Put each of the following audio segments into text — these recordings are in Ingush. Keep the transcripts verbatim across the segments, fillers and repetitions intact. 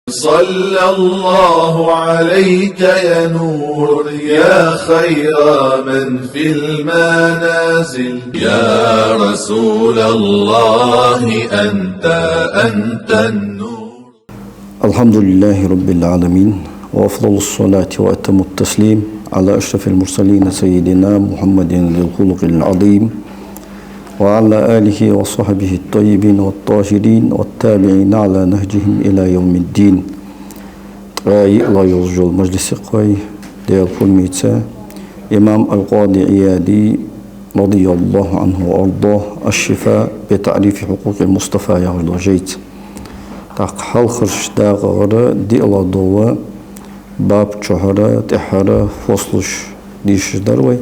صلى الله عليك يا نور، يا خير من في المنازل. يا رسول الله، أنت، أنت النور. الحمد لله رب العالمين، وأفضل الصلاة وأتم التسليم على أشرف المرسلين سيدنا محمد ذي الخلق العظيم، وعلى آله وصحبه الطيبين الطاهرين والتابعين على نهجهم إلى يوم الدين. Ткъаь йиълагӀа йолаш йола мажлиса кхой, Даьла пурамца, имам аль-Къади Ӏияди, رضي الله عنه وأرضاه, الشفاء بتعريف حقوق المصطفى яхаш дола жайца. ТӀаккха хьалхарча дакъагӀара диълагӀа дола баб чухьара, тӀехьара фослуш дийшаш дар вай.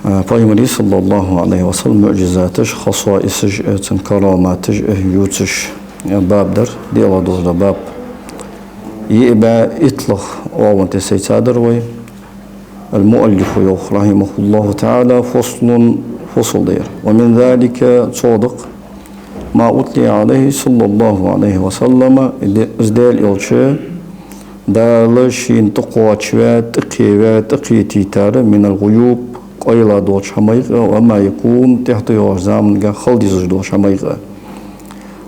А, Пайхамара, صلى الله عليه وسلم, муӀжизаташ, хасоисаш, э, цун караматаш, э, ювцаш, э, баб дар, диълагӀа дола баб. Йиъ бӀаь иттлагӀа оагӀон тӀа сайца дар вай. المؤلف йоах, رحمه الله تعالى, فصل, фосл да ер. ومن ذلك, цох да-кх, ما أتلي عليه صلى الله عليه وسلم, из Даьла Элча, Дала шийна тӀакхоачаваь, тӀакхеваь, тӀакхетийтар, من الغيوب, къайла долча хӀамайх а, وما يكون, тӀехьа тӀайоагӀача заманга хила дезаш долча хӀамайх а.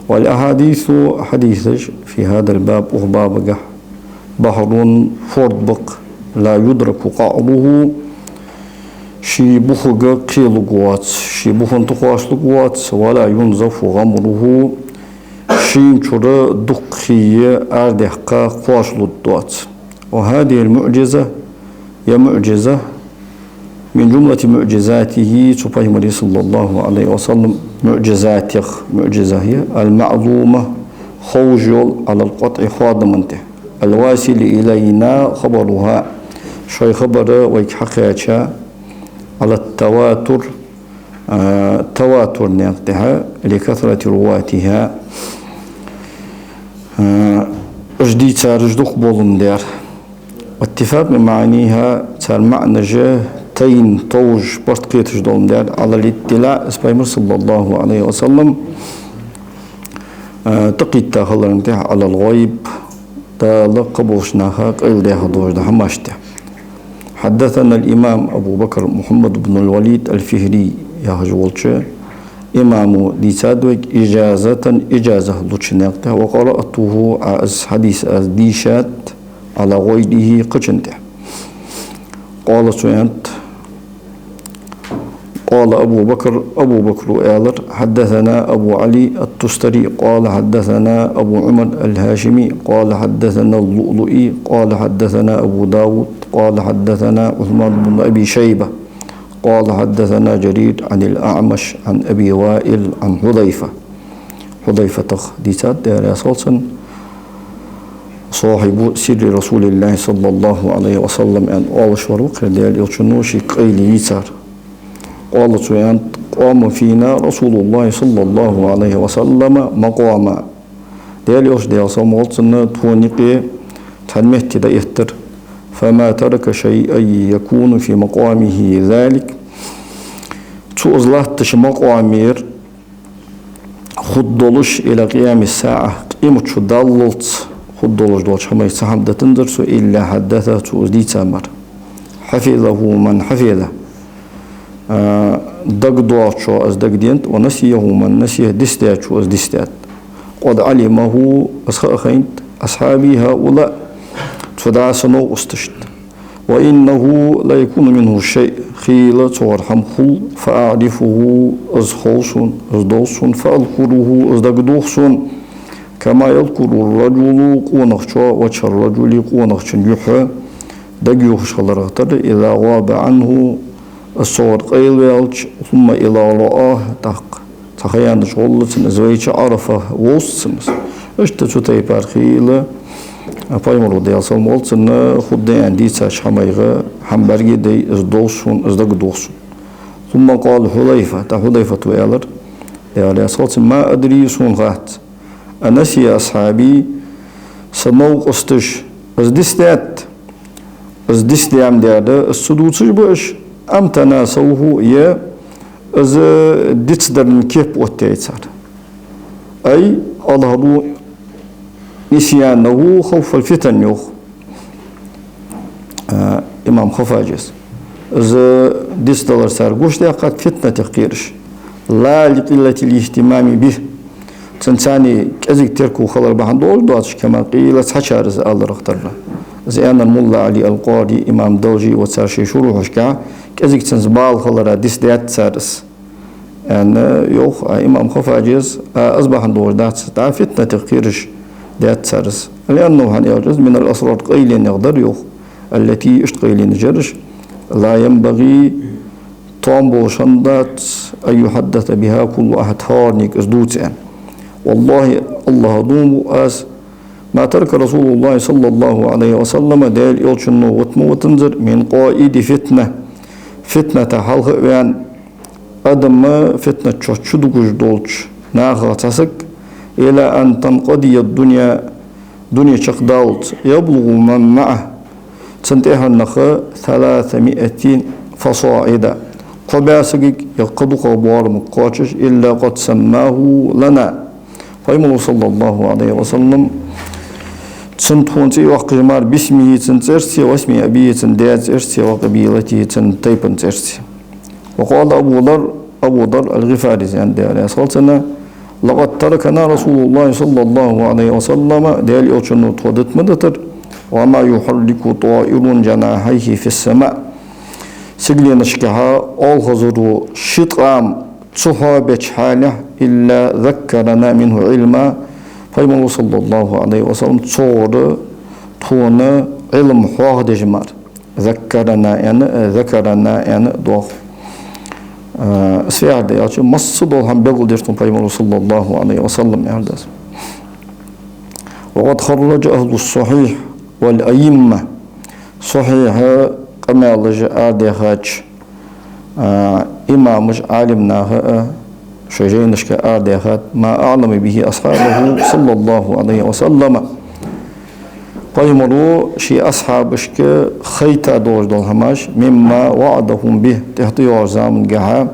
والأحاديث, хьадисаш, في هذا الباب, укх бабагахь, بحر, форд ба-кх, لا يدرك قعره, ший бухага кхелургвац, ший буханна тӀакхоачалургвац, ولا ينزف غمره, шийна чура дукха хий арадаьккха кхоачалургдоац. وهذه المعجزة, ер муӀжиза, من جملة معجزاته, цу Пайхамара, صلى الله عليه وسلم, муӀжизатех муӀжиза я, المعلومة, ховш йола, على القطع, хоадама тӀа. الواصل إلينا خبرها, шоай хабар вайга хьакхаьча, على التواتر, а, таватурнаькъа тӀехьа, لكثرة رواتها, а, уж дийцараш дукха боландаь. واتفاق معانيها, цар маӀанаш тайна, товш, барт кхеташ доландаь, على الاطلاع, из Пайхамар, صلى الله عليه وسلم, а, тӀакхийтта хиларна тӀехьа, على الغيب, Дала кхыболча наха къайладаьха долаш дола хӀамашта. حدثنا الإمام أبو بكر محمد بن الوليد الفهري яхаш волча имамо дийцад вайга, إجازة, иджаза луча наькъа тӀа, وقرأته, а, из хьадис аз дийшад, على غيره, кхычун тӀа. قال, цо аьннад, قال أبو بكر, Абу Бакра аьлар: حدثنا أبو علي التستري قال حدثنا أبو عمر الهاشمي قال حدثنا اللؤلؤي قال حدثنا أبو داود قال حدثنا عثمان بن أبي شيبة قال حدثنا جرير عن الأعمش عن أبي وائل عن حذيفة. Хьудайфатах дийцад, Даьла раьза хилва цунна, صاحب سر رسول الله صلى الله عليه وسلم аьнна оалаш вар ва-кх ер, Даьла Элчано шийга къайле йийцар. قال, цо аьннад: قام فينا رسول الله صلى الله عليه وسلم مقاما. Даьла Элча, Даьла салам хилда цунна, тхона юкъе цхьан метте дӀаэттар. فما ترك شيئا يكون في مقامه ذلك. Цо из латтача макъамера хургдолаш, إلى قيام الساعة, къемат шу даллалца хургдолаш долча хӀамаех цхьа хӀама дитанзар цо, إلا حدثه, цо из дийца мара. حفظه من حفظه, а, дагадоагӀачоа из дагаденад, ونسيه من نسيه, дицдаьчоа из дицдаьд. قد علمه, из ха а хайнад, أصحابي هؤلاء, цу дӀасанна новкъосташта. وإنه ليكون منه شيء, хийла цунгара хӀама хул, فأعرفه, из хов сона, из дов сона, فأذكره, из дагадох сона, كما يذكر الرجل, къонахчо, وجه الرجل, къонахчун юхь дагайохаш хиларах тара, إذا غاب عنه, из цунгара къайлаваьлча, ثم إذا رآه, тӀаккха цхьа ха яьннача гӀолла цунна из вайча, عرفه, вовз цунна из. Иштта цу тайпара хийла, а, Пайхамаро, Даьла салам хилда цунна, хургда аьнна дийцача хӀамаех хӀама бӀаргадайна, из дов сона, из дагадох сона. ثم قال حذيفة, тӀаккха Хьудайфата аьлар, Даьла раьза хилва цунна: ما أدري, сона хац, أنسي أصحابي, са новкъосташа из дицдаьд, из дицдаьндаь да, из ца дувцаш ба уж, أم تناسوه, е из дицдаран кеп оттаяьй цар. أي أظهروا عصيانه خوف الفتن, йоах, а, имам Хаффаджас. Из дицдалар цар гучадаьккхад фитнатах кхераш. لا لقلة الاهتمام به. Цунца цхьана кӀезига терко хилар бахьан долаш доацаш, كما قيل, цхьачар из аларах тарра. Из аьннад Мулла Ӏали ал-Къари, имам Далжи ва цар шоай шурухьашка, кӀезига цунца бала хилара дицдаьд цар из. Аьнна, йоах, а, имам Хаффаджас, а, из бахьан долаш дац, тӀа фитнатах кхераш даьд цар из. لأنه, хӀана аьлча из, من الأسرار, къайленех дар, йоах, التي, иштта къайленаш яраш, لا ينبغي, тоам болаш хӀама дац, أن يحدث بها كل أحد, хӀаранега из дувца, аьнна. والله, АллахӀа дув буъ аз, ما ترك رسول الله صلى الله عليه وسلم, Даьла Элчано вита ма витанзар, من قائد فتنة, фитната хьалха а ваьнна, адам фитнат чу чудугаш долча нахах цхьа саг, إلى أن تنقضي الدنيا, дуне чакхдаллалца, يبلغ من معه, цун тӀехьара нах, ثلاثمائة فصاعدا, кхо бӀаь сагага е кхы дукхагӀа боарамга кхоачаш, إلا قد سماه لنا. Пайхамаро, صلى الله عليه وسلم, цун тхона цӀи йоаккхаш мара, باسمه, цун цӀерца, واسم أبيه, цун даь цӀерца, وقبيلته, цун тайпан цӀерца. وقال أبو ذر, Абу Дар ал-ГӀифари, Даьла раьза хилва цунна: لقد تركنا رسول الله صلى الله عليه وسلم, Даьла Элчано тхо дита ма дитар, وما يحرك طائر جناحيه في السماء, сигаленашкахьа оалхазаро ши ткъам ца хьоабеча хьале, إلا ذكرنا منه علما, Пайхамаро, صلى الله عليه وسلم, цунгара тхона Ӏилма хьоахадеш мара. ذكرنا аьнна, ذكرنا аьнна доагӀа. А, из фу яхар да аьлча, массадола хӀама белгалдир тхона Пайхамаро, صلى الله عليه وسلم, яхар да из. وقد خرج أهل الصحيح والأئمة, сахьихь къамаьлаш арадаьхача, а, имамаша, Ӏалимнаха а шоай жайнашка арадаьхад, ما أعلم به أصحابه صلى الله عليه وسلم. Пайхамаро ший асхьабашка хайта долаш дола хӀамаш, مما وعدهم به, тӀехьа тӀайоагӀача замангахьа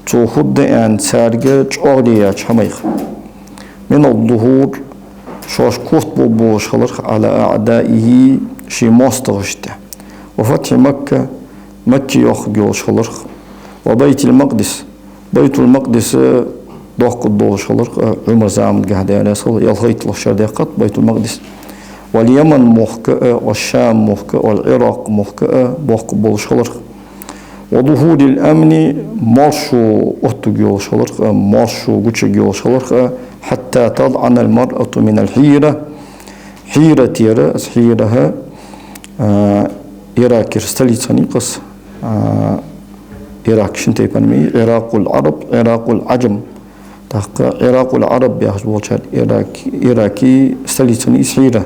цо хургда аьнна царга чӀоагӀде яьча хӀамаех. من الظهور, шоаш корта бергболаш хиларах, على أعدائه, ший моастагӀашта тӀа. وفتح مكة, Макка йоаккхаргйолаш хиларах. وبيت المقدس, Байтул-Макъдис доаккхаргдолаш хиларах, а, Ӏумара замангахьа, Даьла раьза хилва, ялхайттлагӀча шера даьккхад Байтул-Макъдис. واليمن мохк а, والشام мохк а, والعراق мохк а боаккхаргболаш хиларах. وظهور الأمن, моаршо оттаргйолаш хиларах, а, моаршо гучаргйолаш хиларах, а, حتى تظعن المرأة من الحيرة. Хьира тӀера, из Хьира, а, Иракера столица хиннай-кх из, а, Ирак шин тайпара ма йий: عراق العرب, عراق العجم. ТӀаккха عراق العرب яхаш болчар Ирак, Ирака столица хиннай из Хьира.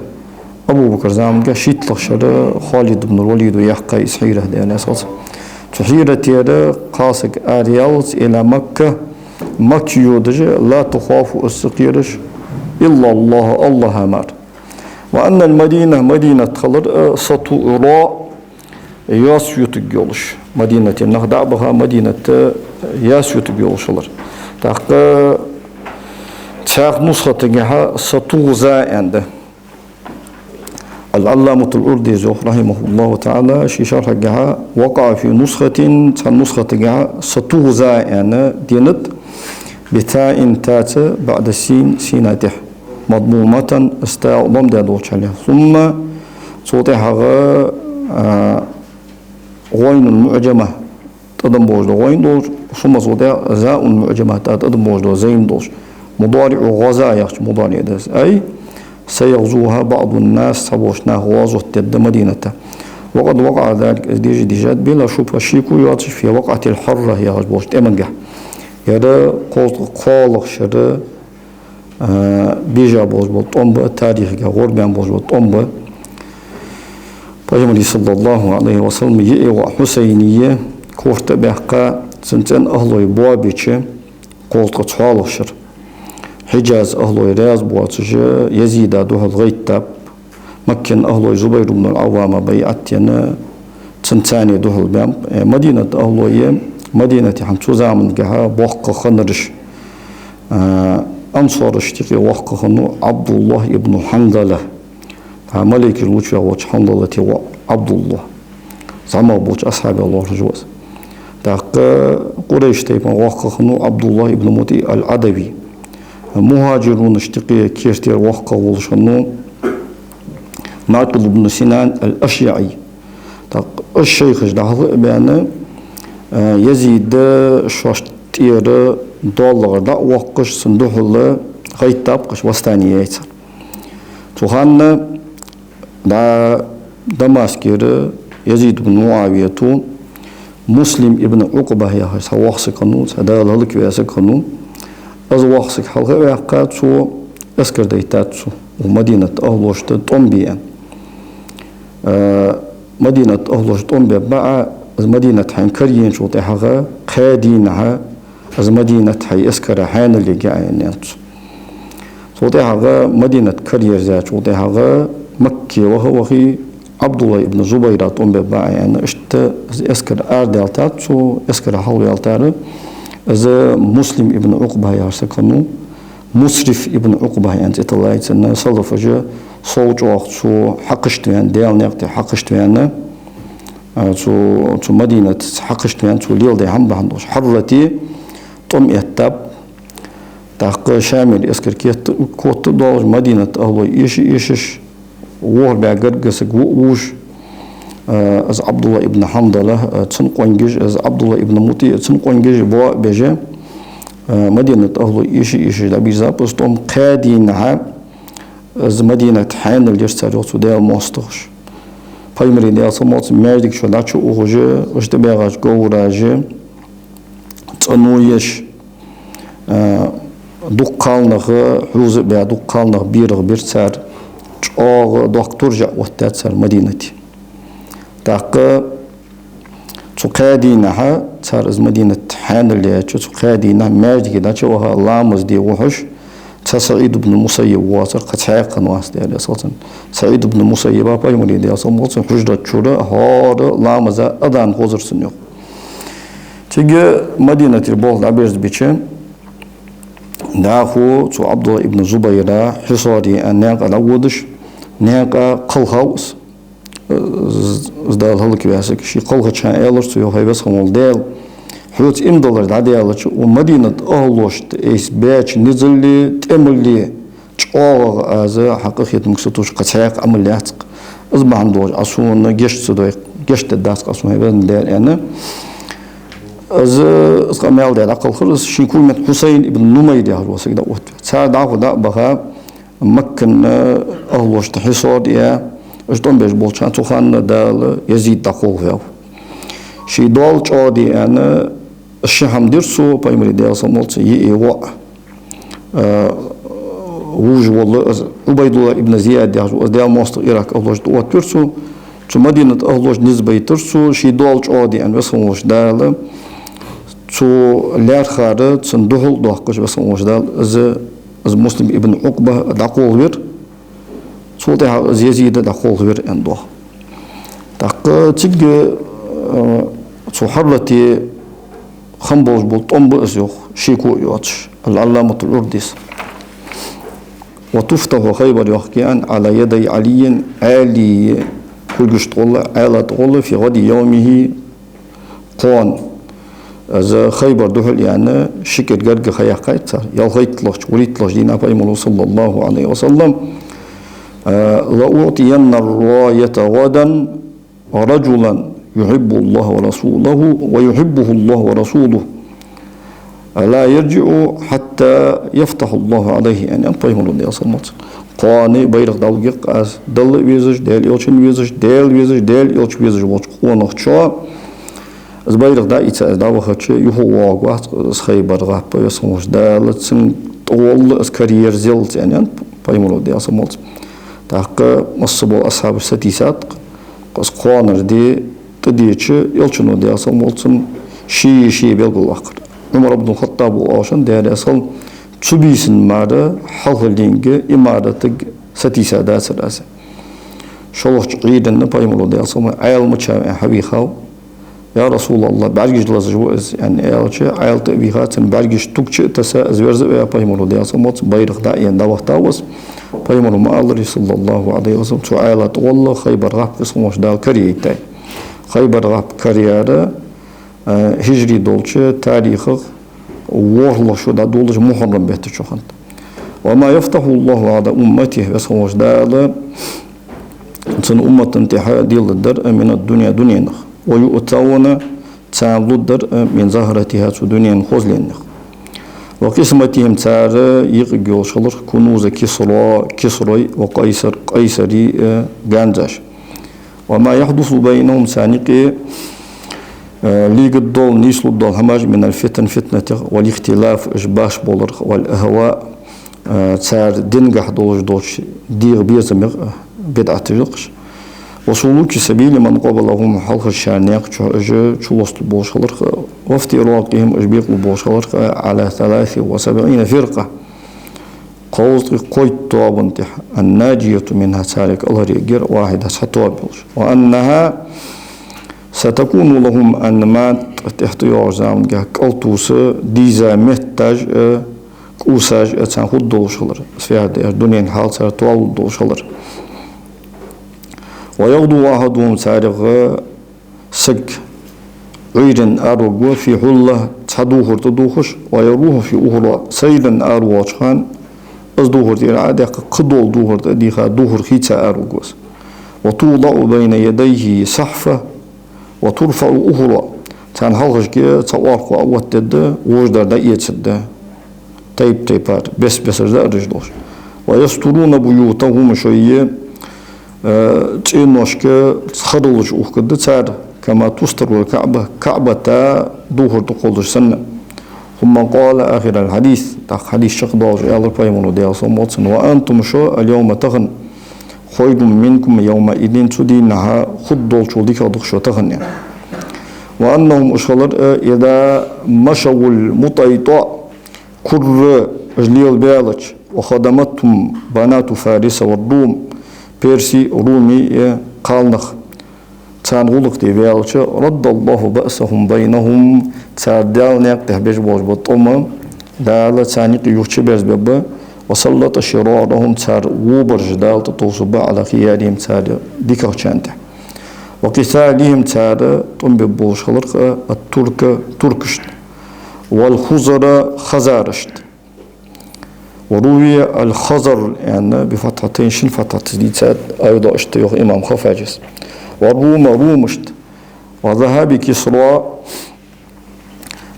Абу Бакра замангахьа шийтталагӀча шера Халид ибн ал-Валида яьккхай из Хьира, Даьла раьза хилва цунна. Цу Хьира тӀера кхалсаг араяллалца, إلى مكة, Макка йодаш, لا تخاف, из ца кхераш, إلا الله, АллахӀ мара. وأن المدينة, Мадинат хилар, а, سترى, йоаца ютаргйолаш. Мадинатера нах дӀа а баха, Мадинат йоаца ютаргйолаш хилар. ТӀаккха цхьан нусхатагахьа ستغزى аьнна да. Ал-Ӏалламатул Ӏурдиз йоах, رحمه الله تعالى, ший шархьагахьа: وقع في نسخة, цхьан нусхатагахьа ستغزى аьнна денад, بتاء, таца, بعد السين, сина тӀехьа. مضمومة, из та ломдаь долча хьале. ثم, цул тӀехьагӀа, а, غين معجمة, тӀадам болаш дола гӀайн долаш, ثم, цул тӀехьагӀа زاء معجمة, тӀа тӀадам болаш дола зайн долаш. مضارع غزا яхача мударий да из. أي سيغزوها بعض الناس, цхьаболча наха гӀазот дергда Мадината. وقد وقع ذلك, из дийша дийшад, بلا شبهة, шеко йоацаш, في الوقعة الحرة яхаш болча тӀемангахьа. Ер кхузткъеи кхоалагӀча шера а, бийжа болаш бола тӀом ба, тарихага гӀорбаьнна болаш бола тӀом ба. Пайхамара, صلى الله عليه وسلم, йиӀий воӀ Хьусайна корта а баьккха, цун цӀен ахлой боабича, кхузткъеи цхьоалагӀча шера. Хьиджаз ахлой раьза боацаш, Язида духьал гӀайттаб. Маккан ахлой Зубайр ибн ал-Ӏаввама байӀат даь, цунца цхьана духьал баьннаб. Э, Мадината ахлой, Мадинате хӀанз цу замангахьа боккха хиннараш, а, Ансарашта юкъе воккха хиннав Ӏабдуллахь ибн Хьандала. ТӀаккха малейкаш лувча ваьгӀа волча Хьандалата воӀ Ӏабдуллахь. ЗӀамагӀа болча асхьабех лоархӀаш ва из. ТӀаккха Къурайш тайпан воккха хиннав Ӏабдуллахь ибн МутӀиӀ ал-Ӏадави. МухӀажирунашта юкъе кертера воккха волаш хиннав МаӀкъил ибн Синан ал-АшжаӀи. ТӀаккха уж шайхаш дӀахьалха а баьнна, э, Язида шоашта тӀера доаллагӀара дӀа а воаккхаш, цунна духьала гӀайттаб-кх уж, восстани яьй цар. Цу хана дӀа Дамаскера Язид ибн МуӀавията Муслим ибн Ӏукъба яхаш цхьа воккха саг хиннав, цхьа Дала хӀалакваь саг хиннав. Из воккха саг хьалха а ваьккха, цо эскар дайтад цо, укх Мадинат ахӀлошта тӀом бе аьнна. Э, Мадинат ахӀлошта тӀом бе баӀа, из Мадинат хьайна караенначул тӀехьагӀа кхаь дийнахьа из Мадинат хьай эскара хьаьнал ергья Ӏа, аьннад цо. Цул тӀехьагӀа Мадинат караерзаяьчул тӀехьагӀа Макка ваха а вахе, Ӏабдуллахь ибн Зубайра тӀом бе баӀа, аьнна, иштта из эскар арадаьлтад цо, эскара хьалхаваьлтар. Из Муслим ибн Ӏукъба яхаш саг хиннав, Мусриф ибн Ӏукъба аьнна цӀи тиллай цунна, салафаша сов чӀоагӀа цо хьакхашта ваьнна, Даьла наькъа тӀа хьакхашта ваьнна, а, цу, цу Мадинатаца хьакхашта ваьнна, цо леладаь хӀама бахьан долаш. Хьаррате тӀом эттаб. ТӀаккха Шамера эскар кет-, котта а доалаш, Мадината ахӀлой эша а эшаш, ворхӀ бӀаь гаргга саг ву а вувш, э, из Ӏабдуллахь ибн Хьандала, э, цун къонгаш, из Ӏабдуллахь ибн МутӀиӀ, цун къонгаш боа а беш, э, Мадината ахӀлой эша а эшаш дӀабийрзаб из тӀом. Кхаь дийнахьа из Мадинат хьаьнал яьр цар, йоах, цу Даьла моастагӀаша. Пайхамара, Даьла салам хилда цунна, маьждига чу дӀачуухаш, уж тӀабаьгӀача говраша цӀено еш, а, дукха кхалнах, хьувза а баь, дукха кхалнах берах бир цар, чӀоагӀа доккха туржа оттадаьд цар Мадинате. ТӀаккха цу кхаь дийнахьа, цар из Мадинат хьаьнал яьча, цу кхаь дийнахьа маьждиге дӀачу а ваха, ламаз де вухьаш, цхьа СаӀид ибн Мусаййиб воацар, кхы цхьаькха хиннавац, Даьла салам хилда цунна. СаӀид ибн Мусаййиба Пайхамара, Даьла салам хилда цунна, хьужрат чура хӀара ламаза азан хозар цунна, йоах. Цига Мадинатера болх дӀаберзабича, дӀахо цу Ӏабдуллахь ибн Зубайра Хьисаре аьнна наькъа дӀаводаш, наькъа кхелхав из. Из, из Дала хӀалакваь саг, ший кхелхача хана аьлар цо, йоах: «ХӀай веза хинна вола Даьла, хьоца иман диллар дӀадаьлча, укх Мадината ахӀлошта айса баьча низали тӀемали чӀоагӀагӀа аз хьа къахетамга сатувсаш кхы цхьаькха Ӏамал яц-кх. Из бахьан долаш Ӏа сона гешт ца дой, гешт дергдац-кх Ӏа сона, хӀай веза Даьла», — аьнна. Из, из къамаьл даь дӀакхелхар из, ший кога меттел Хьусайн ибн Нумайр яхаш вола саг дӀаоттавир. Цар дӀахо дӀа а баха, Маккан ахӀлошта хьисар а яь, уж тӀом беш болча хана, цу хана Дала Язид дӀакхалхаваьв. Ший доал чӀоагӀде аьнна, ши хӀама дир цо, Пайхамара, Даьла салам хилда цунна, йиъе воӀ, а, вувш вола из Ӏубайдуллахь ибн Зияд яхаш вола из Даьла моастагӀа Ирак ахӀлошта тӀаоттавир цо, цу Мадината ахӀлоша низ байтар цо, ший доал чӀоагӀде аьнна, Веза хинна волча Дала цо лаьрхӀар цунна духьал а доаккхаш, Веза хинна волча Дала из, из Муслим ибн Ӏукъба дӀакхалхавир. Цул тӀехьагӀа из Язид а дӀакхалхавир, аьнна доагӀа. ТӀаккха цига, э, цу Хьаррате хинна болаш бола тӀом ба из, йоах, шеко а йоацаш, Ал-Ӏалламатул Ӏурдис. «وتفتح خيبر», йоах, аьнна, «على يدي علي», Ӏалий кулгашта гӀолла, Ӏаьлата гӀолла, «في غد يومه», кхоана. Из Хайбар духьал а яьнна, ши кӀира гаргга ха яьккхай цар, ялхайтталагӀча, вурийтталагӀча дийнахьа Пайхамара, صلى الله عليه وسلم, э: «لأعطين الراية غدا رجلا يحب الله ورسوله ويحبه الله ورسوله لا يرجع حتى يفتح الله عليه», — аьнна, аьннад Пайхамара, Даьла салам хилда цунна. Кхоана байракх дӀалургья-кх аз, Далла а везаш, Даьла Элчанна везаш, Даьла везаш, Даьла Элча везаш волча къонахчо, из байракх дӀа а ийца, из дӀавахача, юха воагӀаргвац из Хайбар гӀап, Веза хинна волча Дала цунна тӀагӀолла из караерзаялалца, аьнна, аьннад Пайхамара, Даьла салам хилда цунна. ТӀаккха масса бола асхьабаш сатийсад-кх, из кхоанара ди тӀадеча, Элчано, Даьла салам хилда цунна, ший-ший белгалваккхар. Ӏумар ибн Хаттаба оалаш, Даьла раьза хилва, цу бийсан мара хьалхалдийнга имаратага сатийса дацар аз. ШоллагӀча Ӏуйранна Пайхамара, Даьла салам хилда цунна, Ӏаьла мичав аьнна хьавийхав, «Я РасулаллахӀ, бӀаргаш лазаш ва из», — аьнна аьлча, Ӏаьла тӀа а вийха, цун бӀаргаш тугача а тесса, из верза а ваь, Пайхамаро, Даьла салам хилда цунна, байракх дӀаенна дӀавахийтав из. Пайхамаро ма аллара, саллаллахӀу Ӏалайхи ва саллам, цу Ӏаьла тӀагӀолла Хайбар гӀап, Веза хинна волча Дала, караейттай. Хайбар гӀап караяьр, э, хӀижри долча тарихах ворхӀлагӀа шу дӀадоладеш Мухьаррам бетта чу хиннад. «وما يفتح الله على أمته», Веза хинна волча Дала цун уммата тӀехьа делладар, «من الدنيا», дуненах. «ويؤتون», царна лургдар, «من زخرفها», цу дунен хозленех. «وقسمتهم», цар юкъе йолаш хиларах, «كنوز كسرى», Кисрой, «وقيصر», Къайсарий, э, ганзаш. «وما يحدث بينهم», царна юкъе, э, лийга дола, нийслургдола хӀамаш, «من الفتن», фитнатех, «والاختلاف», уж башха боларах, «والأهواء», э, цар динагахьа долаш долча дегӀа безамех, э, бидӀаташ йолаш. «وسلوك سبيل من قبلهم», хьалхарча наькъа чу уж чулоастаргболаш хиларах, «وافتراقهم», уж бекъалургболаш хиларах, «على ثلاث وسبعين فرقة», кхузткъеи кхойтта тоабан тӀехьа, «الناجية منها», царех кӀалхаръергьяр, «واحدة», цхьа тоаба йолаш. «وأنها ستكون لهم أنماط», тӀехьа тӀайоагӀача замангахь кӀалтувса дийза метташ а, кӀувсаш а царна хургдолаш хилар. Из фу яхар да аьлча, дунен хьал цар тоалургдолаш хилар. «ويغدو أحدهم», царех саг Ӏуйранна араваргва, «في حلة», цхьа духар тӀа дувхаш, «ويروح في أخرى», сайранна аравоалача хана, из духар тӀера Ӏодаьккха, кхыдола духар тӀа а дийха, духар хийца араваргва из. «وتوضع بين يديه صحفة وترفع أخرى», царна хьалхашка цхьа орхо а оттадергда, вож дар дӀаэцаргда. Тайп-тайпара, бес-бесара даараш долаш. «ويسترون بيوتهم», шоай, э, цӀеношка харалаш ухкаргда цар, «كما تستر الكعبة», КаӀбата духар тӀакхоллаш санна. «ثم قال آخر الحديث», тӀаккха хьадис чакхдоалаш аьлар Пайхамаро, Даьла салам хилда цунна: «وأنتم», шо, «اليوم», тахан, «خير منهم يومئذ», цу дийнахьа хургдолчул дикагӀа да шо тахан, аьнна. «وأنهم», уж хилар, э, «إذا مشوا المطيطع», курра уж лелабаьлча, «وخدمتهم بنات فارس والروم», персий, румий, э, кхалнах царна гӀулакх де ваьлча, «رد الله بأسهم بينهم», цар Даьла наькъа тӀа беш болаш бола тӀом Дала царна юкъе юхачуберзабергба, «وسلط شرارهم», цар вобараш Дала тӀатовсаргба, «على خيارهم», цар дикагӀчарна тӀа. «وقتالهم», цар тӀом бергболаш хиларах, «الترك», туркашта, «والخزر», хазарашта. «وروي الخزر», аьнна, «بفتحتين», шин фатхьа ца дийцад, «أيضا», иштта йоах имам Хаффаджас. «والروم», румашта. «وذهاب كسرى»,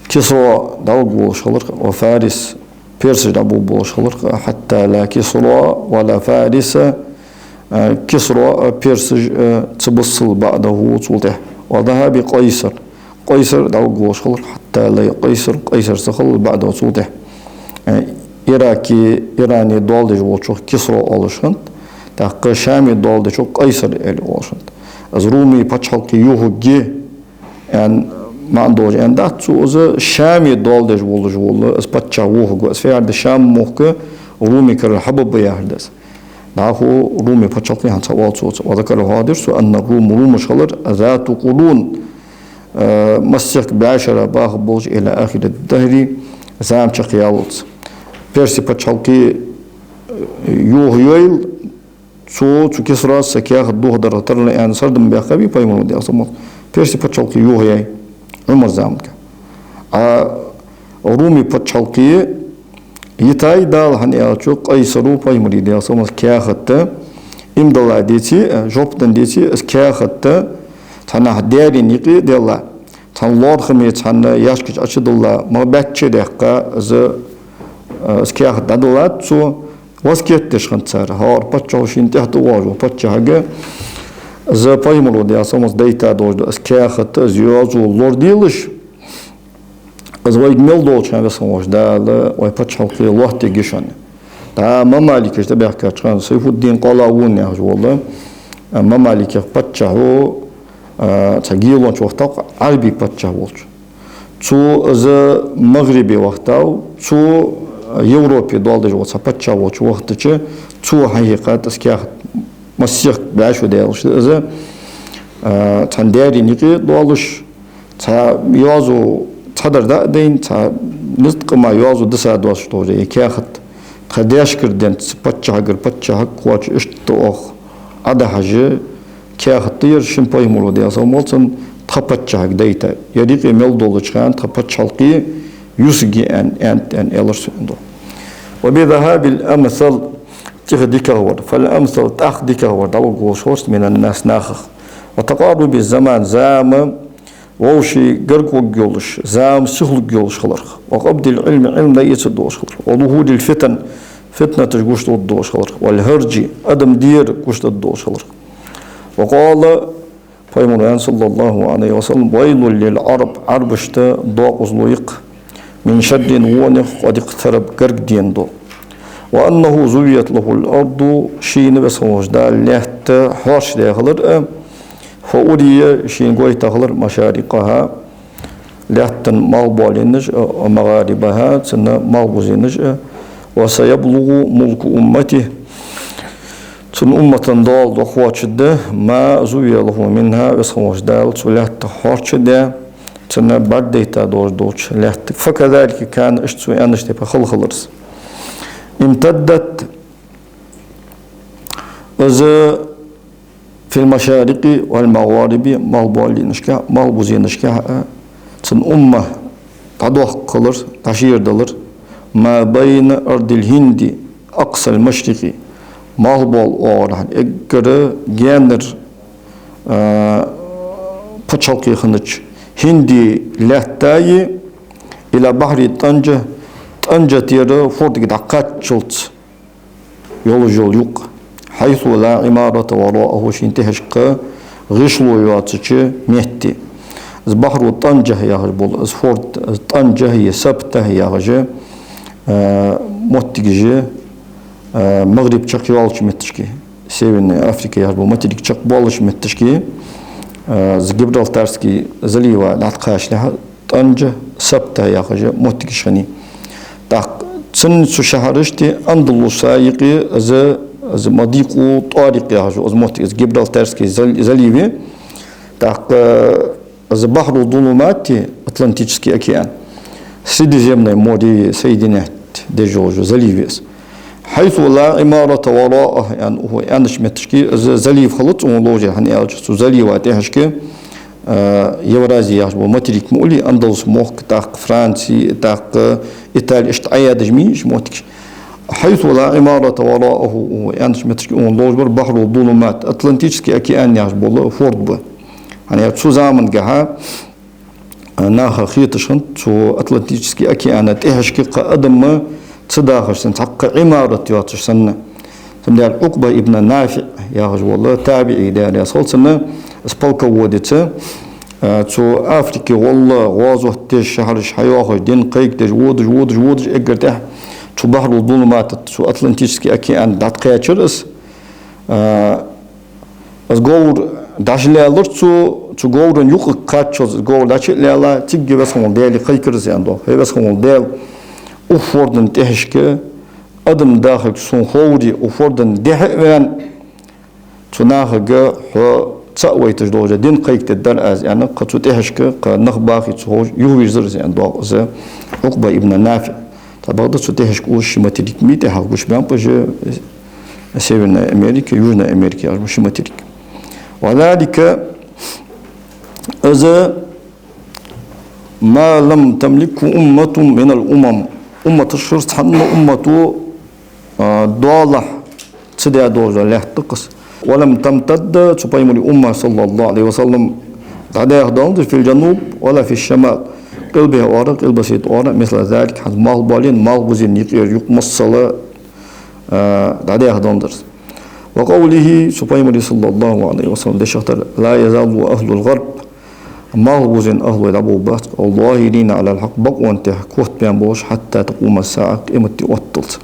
Кисро дӀаваргволаш хиларах, «وفارس», персаш дӀабувргболаш хиларах, «حتى لا كسرى ولا فارس», э, Кисро а, персаш а ца бисалба, «بعده», цул тӀехьа. «وذهاب قيصر», Къайсар дӀаваргволаш хиларах, «حتى لا قيصر», Къайсар ца хилалба, «بعده», цул тӀехьа. Э, Ираке, Иране доал деш волчох Кисро оалаш хиннад, тӀаккха Шаме доал дечох Къайсар аьле оалаш хиннад. Из Руми паччахьалкхе йохаргья аьнна маӀан долаш аьннадац цо, из Шаме доал деш волаш вола из паччахь вохаргва. Из фу яхар да, Шам мохк Руми карара хьабаргба яхар да из. ДӀахо Руми паччахьалкхе хӀанз цхьа оал цо. «وذكر», хьоахадир цо, «أن الروم», румаш хилар, «ذات قرون», э, массехк бӀаь шера бахаргболаш, «إلى آخر الدهر», зама чакхъяллалца. Перси паччахьалкхе, э, йохайойла, цо, цу Кисрас са каьхат дохадар тарлу аьнна, сардам баьккхабий Пайхамаро, Даьла салам хилда цунна? Перси паччахьалкхе йохаяьй Ӏумара заманга. А Руми паччахьалкхе йитай Дала, хӀана аьлча, Къайсаро Пайхамара, Даьла салам хилда цунна, каьхат иман дилла деце, жоп денна деце, из каьхат цхьан наха даьрийна юкъе а делла, цхьан лоархӀаме, цхьан яьшка чу Ӏочудилла, ма баьчча а даьккха, из, э, из каьхат дӀадиллад цо, васкет деш хиннад цар. ХӀара паччахьо, шийна тӀехьа тӀавоагӀаш вола паччахьага, из Пайхамаро, Даьла салам хилда цунна, дайта долаш да из каьхат, из йоазув лораделаш, из вайга мел долча хана, Веза хинна волча Дала вай паччахьалкхе лоаттаергья шоана. ДӀа мамаликаш тӀабаьхкача хана, Сайфуддин Къалавун яхаш вола, а, мамаликех паччахьо, а, цхьа гелонча вахийтав-кх, Ӏарбий паччахь волча. Цо из МагӀрибе вахийтав, цо Европе доал деш вола цхьа паччахь волча вахийтача, цо хьахьекхад из каьхат. Массехк бӀаь шу даьлча да из, а, цхьан даьрийна юкъе а доалаш, Цхьа йоазув, цхьадар дӀа а дайна, цхьа низ тӀа къама йоазув диса доацаш долча, е каьхат, тха даьшкара денз, паччахьагара паччахьага кхоачаш, иштта оаха Ӏодахьаш, каьхат да ер, шун пайхамара, Даьла салам хилда цунна, тха паччахьага дайта. Ер юкъе мел долча хана тха паччахьалкхе юсаргья аьнна, аьннад, аьнна, аьлар цо, аьнна доагӀа. وبذهاب الأمثل, тӀех дикагӀа вар, فالأمثل, тӀаккха дикагӀа вар, дӀаваргволаш хилар из من الناس, нахах. وتقارب الزمان, зама вӀаший гарга варгйолаш, зама сихалургйолаш хиларах. وقبض العلم, Ӏилма дӀаэцаргдолаш хиларах. وظهور الفتن, фитнаташ гучадаргдолаш хиларах. والهرج, адам дер гучадаргдолаш хиларах. وقال, пайхамара аьннад, صلى الله عليه وسلم: ويل للعرب, Ӏарбашта докъазло я-кх, من شر, вонах, قد اقترب, гаргадена дола. وأنه زينت له الأرض, шийна Веза хинна волча Дала лаьтта хьоарчадаь хилар а, فأري, шийна гойта хилар, مشارقها, лаьттан малхбоаленаш а, ومغاربها, цун малхбузенаш а, وسيبلغ ملك أمته, цун уммата доал дӀакхоачаргда, ما زين له منها, Веза хинна волча Дала цу лаьтта хьоарчадаь, цунна бӀаргадайта долаш долча лаьттага. فكذلك كان, иштта цо аьннача тайпара хила хилар из. امتدت, из في المشارق والمغارب, малхбоаленашка, малхбузенашка а цун умма дӀадоаккхалар, дӀашердалар, ما بين أرض الهند أقصى المشرق, малхбоала оагӀорахьара эггара гаьнара, а, паччахьалкхе хиннача Хинди лаьттаи, إلى بحر طنجة, ТӀанжа тӀера фордага дӀакхаччалца йолаш йола юкъ, حيث لا عمارة وراءه, шийна тӀехьашка гӀишло йоацача метте. Из بحر طنجة яхаш бола, из форд, из ТӀанжа е Сабта яхаш, а, моттигаш, а, Магриб чакхйоалача метташка, Северная Африка яхаш бола материк чакхбоалача метташка, а, из Гибралтарский залива дӀатӀакхачалехьа, ТӀанжа, Сабта яхаш моттигаш хиннай. ТӀаккха цун цу шахьарашта Андалуса юкъе из, из Мадикъу ТӀарикъ яхаш, из моттиг, из Гибралтарский зал-, заливе. ТӀаккха из بحر الظلمات, Атлантический океан, Средиземное море соединять деш йола залив я из. حيث لا عمارة وراءه, аьнна, укхо аьннача метташка, из залив хилац цунна ловш яр, хӀана аьлча цу залива тӀехьашка, а, Евразия яхаш бола материк ма улий, Андалус мохк, тӀаккха Франци, тӀаккха Итали, иштта Ӏоядеш ма йий уж моттигаш. حيث لا عمارة وراءه, укхо аьннача метташка цунна ловш бар بحر الظلمات, Атлантический океан яхаш бола форд ба. ХӀана аьлча цу замангахьа наха хеташ хиннад, цу Атлантический океана тӀехьашка кхы адам ца дахаш санна, цхьаккха Ӏимарат йоацаш санна. Цудухьа Ӏукъба ибн НафиӀ яхаш вола табиӀий, Даьла раьза хилва цунна, из полководец, а, цу Африке гӀолла гӀазот деш, шахьараш хьайоахаш, дин кхайкадеш, водаш, водаш, водаш, эггара тӀехьа цу بحر الظلمات, цу Атлантический океан дӀатӀакхаьчар из. А, из говр дӀачулаьлар цо, цу говра юкъе кхаччалца из говр дӀачу а лаьлла, цигга Веза хинна волча Даьлага кхайкар из, аьнна доагӀа: хӀай Веза хинна волча Даьла, укх форда тӀехьашка адам дахалга сона ховре, укх форда дехьа а ваьнна, цу нахага хьо цаӀ вайташ долча дин кхайкадергдар аз, аьнна, кхы цу тӀехьашка кхы нах бахе ца ховш юхавийрзар из, аьнна доагӀа из Ӏукъба ибн НафиӀ. Цхьабакъда цу тӀехьашка укхаза ши материк ма йий, тӀехьагӀа гучабаьннаб уж, Северная Америка, Южная Америка яхаш бола ши материк. وذلك, из ما لم تملكه أمة من الأمم, умматашхара цхьанне уммато, а, доалахьа ца даь долаш дола лаьтта да-кх из. ولم تمتد, цу пайхамара умма, صلى الله عليه وسلم, дӀадаьха доаланзар في الجنوب ولا في الشمال, къилбехьа оагӀора, къилбаседа оагӀора, مثل ذلك, хӀанз малхбоален, малхбузен юкъера юкъ массала, а, дӀадаьха доаланзар. وقوله, цу пайхамара, صلى الله عليه وسلم, дешах тара: لا يزال أهل الغرب, малхбузен ахӀлой дӀаболабац, ظاهرين على الحق, бокъонна тӀа котбаьнна болаш, حتى تقوم الساعة, къематди отталца.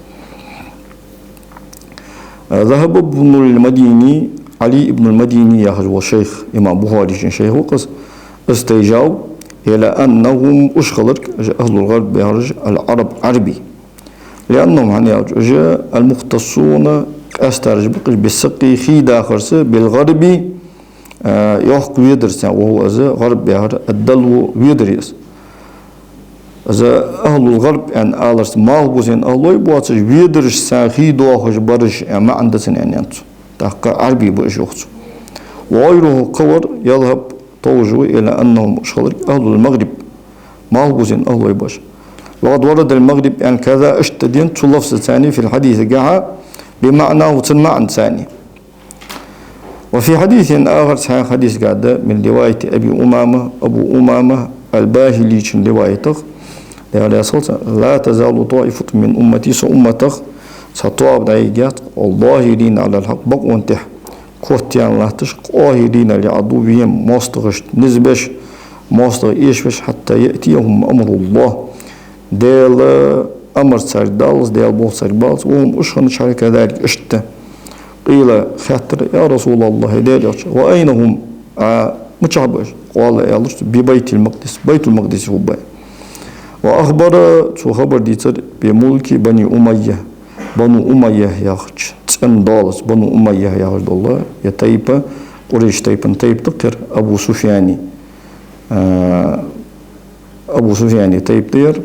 ذهب ابن المديني, Ӏали ибн ал-Мадини яхаш вола шайх, имам Бухарийчун шайх ва-кх из, из тайжав, إلى أنهم, уж хиларга, أهل الغرب яхараш, العرب, Ӏарбий. لأنهم, хӀана аьлча уж, المختصون, къаьстараш ба-кх уж, بالسقي, хий дахарца, بالغرب, А, йоккха ведар царна, وهو из, غرب яхар, الدلو ведар я из. Из أهل الغرب аьнна аларца, малхбузен ахӀлой боацаш, ведараш царна хий доахаш бараш, аьнна маӀан да цун аьнна цо. ТӀаккха Ӏарбий ба уж йоах цо. وغيره кхывар يذهب товш ва إلى أنهم уж хиларг أهل المغرب, малхбузен ахӀлой ба уж. وقد ورد المغرب аьнна كذا иштта денз цу лафзаца في الحديث гахьа بمعناه цун маӀанца. وفي حديث آخر цхьан хьадисага да من رواية أبي أمامة Абу Умама ал-Бахилийчун риваятах, Даьла раьза хилва цунна: لا تزال طائفة من أمتي са умматах цхьа тоаба дӀайига яц, ظاهرين على الحق бакъон тӀа, котъяьнна латташ, قاهرين لعدوهم моастагӀашта низ беш, моастагӀа эшавеш, حتى يأتيهم أمر الله Даьла амар царга даллалца, Даьла болх царга баллалца, وهم уж хиннача хьале كذلك иштта. قيل хаьттар: يا رسول الله хӀай Даьла Элча, وأين هم Ӏа мичахьа ба уж? قال аьлар цо: ببيت المقدس Байтул-Макъдисе хургба. وأخبر цо хабар дийцар بملك بني أمية Бану Умайя яхача цӀен доалаца, Бану Умайя яхаш дола е тайпа, Къурайш тайпан тайпа да-кх ер, Абу Суфьяни, а, Абу Суфьяни тайпа да ер.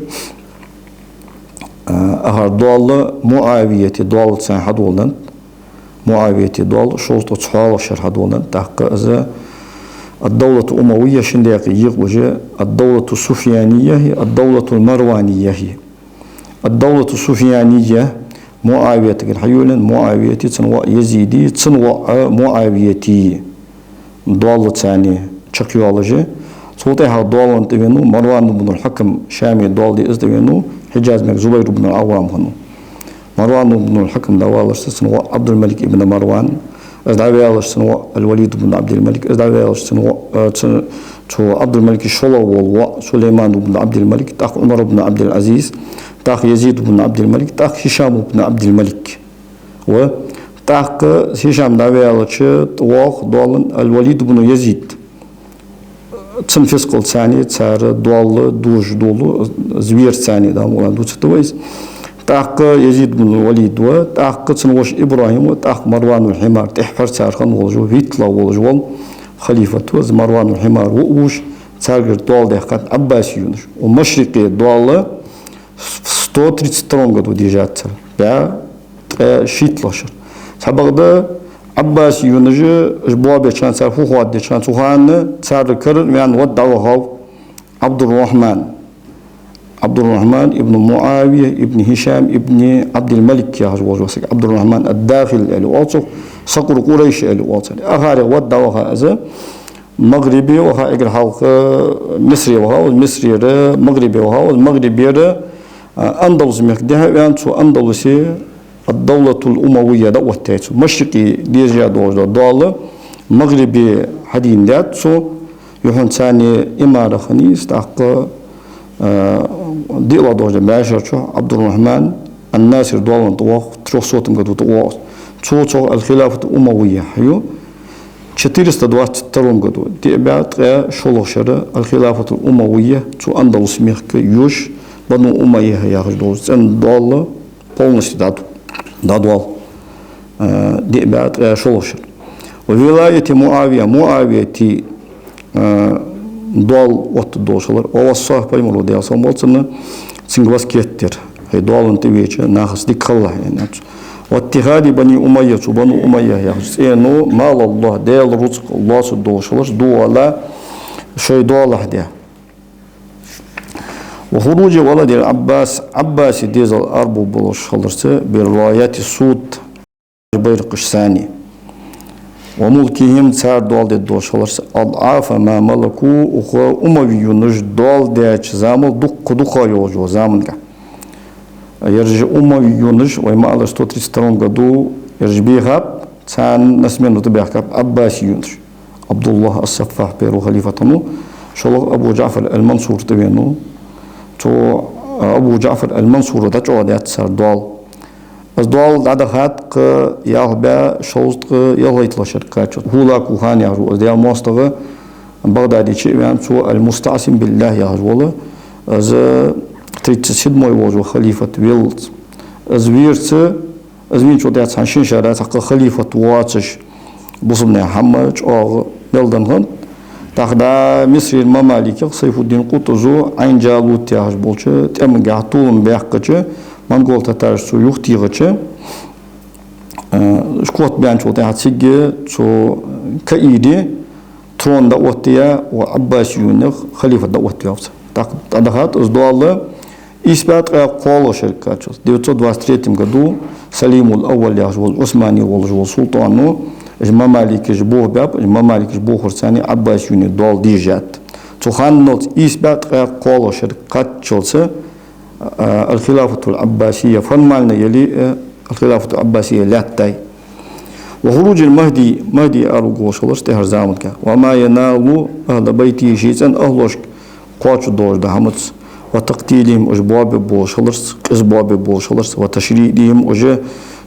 А, ахар доал МуӀавияти доалаца хьадоладеннад. МуӀавияти доал шовзткъеи цхьоалагӀча шера хьадоладеннад. ТӀаккха из الدولة الأموية шин даькъе екъа бужи, الدولة السفيانية, الدولة المروانية. الدولة السفيانية МуӀавиятагара хьайоалаяьннай, МуӀавияти, цун воӀ Язиди, цун воӀ МуӀавияти доаллаца чакхйоалаш я. Цул тӀехьагӀа доалан тӀавенав Марван ибн аль-Хьакам, Шаме доал де из тӀавенав, Хьиджаз мехка Зубайр ибн аль-Ӏаввам хиннав. Марван ибн аль-Хьакам дӀаваларца цун воӀ Ӏабдул-Малик ибн Марван, из дӀаваьлча цун воӀ аль-Валид ибн Ӏабдул-Малик, из дӀаваьлча цун воӀ, э, цу, цу Ӏабдул-Малика шоллагӀа вола воӀ Сулейман ибн Ӏабдул-Малик, тӀаккха Ӏумар ибн Ӏабдул-Ӏазиз, тӀаккха Язид ибн Ӏабдул-Малик, тӀаккха Хишам ибн Ӏабдул-Малик. Ва тӀаккха Хишам дӀаваьлча, тӀавоагӀа доалан аль-Валид ибн Язид. Цун фискъалца цар доал дужаш дола, из вераца, да, мула дувцаргда вай из. ТӀаккха Язид ибн Валид ва, тӀаккха цун воша ИбрахӀим ва, тӀаккха Марванул-Хьимар, тӀеххьара цар хинна волаш ва, витталагӀа волаш вола халифат ва из Марванул-Хьимар ва, уж царгара доал даьккхад Ӏаббасиюнаш. Ва машрикъе доал сто тридцать втором году дийшад цар. БӀаь ткъаь шийтталагӀча шера. Цхьабакъда Ӏаббасиюнаш, уж боабеча хана, цар фу хоададеча хана, цу хана цар карара ваьнна вад дӀавахав Ӏабдуррахьман. Ӏабдуррахьман ибн МуӀавия ибн Хишам ибн Ӏабдул-Малик яхаш волаш ва саг. Ӏабдуррахьман ад-Дахил аьле оал цох, Сакъур Къурайш аьле оал цох. Ахарех вад дӀаваха из, Магърибе ваха, эггара хьалха Мисре ваха, Мисрера Магърибе ваха, Магърибера, а, Андалус мехка дехьа ваьнна, цу Андалусе ад-Давлатул Умавия дӀаоттаяьй цо. Машрикъе дийша долаш дола доал Магърибе хьадийна даьд цо, юххьанца имара хиннай из, тӀаккха, а, диълагӀа долаш дола бӀаьшера чухь Ӏабдуррахьман ан-Насир доалан тӀавоагӀа, трёхсотом году тӀавоагӀа. Цо цох аль-Хилафатул Умавия хьаю. Четыреста двадцать втором году, диъ бӀаь ткъаь шоллагӀча шера аль-Хилафатул Умавия цу Андалус мехка юш, Бану Умайя яхаш долча цӀен доал полностью дӀад-, дӀадоал, э, диъ бӀаь ткъаь шоллагӀча шера. Ва вилаяти МуӀавия, МуӀавияти, э, доал оттадолаш хилар. Ва вассаху пайхамара, Даьла салам хилда цунна, цунга васкет дир. ХӀай доалан тӀавеча нахаца дика хилалахь, аьннад цо. Ва иттихади Бани Умайя, цу Бану Умайя яхача цӀено, ма лаллахӀ, Даьла рузкъа лоацаргдолаш хиларца, дугӀала шоай доалахьа даь. Ва хуруджи валадил Ӏаббас, Ӏаббаса дезал арабовлабалуш хиларца, бир-раяти суд, байракхашца. Ва мулкихӀим, цар доал дергдолаш хиларца, адӀафа ма малаку, укх умавиюнаша доал даьча замал дукха-дукха йолаш йола заманга. Ераш умавиюнаш, вай ма аллара, сто тридцать втором году ераш бехаб, царна на смену тӀабаьхкаб Ӏаббасиюнаш. ӀабдуллахӀ ас-Саффахь первый халифат хиннав, шоллагӀа Абу ДжаӀфар аль-Мансур тӀавенав. Цу Абу ДжаӀфар аль-Мансура дӀачӀоагӀдаьд цар доал. Из доал дӀадахад кхы ялх бӀаь шовзткъеи ялхайтталагӀча шера кхаччалца. ХӀулаку хан яхаш ва из, Даьла моастагӀа, Багъдаде чу а ваьнна, цо аль-МустаӀсим биллахӀ яхаш вола. Из тридцать седьмой волаш вола халифат веллалца. Из вераца, из вийначул тӀехьа цхьан шин шера цхьаккха халифат воацаш, бусалба наьха хӀама чӀоагӀа мел даьнна хиннад. ТӀаккха дӀа Мисрера мамаликех Сайфуддин Къутузо Ӏайн-Джалут яхаш болча тӀемагахьа толам баьккхача, монгол-татарашца цо юхатехача, э, шкот баьнначул тӀехьагӀа цига цу Каире трон дӀаоттаяь, укх Ӏаббасиюнех халифат дӀаоттаваьв цо. ТӀаккха дӀадахад из доал ийс бӀаь ткъаь кхоалагӀча шера кхаччалца. Девятьсот двадцать третьем году Салимул Аввал яхаш вола, Ӏусмане волаш вола султано, уж мамаликаш бохабаьб, уж мамаликаш бохарца Ӏаббасиюне доал дийшад. Цу ханналца ийс бӀаь ткъаь кхоалагӀча шера кхаччалца, а, аль-Хилафатуль-Ӏаббасия формально яле а, аль-Хилафатуль-Ӏаббасия лаьттай. وخروج المهدي, Махьди араваргволаш хиларца тӀехьарча заманга. وما ينال أهل بيته, ший цӀен ахӀлошка кхоачаргдолаш дола хӀамаца. وتقتيلهم, уж боабергболаш хиларца, къиза боабергболаш хиларца. وتشريدهم, уж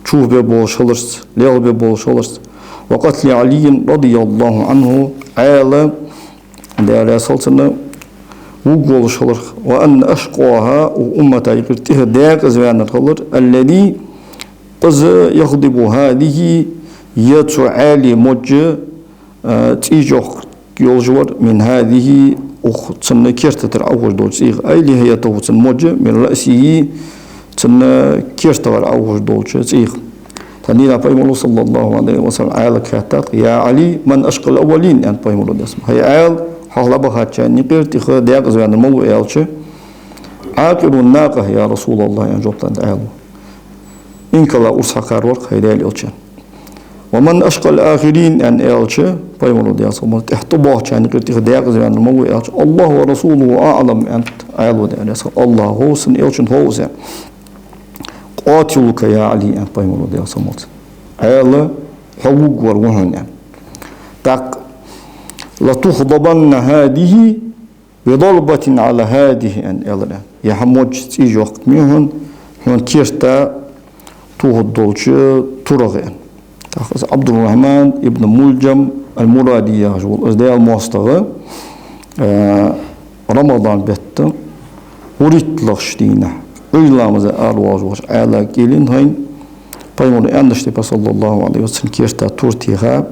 чухбергболаш хиларца, лелхабергболаш хиларца. وقتل علي رضي الله عنه, Ӏаьла, Даьла раьза хилва цунна, вувргволаш хиларах. وأن أشقاها, укх уммата юкъера тӀех декъаза ваьннар хилар, الذي, къиза, يغضب هذه, е цу Ӏаьлий модж, а, цӀий чӀоагӀа йолаш вар, من هذه, укх цунна керта тӀара Ӏовхош долча цӀийх, أي لحيته, цун модж, من رأسه, цун кертагӀара Ӏовхош долча цӀийх. Цхьан дийнахьа Пайхамаро, صلى الله عليه وسلم, Ӏаьлага хаьттад: يا علي، من أشقى الأولين, аьннад Пайхамаро, Даьла салам хилда цунна. ХӀай Ӏаьла, хьалха дӀабахачарна юкъера тӀех декъаза ваьннар малув, аьлча, عاقر الناقة يا رسول الله, аьнна, жоп деннад Ӏаьлас. Инкала урс хьакхар вар-кх, хӀай Даьла Элча. ومن أشقى الآخرين, аьнна, аьлча, Пайхамаро, Даьла салам хилда цунна, тӀехьа тӀабоагӀачарна юкъера тӀех декъаза ваьннар малув, аьлча, الله ورسوله أعلم, аьннад Ӏаьлас, Даьла раьза хилва цунна. АллахӀа хов, цун Элчана хов из, аьнна. قاتلك يا علي, аьннад Пайхамаро, Даьла салам хилда цунна. Ӏаьла, хьо вувргвар ва хьона, аьнна. ТӀаккха: لتغضبن هذه بضربة على هذه, аьнна, аьлар, аьнна. Е хьа модж цӀий чӀоагӀа ма йий хьона, хьона керта тохаргдолча турагӀа, аьнна. ТӀаккха из Ӏабдуррахьман ибн Мулджам аль-Муради яхаш вола из Даьла моастагӀа, э, Рамадан бетта вурийтталагӀча дийнахьа, Ӏуйра ламаза аравоалаш волча Ӏаьлага кӀийлен хьайна, Пайхамаро аьннача тайпара, صلى الله عليه وسلم, керта тур теха,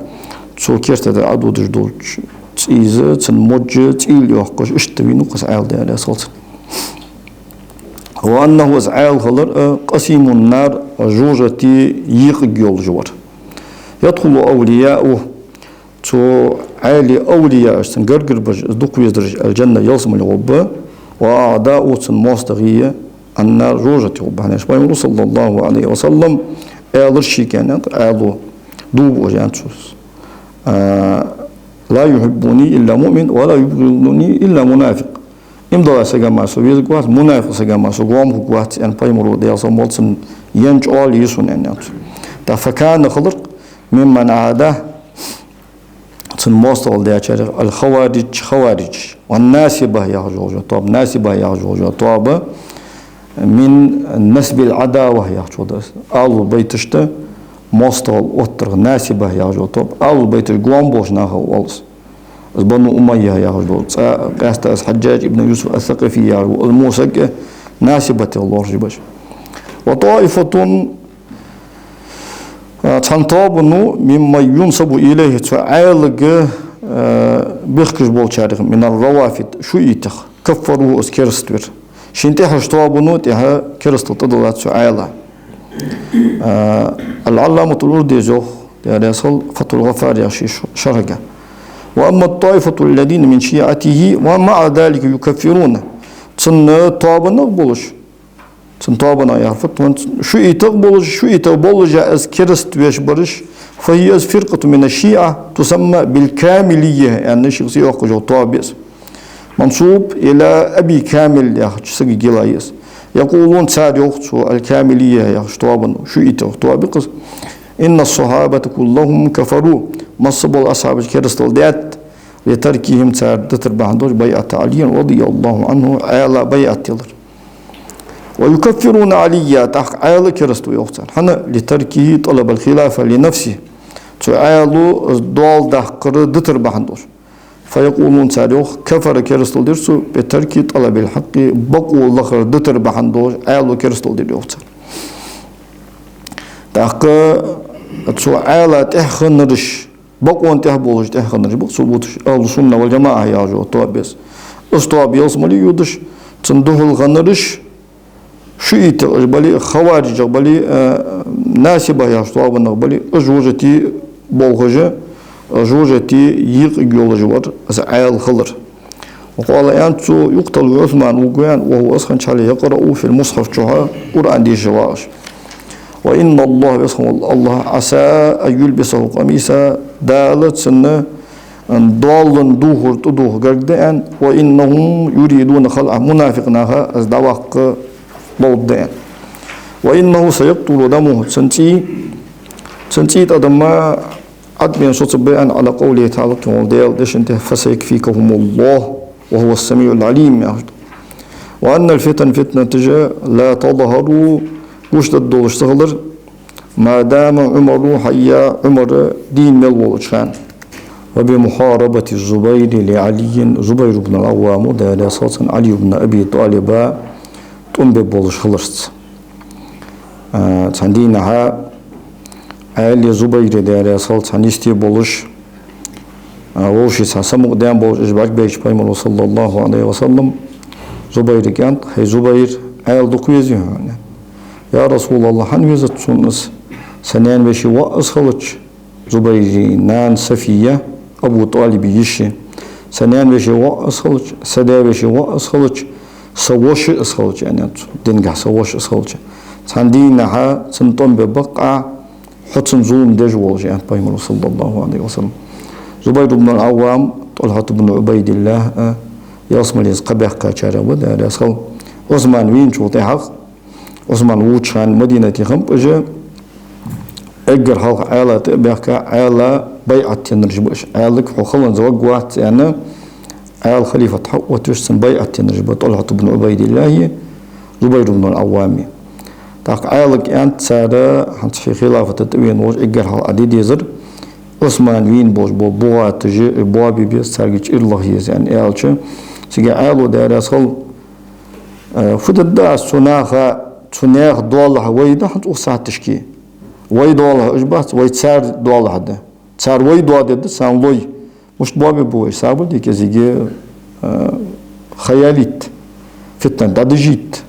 цу керта тӀара Ӏододаш долча цӀийца цун модж цӀийла йоаккхаш, иштта вийнав-кх из Ӏаьла, Даьла раьза хилва цунна. وأنه, из Ӏаьла хилар, а, قسيم النار, жожагӀатен екъиг йолаш вар. يدخل أولياؤه, цу Ӏаьлий овлияаш, цун гаргара бараш, из дукха везараш, الجنة, ялсмале гӀоргба, وأعداؤه, цун моастагӀий, النار, жожагӀате гӀоргба. ХӀана аьлча Пайхамаро, صلى الله عليه وسلم, аьлар шийга, аьннад, Ӏаьлас, дув буъ, аьннад цо. А, لا يحبني إلا مؤمن ولا يبغضني إلا منافق. Иман дола саг мара со везаргвац, мунафикъ саг мара со гоама хургвац, аьнна, Пайхамаро, Даьла салам хилда цунна, еннача оал йису, аьннад цо. ТӀаккха فكان, хилар-кх, ممن عاداه, цун моастагӀал даьчарех, الخوارج, хаварижаш, والناصبة яхаш йола тоаба, насиба яхаш йола тоаба, من نسب العداوة яхачох да из. Ахьлул байташта моастагӀал оттарах насиба яхаш йола тоаба, Ахьлул байташ гоама болча нахах оал из. Из Бану Умайя яхаш дола цӀа, къаьстта из Хьаджжадж ибн Юсуф ас-Сакъафи яхаш вола из мо саг насибатех лоархӀаш ба уж. وطائفة, а, цхьан тоабано, ممن ينسب إليه, цу Ӏаьлага, а, бехкаш болчарех, من الروافض, шиӀатех, كفروه, из кераста вир. Шийна тӀехьарча тоабано тӀехьа керастал тӀадиллад цу Ӏаьлас. А, аль-Ӏалламатуль-Урдусе йоах, Даьла раьза хилва, Фатхьуль-ГӀаффар яхача ший ш-, шархьага: وأما الطائفة الذين من شيعته ومع ذلك يكفرون. Цун тоабанах болаш, цун тоабанах яхар фуд, шиӀатех болаш, шиӀатех болаш а из кераста веш бараш, فهي, из, فرقة من الشيعة تسمى بالكاملية, аьнна, шийх цӀи йоаккхаш йола тоаба я из. منسوب إلى أبي كامل яхача сагага йилла я из. يقولون, цар йоах, цу аль-Камилия яхача тоабано, шиӀатех тоаба я-кх из: إن الصحابة كلهم كفروا, масса бола асхьабаш керастал даьд, لتركهم, цар дитар бахьан долаш, بيعة علي رضي الله عنه, Ӏаьлас байӀат дилар. ويكفرون عليا, тӀаккха Ӏаьла кераста ва йоах цар. ХӀана? لتركه طلب الخلافة لنفسه, цу Ӏаьлас доал даккхар дитар бахьан долаш. فيقولون, цар йоах: كفر, керастал дир цо, بترك طلب الحق, бакъо лахар дитар бахьан долаш Ӏаьлас керастал дир йоах цар. ТӀаккха цу Ӏаьлас тӀехьа хиннараш, бакъонна тӀехьа болаш тӀехьа хиннараш ба-кх цо буташ, ахӀлу сунна вал джамаӀа яхаш йола тоаба я из. Из тоаба ялсмале йодаш, цунна духьал хиннараш, шиӀитех уж бале а, хаварижех бале а, насибах яхача тоабанах бале а, уж вожатий болхаш, уж вожатий екъа йолаш вар из Ӏаьла хилар. وقال, аьннад цо, يقتل عثمان, вувргва, аьнна, وهو, из хиннача хьале, يقرأ في المصحف, чухьа Къуръан дешаш вагӀаш. وإن الله, веза хинна вола АллахӀ, عسى أن يلبسه قميصا, Дала цунна доаллан духар тӀадувха гарга да, аьнна, وإنهم يريدون خلعه, мунафикъ наха из дӀаваккха ловргда, аьнна. وإنه سيقطر دمه, цун цӀий, цун цӀий тӀадам Ӏадбена соцаргба, аьнна, على قوله تعالى, кхы вола Даьла дешан тӀа, فسيكفيكهم الله وهو السميع العليم, яхаш да. وأن الفتن, фитнаташ, لا تظهر, гучадаргдолаш ца хилар, ما دام عمر حيا, Ӏумар дийна мел волча хана. وبمحاربة الزبير لعلي, Зубайр ибн ал-Ӏаввама, Даьла раьза хилва цунна, Ӏали ибн Аби ТӀалиба тӀом бергболаш хиларца. А, цхьан дийнахьа Ӏаьлеи Зубайреи, Даьла раьза хилва царна, цхьан йисте болаш, а, вовшашца самукъадаьнна болаш, уж бӀаргабайча, Пайхамаро, صلى الله عليه وسلم, Зубайрага аьннад: «ХӀай Зубайр, Ӏаьла дукха везий хьона?» «Я РасулаллахӀ, хӀана везац сона из? Са наьна-веший воӀ из хилча, Зубайра нана Сафия, Абу ТӀалиба йиша. Са наьна-веший воӀ из хилча, са даь-веший воӀ из хилча, са воша из хилча, аьннад цо, динагахьа са воша из хилча. Цхьан дийнахьа цунна тӀом бергба-кх Ӏа, хьо цунна зулам деш волаш», — аьннад Пайхамаро, صلى الله عليه وسلم. Зубайр ибн ал-Ӏаввам, ТӀалхьат ибн Ӏубайдиллахь а ялсмалеца кхаъ баьккхачарех ва, Даьла раьза хилва. Ӏусман вийначул тӀехьагӀа, Ӏусман вувча хана Мадинате хиннаб уж, эггара хьалха Ӏаьла тӀа а баьхка, Ӏаьлас байӀат деннараш ба уж. Ӏаьлага: «Хьо халонца варгвац», — аьнна, Ӏаьла халифат хьаоттавеш, цунна байӀат деннараш ба ТӀалхьат ибн Ӏубайдиллахьи Зубайр ибн ал-Ӏаввами. ТӀаккха Ӏаьлага аьннад цар, хӀанз хьи хилафата тӀавена волаш, эггара хьалха Ӏа де дезар Ӏусман вийна болаш бола бугӀаташ, боабе беза, царга чӀир лаха еза, аьнна, аьлча, цига Ӏаьлас, Даьла раьза хилва: «Э, фу дергда аз цу наха, цу наьха доалахьа вай да хӀанз укх сахьаташка? Вай доалахьа уж бац, вай цар доалахьа да. Цар вай доа дергда, царна лой. Мишта боабергба вай? Сабар де кӀезига, э, ха ялийта, фитна дӀадажийта,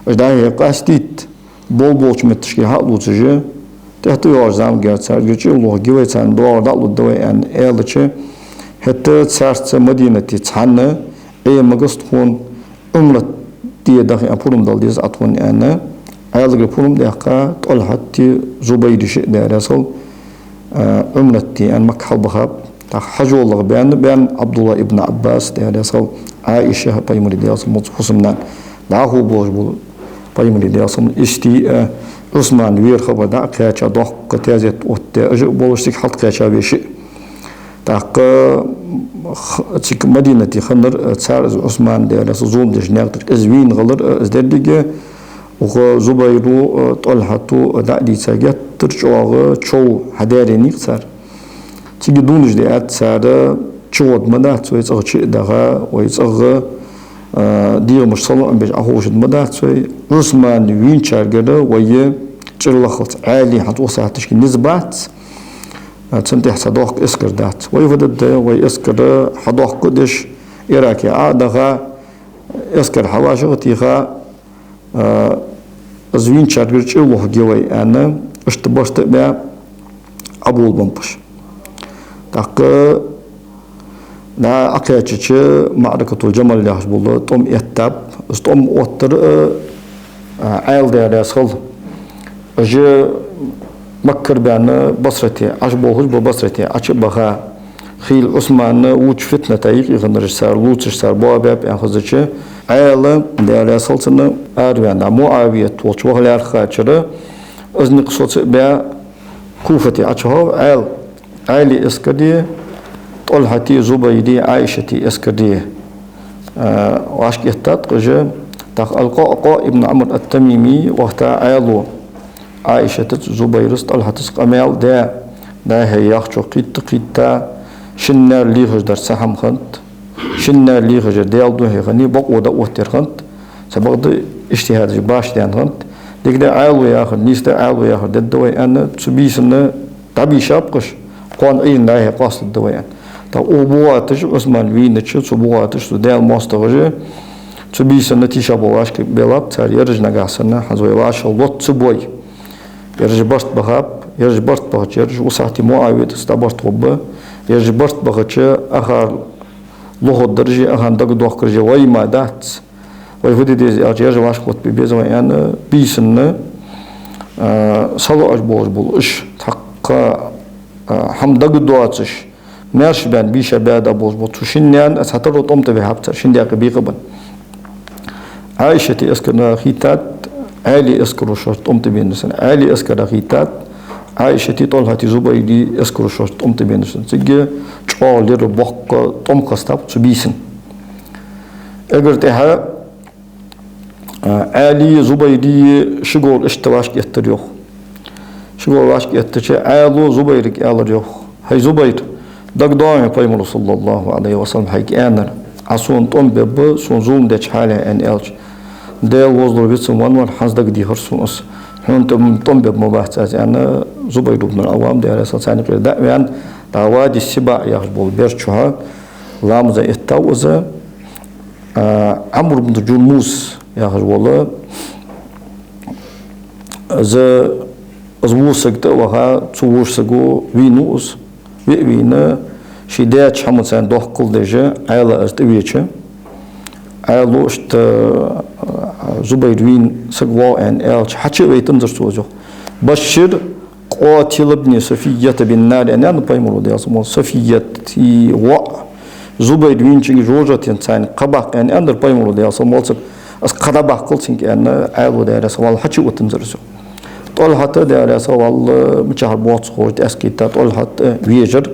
уж дӀа-хьа къастийта, болх болча метташка хьа а лувцаш, тӀехьа тӀайоагӀача заманга царга чӀир лохаргья вай, царна доагӀар дӀа а лургда вай», — аьнна, аьлча, хӀаьта царца Мадинате цхьана Ӏе магас тхона, Ӏумрат де даха, аьнна, пурам дала деза Ӏа тхона, аьнна, Ӏаьлагара пурам даьккха, ТӀалхьати Зубайри шиъ, Даьла раьза хилва, а, Ӏумрат де, аьнна, Макка хьалбахаб. ТӀаккха хьажола баьнна, баьнна Ӏабдуллахь ибн Ӏаббас, Даьла раьза хилва, Ӏаиша, Пайхамара, Даьла салам хилда цунна, хӀусамнана, дӀахо болаш бола Пайхамара, Даьла салам хилда цунна, йистеи, а, Ӏусман вера хабар дӀа а кхаьча, доккха таьзет оттадаь, уж а болаш, цига хьалкхаьча вай шиъ. ТӀаккха х-, цига Мадинате хиннар, э, цар из Ӏусман, Даьла раьза хилва, зулам деш наькъа тӀара из вийна хилар, э, из деррига, укх Зубайро, э, ТӀалхьато, э, дӀа а дийца, геттара чӀоагӀа чов хьадаьренай-кх цар. Цига дувнаш диад цар: «ЧугӀоргда ма дац вай, цӀагӀа чу а даха, вай цӀагӀа, э, дегӀамашта салоӀам беш Ӏоховшаргда ма дац вай. Ӏусман вийначаргара вай чӀир лахалца Ӏаьлий хӀанз укх сахьаташка низ бац. Цунна тӀехьа цхьа доккха эскар дац. Вай фу дергда, вай эскар хьадоаккхаш а деш, Ӏираке Ӏо а даха, эскар хьавӀашагӀ а теха, а, из вийначаргара чӀир лохаргья вай», — аьнна, иштта барт а баь, Ӏоболабеннаб уж. ТӀаккха дӀа Ӏокхаьчача, МаӀракатул-Джамал яхаш бола тӀом эттаб. Из тӀом оттар а, а, Ӏаьла, Даьла раьза хилва, уж Маккара баьнна Басрате Ӏочуболхаш ба, Басрате Ӏочу а баха, хийла Ӏусмана вувча фитната юкъе хиннараш цар лувцаш, цар боабаьб аьнна хезача, Ӏаьла, Даьла раьза хилва цунна, араваьнна, МуӀавият волча ваха лаьрхӀача, из никъ соца а баь, Куфате Ӏочухьов Ӏаьла, Ӏаьлий эскари, ТӀалхьати, Зубайри, Ӏаишати эскари, а, вӀашкаэттад-кх уж. ТӀаккха Аль-КъаӀкъаӀ ибн Ӏамр ат-Тамими вахийта Ӏаьлас Ӏаишатаца, Зубайраца, ТӀалхьатаца къамаьл даь, дӀа-хьа яхачох кхийтта-кхийтта, шиннара лехаш дар цхьа хӀама хиннад, шиннара лехаш яр Даьла духьа хиннай, бокъо дӀаоттаяр хиннад, цхьабакъда иджтихӀадаш башха даьнна хиннад. Дика да Ӏаьлас яхар, нийса да Ӏаьлас яхар, дергда вай аьнна, цу бийсанна дӀабийшаб-кх уж. кхоана Ӏуйранна дӀа-хьа къоастаргда вай аьнна. ТӀаккха укх бухаташ, Ӏусман вийнача цу бухаташ, цу Даьла моастагӀаша, цу бийсанна тийшаболаш белаб цар, ераш нагахьа санна хӀанз вай вӀашагӀлоац ца бой. Ераш барт бахаб, ераш барт бахача, ераш укх сахьате МуӀавияс дӀабарт хургба, ераш барт бахача, акхар лохаргдараш а, акхарна дагадоахараш а вай мара дац. Вай фу де деза аьлча, ераш вӀашагӀлоатабе беза вай аьнна, бийсанна, а, салоӀаш болаш бола уж, тӀаккха, а, хӀама дагадоацаш, маьрша баьнна, бийша баьнна болаш бола цу шин наьна цхьатарра тӀом тӀабихьаб цар, шин даькъе бекъабенна. Ӏайшата эскара хийттад, Ӏаьлий эскара шоашта тӀом тӀабеннар санна. Ӏаьлий эскара хийттад, Ӏайшатеи ТӀалхьатеи Зубайрий эскара шоашта тӀом тӀабеннар санна. Цига чӀоагӀа лира боккха тӀом хестаб цу бийсан. Эггара тӀехьа, а, Ӏаьлийи Зубайрийи ши говр иштта вӀашкаэттар йоах. Ши говр вӀашкаэттача, Ӏаьлас Зубайрага аьлар йоах: «ХӀай Зубайр, дагадоагӀий хьона Пайхамара, саллаллахӀу Ӏалайхи ва саллам, хьайга аьннар, Ӏа сона тӀом бергба, сона зулам деча хьале», аьнна аьлча, «Даьла возалура, вицвенна вар, хӀанз дагадехар сона из. Хьона тӀом, тӀом бергба ма бац аз», аьнна, Зубайр ибн ал-Ӏаввам, Даьла раьза хилва цунна, царна юкъера дӀа а ваьнна, дӀа Вади Сиба яхаш бола бер чу лам даь эттав из. А, Ӏамр ибн Джурмус яхаш вола, из, из вокх саг тӀа а ваха, цу вокх саго вийнав из. Ве а вийна, ший даьча хӀаманца дохкал деш, Ӏаьла из тӀавеча, Ӏаьлас иштта, а, Зубайр вийна саг воагӀа аьнна аьлча, хьачу а вайтанзар цо из йоах. «بشر قاتل ابن صفية بالنار», аьнна, аьннад Пайхамара, Даьла салам хилда цунна, Сафията воӀ Зубайр вийначунга жожагӀатен цайна кхаъ баккха аьнна, аьннадар Пайхамара, Даьла салам хилда цунна. Из кхаъ дӀабаккхалца цунга аьнна, Ӏаьлас, Даьла раьза хилва, вӀалла хьачу а вайтанзар из йоах. ТӀалхьат, Даьла раьза хилва, вӀалла мичахьара боаца ховш, тӀехьашкахетта ТӀалхьат а вежар.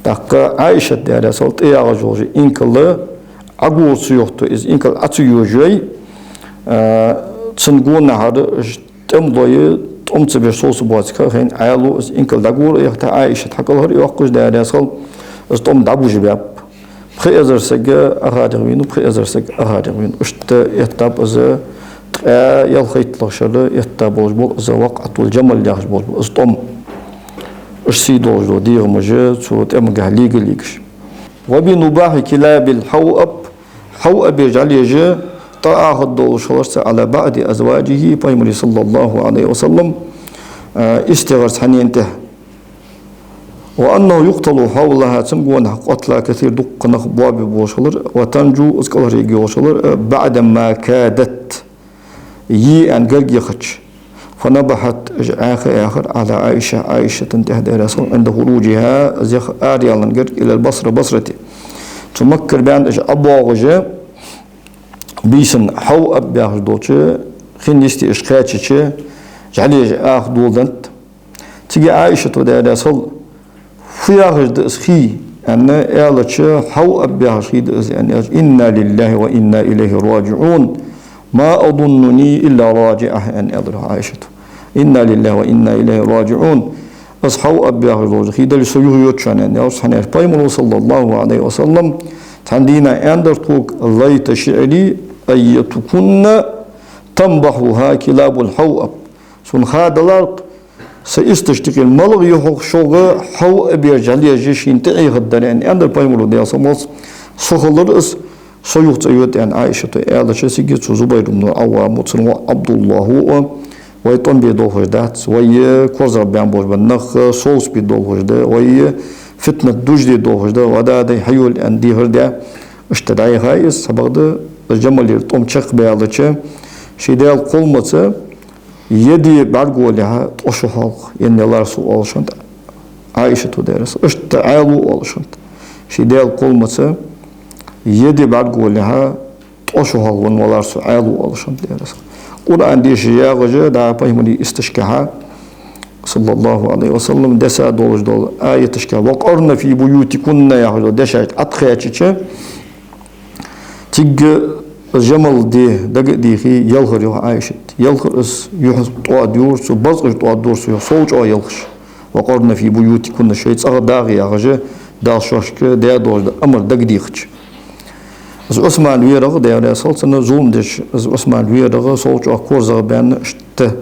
ТӀаккха Ӏайшата, Даьла раьза хилва, тӀаягӀаш йола инкал Ӏогора ца йохийта, из инкал Ӏо ца йожайой, а, цун гонахьара уж тӀем лой, тӀом ца беш совцабоацилга, хӀаьта Ӏаьлас из инкал дӀагора а яхийта, Ӏайшат хьакӀалхара а йоаккхаш, Даьла раьза хилва, из тӀом дӀабужабаьб. Пхи эзар саг акхарга вийнав, пхи эзар саг акхарга вийнав. Иштта эттаб из, ткъаь ялхайттлагӀа шера этта болаш бола из, Вакъатул-Джамал яхаш болаш бола из тӀом. Уж сий долаш дола дегӀамаш цу тӀемагахьа лега-легаш. «وبنباح كلاب الحوأب», хьавъабий жӀалеш тӀаахаргдолаш хиларца, «على بعض أزواجه», Пайхамара, саллаллахӀу Ӏалайхи ва саллам, а, истигӀарца хьанена тӀехьа. «وأنه يقتل حولها», цун гонахьа къоттала, «كثير», дуккха нах боабергболаш хилар, «وتنجو», из кӀалхаръергйолаш хилар, «بعدما كادت», йий аьнна гарга яхача. «فنبحت», уж Ӏаьха а Ӏаьхар, «على عائشة», Ӏайшата тӀехьа, Даьла раьза хилва, «عند خروجها», из яха араялан гарга, «إلى البصرة», Басрате. Цу Маккара баьнна уж ӀобоагӀаш, бийсан хьавъаб яхаш долча хин йисте уж кхаьчача, жӀалеш аха доладеннад. Цига Ӏайшата, Даьла раьза хилва, «Фу яхаш да из хий?» аьнна аьлча, «Хьавъаб яхаш хий да из», аьнна аьлча, «إنا لله وإنا إليه راجعون، ما أظنني إلا راجعة», аьнна аьлар Ӏайшата. «إنا لله وإنا إليه راجعون». Из хьавъаб яхаш долаш дола хий дале, со юхайода шоана, аьнна аьлча, цхьан аьлча Пайхамара, саллаллахӀу Ӏалайхи ва саллам, цхьан дийнахьа аьннадар тхога: «ليت شعري أيتكن تنبحها كلاب الحوأب». Сона ха далар-кх, са исташта юкъера малагӀа я хьогӀ шуга хьавъабий жӀалеш шийна тӀаӀийхаргдар, аьнна, аьннадар Пайхамара, Даьла салам хилда цунна. Со хилар из, со юха цӀайода, аьнна, Ӏайшата аьлча, цига цу Зубайр ибн Ӏаввама, цун воӀ ӀабдуллахӀа а: «Вай тӀом бе долхаш дац, вай корзагӀбаьнна болаш ба нах, совцабе долхаш да, вай фитнат дужаде долхаш да, ва да дай хьайола», аьнна, дехар даь, иштта дӀаяхай из. Цхьабакъда, из Джамалера тӀом чакхбаьлча, ший Даьла кхолламца еде бӀаргаго лаьрхӀа ткъо шу хьалха енна ялар со, оалаш хиннад Ӏайшата, Даьла раьза хилва. Иштта Ӏаьлас оалаш хиннад. Ший Даьла кхолламца еде бӀаргаго лаьрхӀа ткъо шу хьалха венна валар со, Ӏаьлас оалаш хиннад, Даьла раьза хилва. Къуръан деша ягӀаш, дӀа Пайхамара исташкахьа, саллаллахӀу Ӏалайхи ва саллам, деса долаш дола аяташка «وقرن في بيوتكن» яхаш дола дешаш тӀа Ӏокхаьчача, цига из Джамал де дага а дийхе, елхар йоах Ӏайшата. Елхар из, юхь тӀоадайора цо, базкъаш тӀоадайора цо, йоах, сов чӀоагӀа елхаш. «وقرن في بيوتكن», шоай цӀагӀа дагӀа яхаш, Дала шоашка даь долаш дола амар дагадехача. Из Ӏусман верагӀа, Даьла раьза хилва цунна, зулам деш из Ӏусман верагӀа, сов чӀоагӀа корзагӀбаьнна, иштта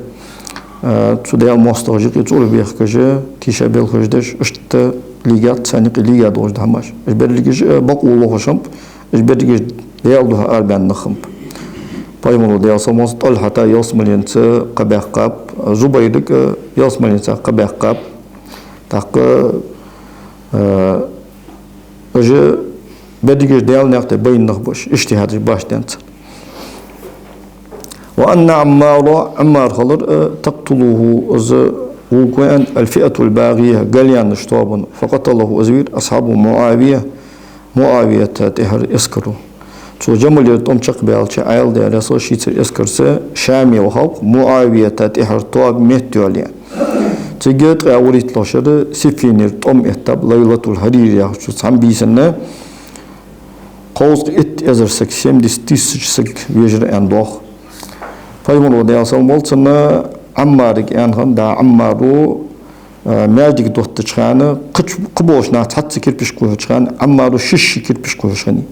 Э, цу Даьла моастагӀашта юкъе цӀура бехкаш, тийша белхаш деш, иштта лийгад, царна юкъе лийга долаш да хӀамаш. Уж берригаш, э, бокъо лохаш хиннаб, уж берригаш Даьла духьа арабаьнна нах хиннаб. Пайхамара, Даьла салам хилда цунна, ТӀалхьата ялсмаленца кхаъ баьккхаб, Зубайрага ялсмаленца кхаъ баьккхаб. ТӀаккха, э, уж берригаш Даьла наькъа тӀа байна нах ба уж, иджтихӀадаш башха денца. وأن عمار, Ӏаммар хилар, э, تقتله, из вувргва аьннад الفئة الباغية, галъяьннача тоабано, فقتله, из вийр أصحاب معاوية, МуӀавията тӀехьара эскаро. Цо Джамалера тӀом чакхбаьлча, Ӏаьла, Даьла раьза хилва цунна, шийцара эскарца Шаме вахав-кх МуӀавията тӀехьара тоаба меттайоалае. Цига ткъаь вурийтталагӀча шера Сиффинера тӀом эттаб, Лайлатул-Хьарир яхача цу цхьан бийсанна кховзткъеи итт эзар саг, семьдесят тысяч саг вежар аьнна доагӀа. Пайхамара, Даьла салам хилда цунна, Ӏаммарага аьнна хиннад, Ӏаммаро, э, маьждиг доттача хана, кхач-, кхыболча наха цхьацца кирпишка кхухьача хана, Ӏаммаро шишша кирпишка кхухьаш хиннай.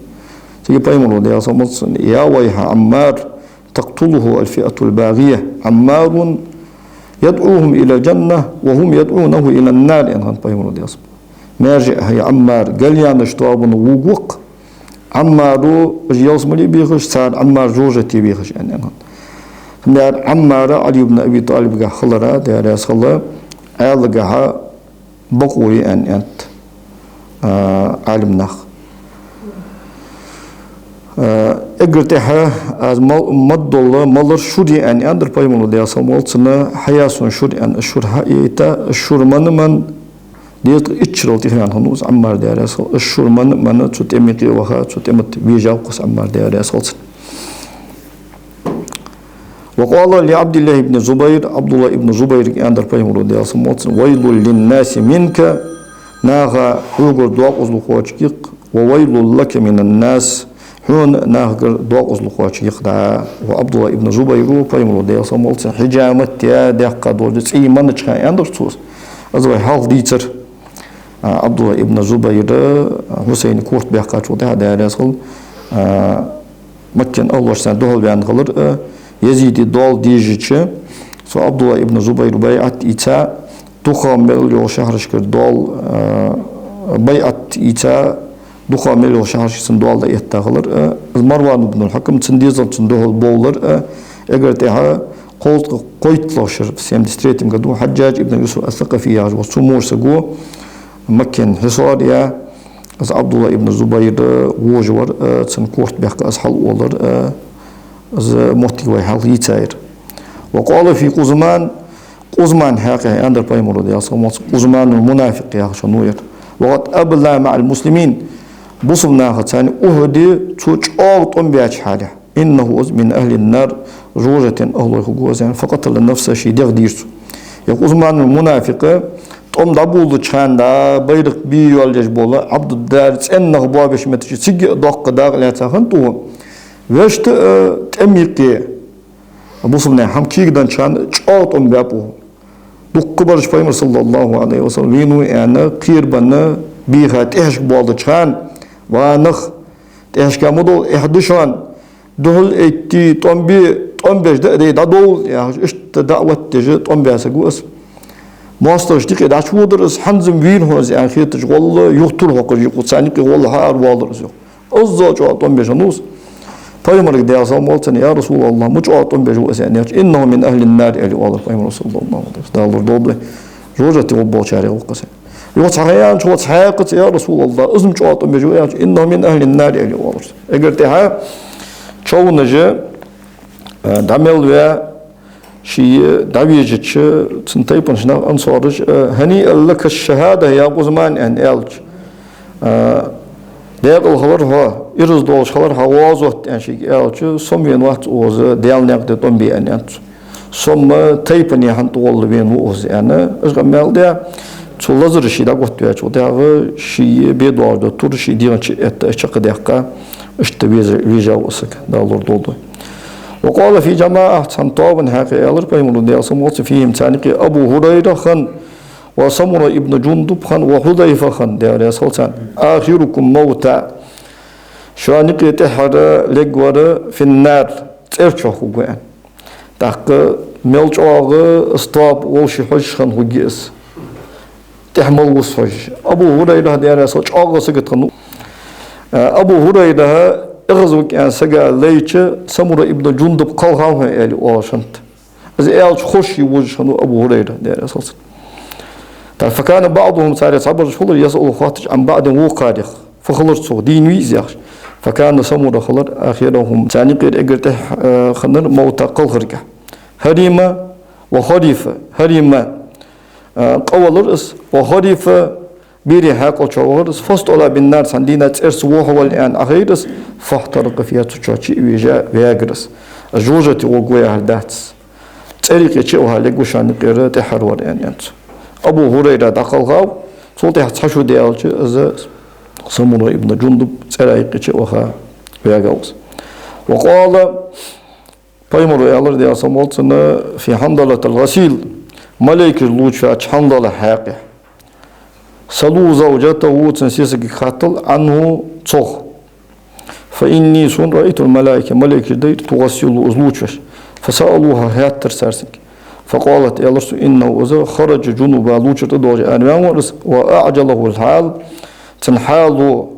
Цига Пайхамара, Даьла салам хилда цунна: يا ويح عمار، تقتله الفئة الباغية، عمار يدعوهم إلى الجنة وهم يدعونه إلى النار, аьнна хиннад Пайхамара, Даьла салам хилда цунна. Маьржа, хӀай Ӏаммар, галъяьннача тоабано вувргва-кх Ӏаммаро, уж ялсмале бехаш, цар Ӏаммар жожагӀате вехаш, аьнна, аьнна хиннад. Цудухьа Ӏаммара Ӏали ибн Аби ТӀалибагахьа хилара, Даьла раьза хилва, Ӏаьлагахьа бокъо я аьнна, аьннад, а, Ӏалимнаха. А, эггара тӀехьа аз мал-, маддола малар шура я аьнна, аьннадар Пайхамара, Даьла салам хилда цунна, хьаяь сона шура аьнна, шура хьаяйта, шура мана-мана, дезткъа итт шерал тӀехваьнна хиннав из Ӏаммар, Даьла раьза хилва, из шура мана-мана цу тӀема юкъе ваха, цу тӀема тӀа вежав-кх из Ӏаммар, Даьла раьза хилва цунна. وقال لعبد الله بن الزبير, Ӏабдуллахь ибн Зубайрага аьннадар Пайхамара, Даьла салам хилда цунна: ويل للناس منك, наха хьогара докъазло кхоачаргья-кх, وويل لك من الناس, хьона нахагара докъазло кхоачаргья-кх, дӀа. Ва Ӏабдуллахь ибн Зубайра Пайхамара, Даьла салам хилда цунна, хьижамат я даьккха долча цӀий меннача хана аьннадар цо из. Из вай хьалха дийцар. А, Ӏабдуллахь ибн Зубайр, а, Хьусайна корта баьккхачул тӀехьагӀа, Даьла раьза хилва, а, Маккан ахӀлошца духьалваьнна хилар, а, Язида доал дийжача, цу Ӏабдуллахь ибн Зубайра байӀат ийца, дукха мел йолча шахьарашкара доал, а, байӀат ийца, дукха мел йолча шахьарашкара цун доал дӀаэтта хилар, а, из Марван ибн аль-Хьакам цун дезал цунна духьал бовлар, а, эггара тӀехьа кховзткъеи кхойтталагӀча шера, в семьдесят третьем году, Хьаджжадж ибн Юсуф ас-Сакъафи яхаш вола цу мо саго Маккан хьисар яь, из Ӏабдуллахь ибн Зубайр вожавар, а, цун корта баьккха из хьалъоллар, а, из моттиг вай хьалха йийцар. وقال في قزمان, Къузмана хьакъехьа аьннадар Пайхамара, Даьла салам хилда цунна, Къузманул-Мунафикъ яхаш хиннав ер. وقد أبلى مع المسلمين, бусалба нахаца Ухьуде цо чӀоагӀа тӀом беча хьале. إنه, из, من أهل النار, жожагӀатен ахӀлой хургва из, аьнна, فقتل نفسه, ший дегӀ дийр цо. Ер Къузманул-Мунафикъ тӀом дӀаболалуча хана, дӀа байракх бе йоалаеш бола Ӏабдуддар цӀен нах боабеш моттиге, цига а доккха дакъа лаьца хиннад цо. Вешта а тӀема юкъе бусалба наьха хӀама кегаденнача хана чӀоагӀа тӀом баьб цо. Дуккха бараш Пайхамар, صلى الله عليه وسلم, венав аьнна, кхерабенна, бийха тӀехьашка боалача хана: «Ва нах, тӀехьашка ма довла, эхь да шоана, духьал эттий, тӀом бе, тӀом беш дӀа а дайя, дӀадовла», яхаш, иштта даӀват деш тӀом баь саг ва из. МоастагӀашта юкъе дӀачуводар из, хӀанз-м вийр хьона из аьнна хеташ, гӀолла юха тур хьокхаш, юха царна юкъе гӀолла хьааравоалар из юха. Иззал чӀоагӀа тӀом беш хиннав из. Пайхамарга, Даьла салам хилда цунна: «يا رسول الله, ма чӀоагӀа тӀом беш ва из?» аьнна аьлча, «إنه من أهل النار», аьле оалар Пайхамара, صلى الله عليه وسلم. Дала лорадолда вай. ЖожагӀате гӀоргболчарех ва-кх из. Юха цхьа ха яьннача, цхьаькхаза: «يا رسول الله, из-м чӀоагӀа тӀом беш ва?» аьлча, «إنه من أهل النار», аьле оалар из. Эггара тӀехьа човнаш, э, дӀа мел ваь, ше дӀавежача, цун тайпан нах, ансараша: «هنيئا لك الشهادة يا قزمان», аьнна аьлча, э, «Даькъала хилар хьо, ираз долаш хилар хьа гӀазот», аьнна шийга аьлча, «Со-м вена вац укхаза Даьла наькъа тӀа тӀом бе», аьнна, аьннад цо. «Со-м тайпан хьа тӀагӀолла вена ва укхаза», аьнна, уж къамаьл даь, цу лазара ше дӀаготтаваьчул тӀехьагӀа, ший бе доагӀаш дола тур ший дегӀа чу а этта, чакхдаьккха, иштта веза-, вежав из саг, Дала лорадолда вай. وقال في جماعة, цхьан тоабан хьакъехьа аьлар Пайхамара, Даьла салам хилда цунна, فيهم, царна юкъе Абу ХӀурайра хиннав, وسمرة بن جندب хиннав, وحذيفة хиннав, Даьла раьза хилва царна: «آخركم موتا, шоана юкъе тӀеххьара лергвар في النار, цӀера чу хургва», аьнна. ТӀаккха Мел чӀоагӀа из тоаба волча хьожаш хинна хургья из. ТӀехьа мел гӀус хьожаш. Абу ХӀурайра, Даьла раьза хилва цунна, чӀоагӀа сагота хиннав. Э, Абу ХӀурайрага эгӀазваьча сага лайча, Самура ибн Джундуб кхелхав хьона аьле оалаш хиннад. Из аьлча ховш вожаш хиннав Абу ХӀурайра, Даьла раьза хилва цунна. ТӀаккха فكان بعضهم, царех цхьабараш хулар, يسأل, хоатташ, عن بعض, вокхарех. Фу хилар цох, дийна вий из яхаш. فكان Самура хилар آخرهم, царна юкъера эггара тӀехьа, э, хиннар, موتا, кхалхарга. هرم وخرف, هرم, э, къавелар из, وخرف, берий хьаькъал чувахар из, فاصطلى بالنار, цхьан дийнахьа цӀерца вохавале аьнна Ӏохайра из, فاحترق فيها, цу чу чу а вежа ваьгар из. Из жожагӀате гӀоргва яхар дац. ЦӀера юкъе чу а ваха лергва шоана юкъера тӀеххьара вар аьнна, аьннад цо. Абу ХӀурайра дӀакхелхав, цул тӀехьа цхьа шу даьлча, из Самура ибн Джундуб цӀера юкъе чу а ваха ваьгав из. وقال, пайхамара аьлар, Даьла салам хилда цунна, في حنظلة الغسيل, малейкаш лувчаваьча Хьанзала хьакъехьа: سلوا زوجته, цун сесагага хаттал, عنه, цох. فإني, сона, رأيت الملائكة, малейкаш дайра, تغسله, из лувчавеш. فسألوها, хаьттар цар цунга. فقالت, аьлар цо, إنه, из, خرج جنبا, лувчар тӀадоагӀаш араваьнна вар из, وأعجله الحال, цун хьало,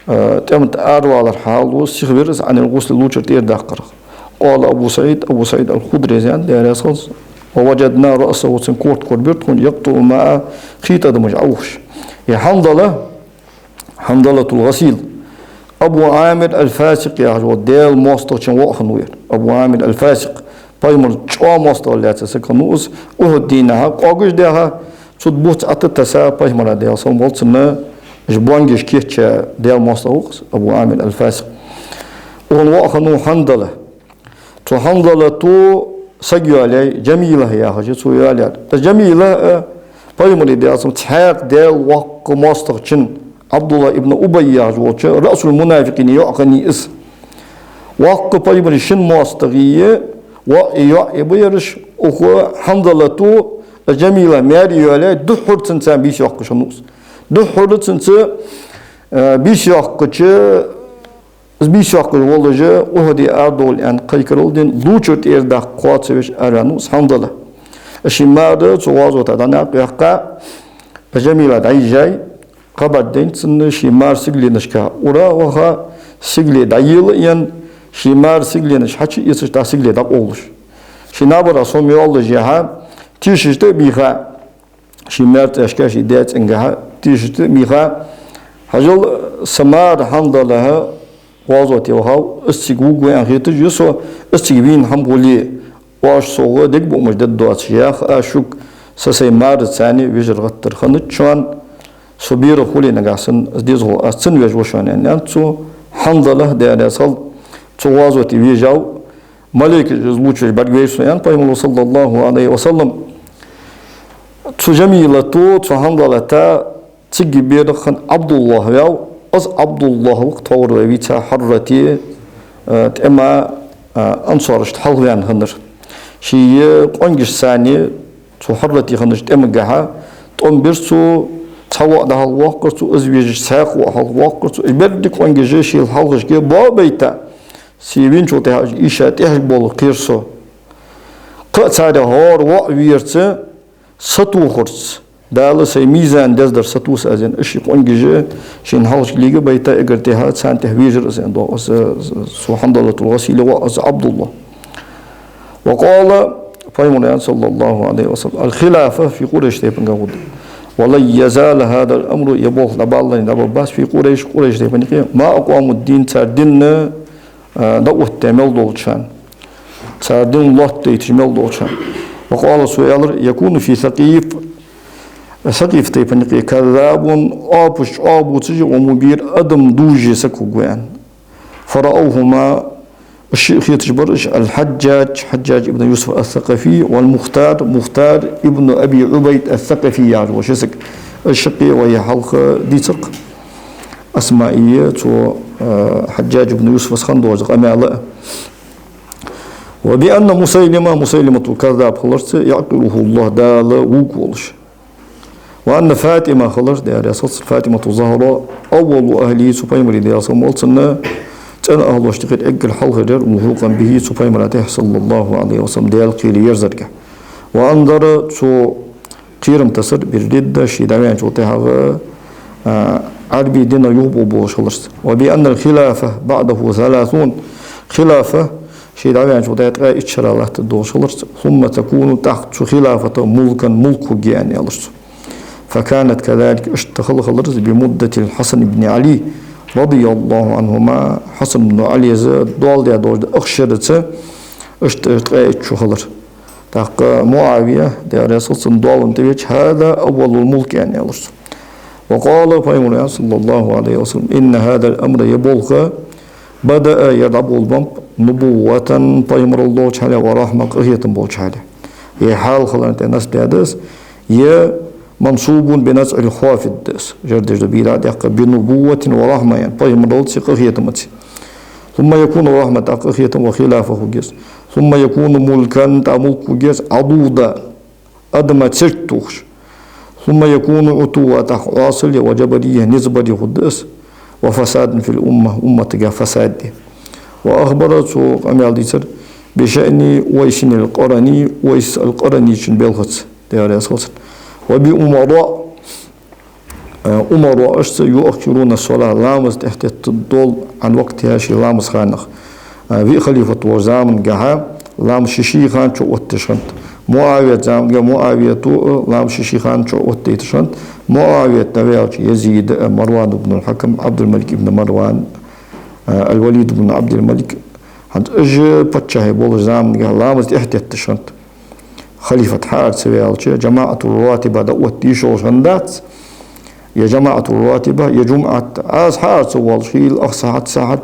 э, тӀем тӀа аравалара хьало сихвир из, عن الغسل, лувчар тӀера даккхарах. قال أبو سعيد, Абу СаӀид аль-Худрийс аьннад, Даьла раьза хилва цунна: ووجدنا رأسه, цун корта корабир тхона, يقطر الماء, хий тӀадамаш Ӏоухаш. Ер Хьанзала, حنظلة الغسيل, Абу Ӏамир аль-Фасикъ яхаш вола Даьла моастагӀчун воӀ хиннав ер. Абу Ӏамир аль-Фасикъ, пайхамара чӀоагӀа моастагӀал лаьца саг хиннав из, Ухьуд дийнахьа къогаш даьха, цу тӀа бувца Ӏотесса, пайхамара, Даьла салам хилда цунна, уж бонгаш кийчъяь Даьла моастагӀа ва-кх из, Абу Ӏамир аль-Фасикъ. Укхун воӀ хиннав Хьанзала. Цу Хьанзалата саг йоалаяьй, Джамила яхаш цо йоалаяьр. Из Джамила а, пайхамара, Даьла салам, цхьаькха Даьла воккха моастагӀчун, Ӏабдуллахь ибн Убай яхаш волча, رأس المنافقين йоӀ хиннай из. Воккха пайхамара шин моастагӀий воӀ а йоӀ а ба ераш, укх Хьанзалата, из Джамила маьре йоалаяьй, духхьал цунца бийса йоаккхаш хиннав из. Духхьал цунца, э, бийса йоаккхача, из бийса йоаккхаш волаш, Ухьуде арадовла аьнна кхайкарал дена, лувчар тӀера даккха кхоа ца веш араваьннав из Хьанзала. Ший мар цу гӀазота дӀа-накъа яьккха, Джамила дӀайижай, хабар денад цунна, ший мар сигаленашка ура а ваха, сигале дӀаела а енна, ший мар сигаленаш хьачуэцаш, тӀаккха сигале дӀакъовлаш. Ший набарах сом йоаллашехьа, тешаш тӀа а бийха, ший маьр-цӀашка, ший даь-цӀенгахьа тешаш тӀа а бийха: «Хьажал, са мар Хьанзала гӀазоте вахав, из цига вувргва аьнна хеташ я со, из цига вийна хӀама хуле, оаш сога дегабуамаш дергдоацаш, яхаш аз шуга, са сай марца цхьана вежарий гӀаттар хиннача шоана, со берах хуле нагахьа санна, из дезагӀа аз цунна веш ва шоана», — аьннад цо. Хьанзала, Даьла раьза хилва цунна, цу гӀазоте вежав, малейкаш из лувчавеш бӀаргавайра сона, аьннад пайхамара, صلى الله عليه وسلم. Цу Джамилата, цу Хьанзалата цигга берах хинна Ӏабдуллахь ваьв, из Ӏабдуллахь ва-кх тховра вай вийца Хьуррате, э, тӀема, э, ансарашта хьалхаваьнна хиннар. Ший къонгашца цхьана цу Хьуррате хиннача тӀемагахьа тӀом бир цо, цхьа воӀ дӀахьалхавоаккхар цо, из вежача цхьаькха воӀ хьалхавоаккхар цо, уж беррига къонгаш шийла хьалхашка боабайта, се веначул тӀехьагӀа уж ийша тӀехьашка бовла кхер со. Кхы а царех хӀара воӀ верца, сатохарца, Дала сай мизан дездар сатувс аз, аьнна, уж ший къонгаш шийна хьалхашка лийга а байта, эггара тӀехьа царна тӀехьа вежар из, аьнна, доагӀа из, из, цу Хьанзалатул ГӀасила воӀ из Ӏабдуллахь. وقال, пайхамара аьннад, صلى الله عليه وسلم: «الخلافة في قريش», тайпангахьа хургда. «ولن يزال هذا الأمر», ер болх дӀабаллалца дӀабаргбац, «في قريش», Къурайш тайпан юкъе, «ما أقاموا الدين», цар дин, а, дӀаоттадаь мел долча хана, цар дин лоаттадайташ мел долча хана. وقال, цо аьлар: «يكون في ثقيف», Сакъиф тайпан юкъе, «كذاب», оапаш чӀоагӀа бувцаш, «ومبير», адам дужаш саг хургва аьнна. «فرأوهما», уж шиъ хеташ бар уж, الحجاج, Хьаджжадж ибн Юсуф ас-Сакъафи, والمختار, Мухтар ибн Аби Ӏубайд ас-Сакъафи яхаш вола ши саг. Уж шаккхе вай хьалха дийцар-кх Асмаъи цу, э, Хьаджжадж ибн Юсуфас хинна долча къамаьла а. «وبأن مسيلمة», Мусайлиматул Каззаб хиларца, «يعقله الله», Дала вувргволаш. «وأن فاطمة», хилар, Даьла раьза хилва цунна, Фатимату Захра, «أول أهله», цу пайхамара, Даьла салам хилда цунна, цӀена ахӀлошта юкъера эггара хьалхара яр, ولحوقا به, цу пайхамара тӀехьа, صلى الله عليه وسلم, Даьла кхеле ерзарга. وأنذر, цо кхерам тасар, بالردة, ше дӀаваьнначул тӀехьагӀа, а, Ӏарбий динах юхабоалаш хиларца. وبأن الخلافة بعده ثلاثون, хилафа ше дӀаваьнначул тӀехьагӀа ткъаь итт шера латтаргдолаш хиларца. ثم تكون, тӀаккха цу хилафатах, ملكا, мулк хургья аьнна, аьлар цо. فكانت كذلك, иштта хила хилар из, بمدة الحسن بن علي رضي الله عنهما, Хьасан ибн Ӏалис доал даь долаш да ах шераца, иштта ткъаь итт шу хилар. ТӀаккха МуӀавия, Даьла раьза хилва цунна, доал тӀавеча, هذا أول الملك, аьнна, аьлар цо. وقال, пайхамара аьлар, صلى الله عليه وسلم: إن هذا الأمر, ер болх, بدأ, ер дӀаболабеннаб, نبوة, пайхамарал долча хьале, ورحمة, къахетам болча хьале. Ер хьал хиларна тӀа насб даьд из, ер منصوب بنزع الخافض да из. Жар деш да бийра деккха, بنبوة ورحمة, яъни пайхамаралцеи къахетамацеи. ثم يكون رحمة, тӀаккха къахетам, وخلافة, хургья из. ثم يكون ملكا, тӀаккха мулк хургья из, عضوضا, адама церг тохаш. ثم يكون عتوا, тӀаккха Ӏоасал е, وجبرية, низ баре хургда из, وفسادا في الأمة, умматагахьа фасад е. وأخبر, цо къамаьл дийцар, بشأن أويس القرني, Увайс ал-Къаранийчун белхаца, Даьла раьза хилва цунна. وبأمراء, э, умараъашца, يؤخرون الصلاة, ламаз тӀехьатеттаргдолаш, عن وقتها, ший ламаза ханах. Э, виъ халифат волча замангахьа ламаз ший-ший хана чу оттадеш хиннад. МуӀавият замангахьа МуӀавиято, э, ламаз ший-ший хана чу оттадайташ хиннад. МуӀавият дӀаваьлча Язид, э, Марван ибн аль-Хьакам, Ӏабдул-Малик ибн Марван, э, аль-Валид ибн Ӏабдул-Малик. ХӀанз уж паччахьи болча замангахьа ламаз тӀехьатетташ хиннад. Халифат хьаара ца ваьлча, جماعة الراتبة дӀаотта йиш йолаш хиннадац. Е جماعة الراتبة, е جمعة, Ӏа хьаара ца воалаш хилча, ах сахьат, сахьат,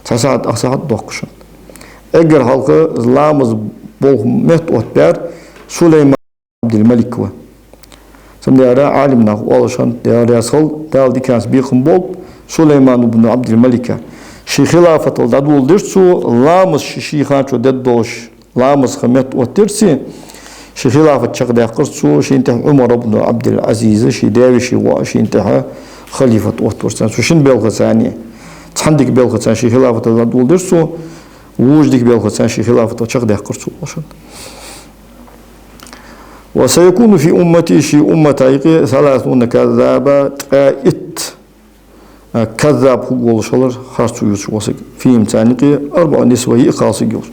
цхьа сахьат, ах сахьат доаккхаш хиннад. Эггара хьалха ламаз болх метта оттабаьр Сулайман ибн Ӏабдул-Малик ва. Цудухьа Ӏалим наха оалаш хиннад, Даьла раьза хилва, Дала диканца бекхам болба Сулайман ибн Ӏабдул-Малика. Ший хилафатал дӀадоладир цо, ламаз ший-ший хана чу дергдолаш, ламаза ха метта оттадир цо, ший хилафат чакхдаьккхар цо, шийна тӀехьа Ӏумар ибн Ӏабдул-Ӏазиз, ший даь-веший воӀ, шийна тӀехьа халифат оттавир цунна. Цу шин белхаца, цхьан дика белхаца ший хилафатал дӀадоладир цо, вож дика белхаца ший хилафатал чакхдаьккхар цо, оалаш хиннад. وسيكون في أمتي, ший уммата юкъе, ثلاثون كذابا, ткъаь итт, а, каззаб хургволаш хилар, харцо ювцаш вола саг. فيهم, царна юкъе, أربع نسوة, йиъ кхалсаг йолаш.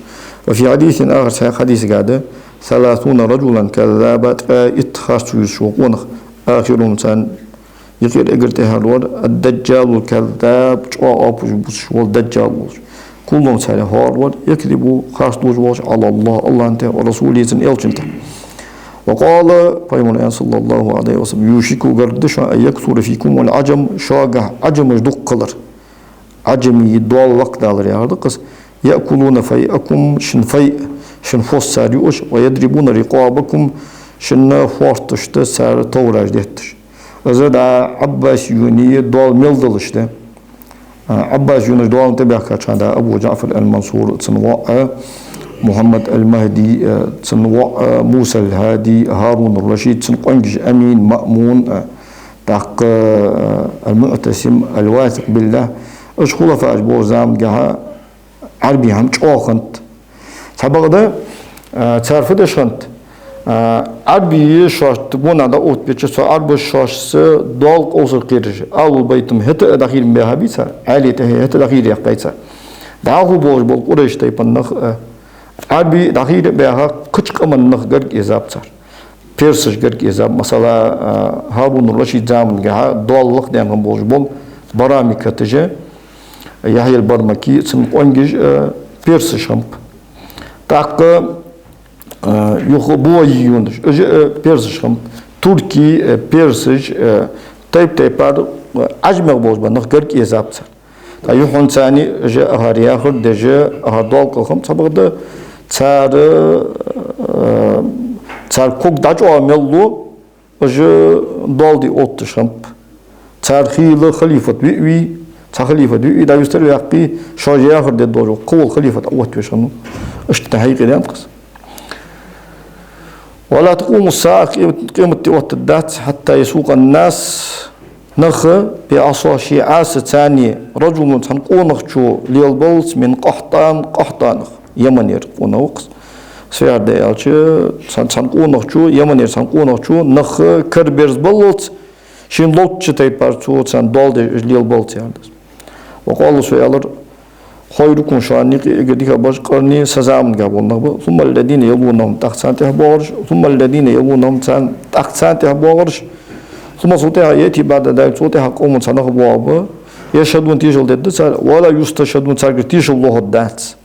وفي حديث آخر, цхьан хьадисагахьа да, ثلاثون رجلا كذابا, ткъаь итт харцо ювцаш вола къонах, آخرهم, царна юкъера эггара тӀехьара вар الدجال الكذاب, чӀоагӀа оапаш бувцаш вола даджал волаш. كلهم, царех хӀара вар, يكذب, харц лувш волаш, على الله, АллахӀа тӀа, ورسوله, цун элчана тӀа. وقال, пайхамара аьннад, صلى الله عليه وسلم: يوشك, гаргда шоана, أن يكثر فيكم العجم, шугахьа Ӏажамаш дукха хилар. Ӏажамий доал лакхдалар яхар да-кх из. يأكلون فيئكم, шун файъ, шун фос цар юаш, ويضربون رقابكم, шун фоарташта цар товраш детташ. Из да Ӏаббасиюний доал мел далаш да. А, Ӏаббасиюнаш доалан тӀабаьхкача хана да Абу ДжаӀфар аль-Мансур, цун воӀ, а, Мухьаммад аль-Махьди, а, цун воӀ, а, Муса аль-Хьади, ХӀарун ар-Рашид, цун къонгаш Амин, Маъмун, а, тӀаккха, а, аль-МуӀтасим, аль-Васикъ биллахӀ. Уж хулафаш болча замангахьа Ӏарбий хӀама чӀоагӀа хиннад. Цхьабакъда, а, цар фу деш хиннад, а, Ӏарбий шоашта гонахьа дӀаоттабеча, цу Ӏарбаша шоашца доал къовсар кхераш, Ахьлул-Байт-м хӀаьта а дӀахийра ма баьхабий цар, Ӏаьлий тӀехье хӀаьта а дӀахийра яьккхай цар. ДӀахо болаш бола Къурайш тайпан нах, а, Ӏарбий дӀахийра а баьха, кхыча къаман нах гарга эзаб цар. Персаш гарга эзаб, масала, а, ХӀарун ар-Рашид замангахьа доал лакхдаьнна болаш бола Барамикаташ, Яхьъя аль-Бармаки, цун къонгаш, а, персаш хиннаб. ТӀаккха, а, юха Буваййиюнаш, уж, а, персаш хиннаб. Туркий, а, персаш, а, тайп-тайпара, а, Ӏажамех болаш бола нах гарга эзаб цар. ТӀаккха юххьанца царна уж ахар яхар деш, ахар доал кхелла хиннаб, цхьабакъда цар, э, цар ког дӀачӀоагӀа мел лу, уж доал де отташ хиннаб. Цар хийла халифат виъ вий, цхьа халифат виъ вий, дӀаюстар ваьккхий, шоаш яхар де долаш, кхывола халифат Ӏооттавеш хиннав. Иштта хьайкъе даьннад-кх из. ولا تقوم الساعة, къемат-, къематди оттаргдац, حتى يسوق الناس Нах, بعصا, ший Ӏаса царна, رجل, цхьан къонахчо лелабаллалца, من قحطان, Къахьтанах, Йеманера къонах ва-кх из. Сфер да аьлча, цхьан, цхьан къонахчо, Йеманера цхьан къонахчо нах караберзабаллалца, шийна ловчча тайпара цо царна доал деш лелабаллалца, яхар да из. وقال, цо аьлар: خيركم, шоана юкъе эггара дикагӀбараш, قرني, са заманга бола нах ба, ثم الذين يلونهم, тӀаккха царна тӀехьа боагӀараш, ثم الذين يلونهم, царна, тӀаккха царна тӀехьа боагӀараш, ثم, цул тӀехьа, يأتي بعد ذلك, цул тӀехьа, قوم, цхьа нах боагӀаргба, يشهدون, тешал дергда цар, ولا يستشهدون, царгара тешал лохаргдац,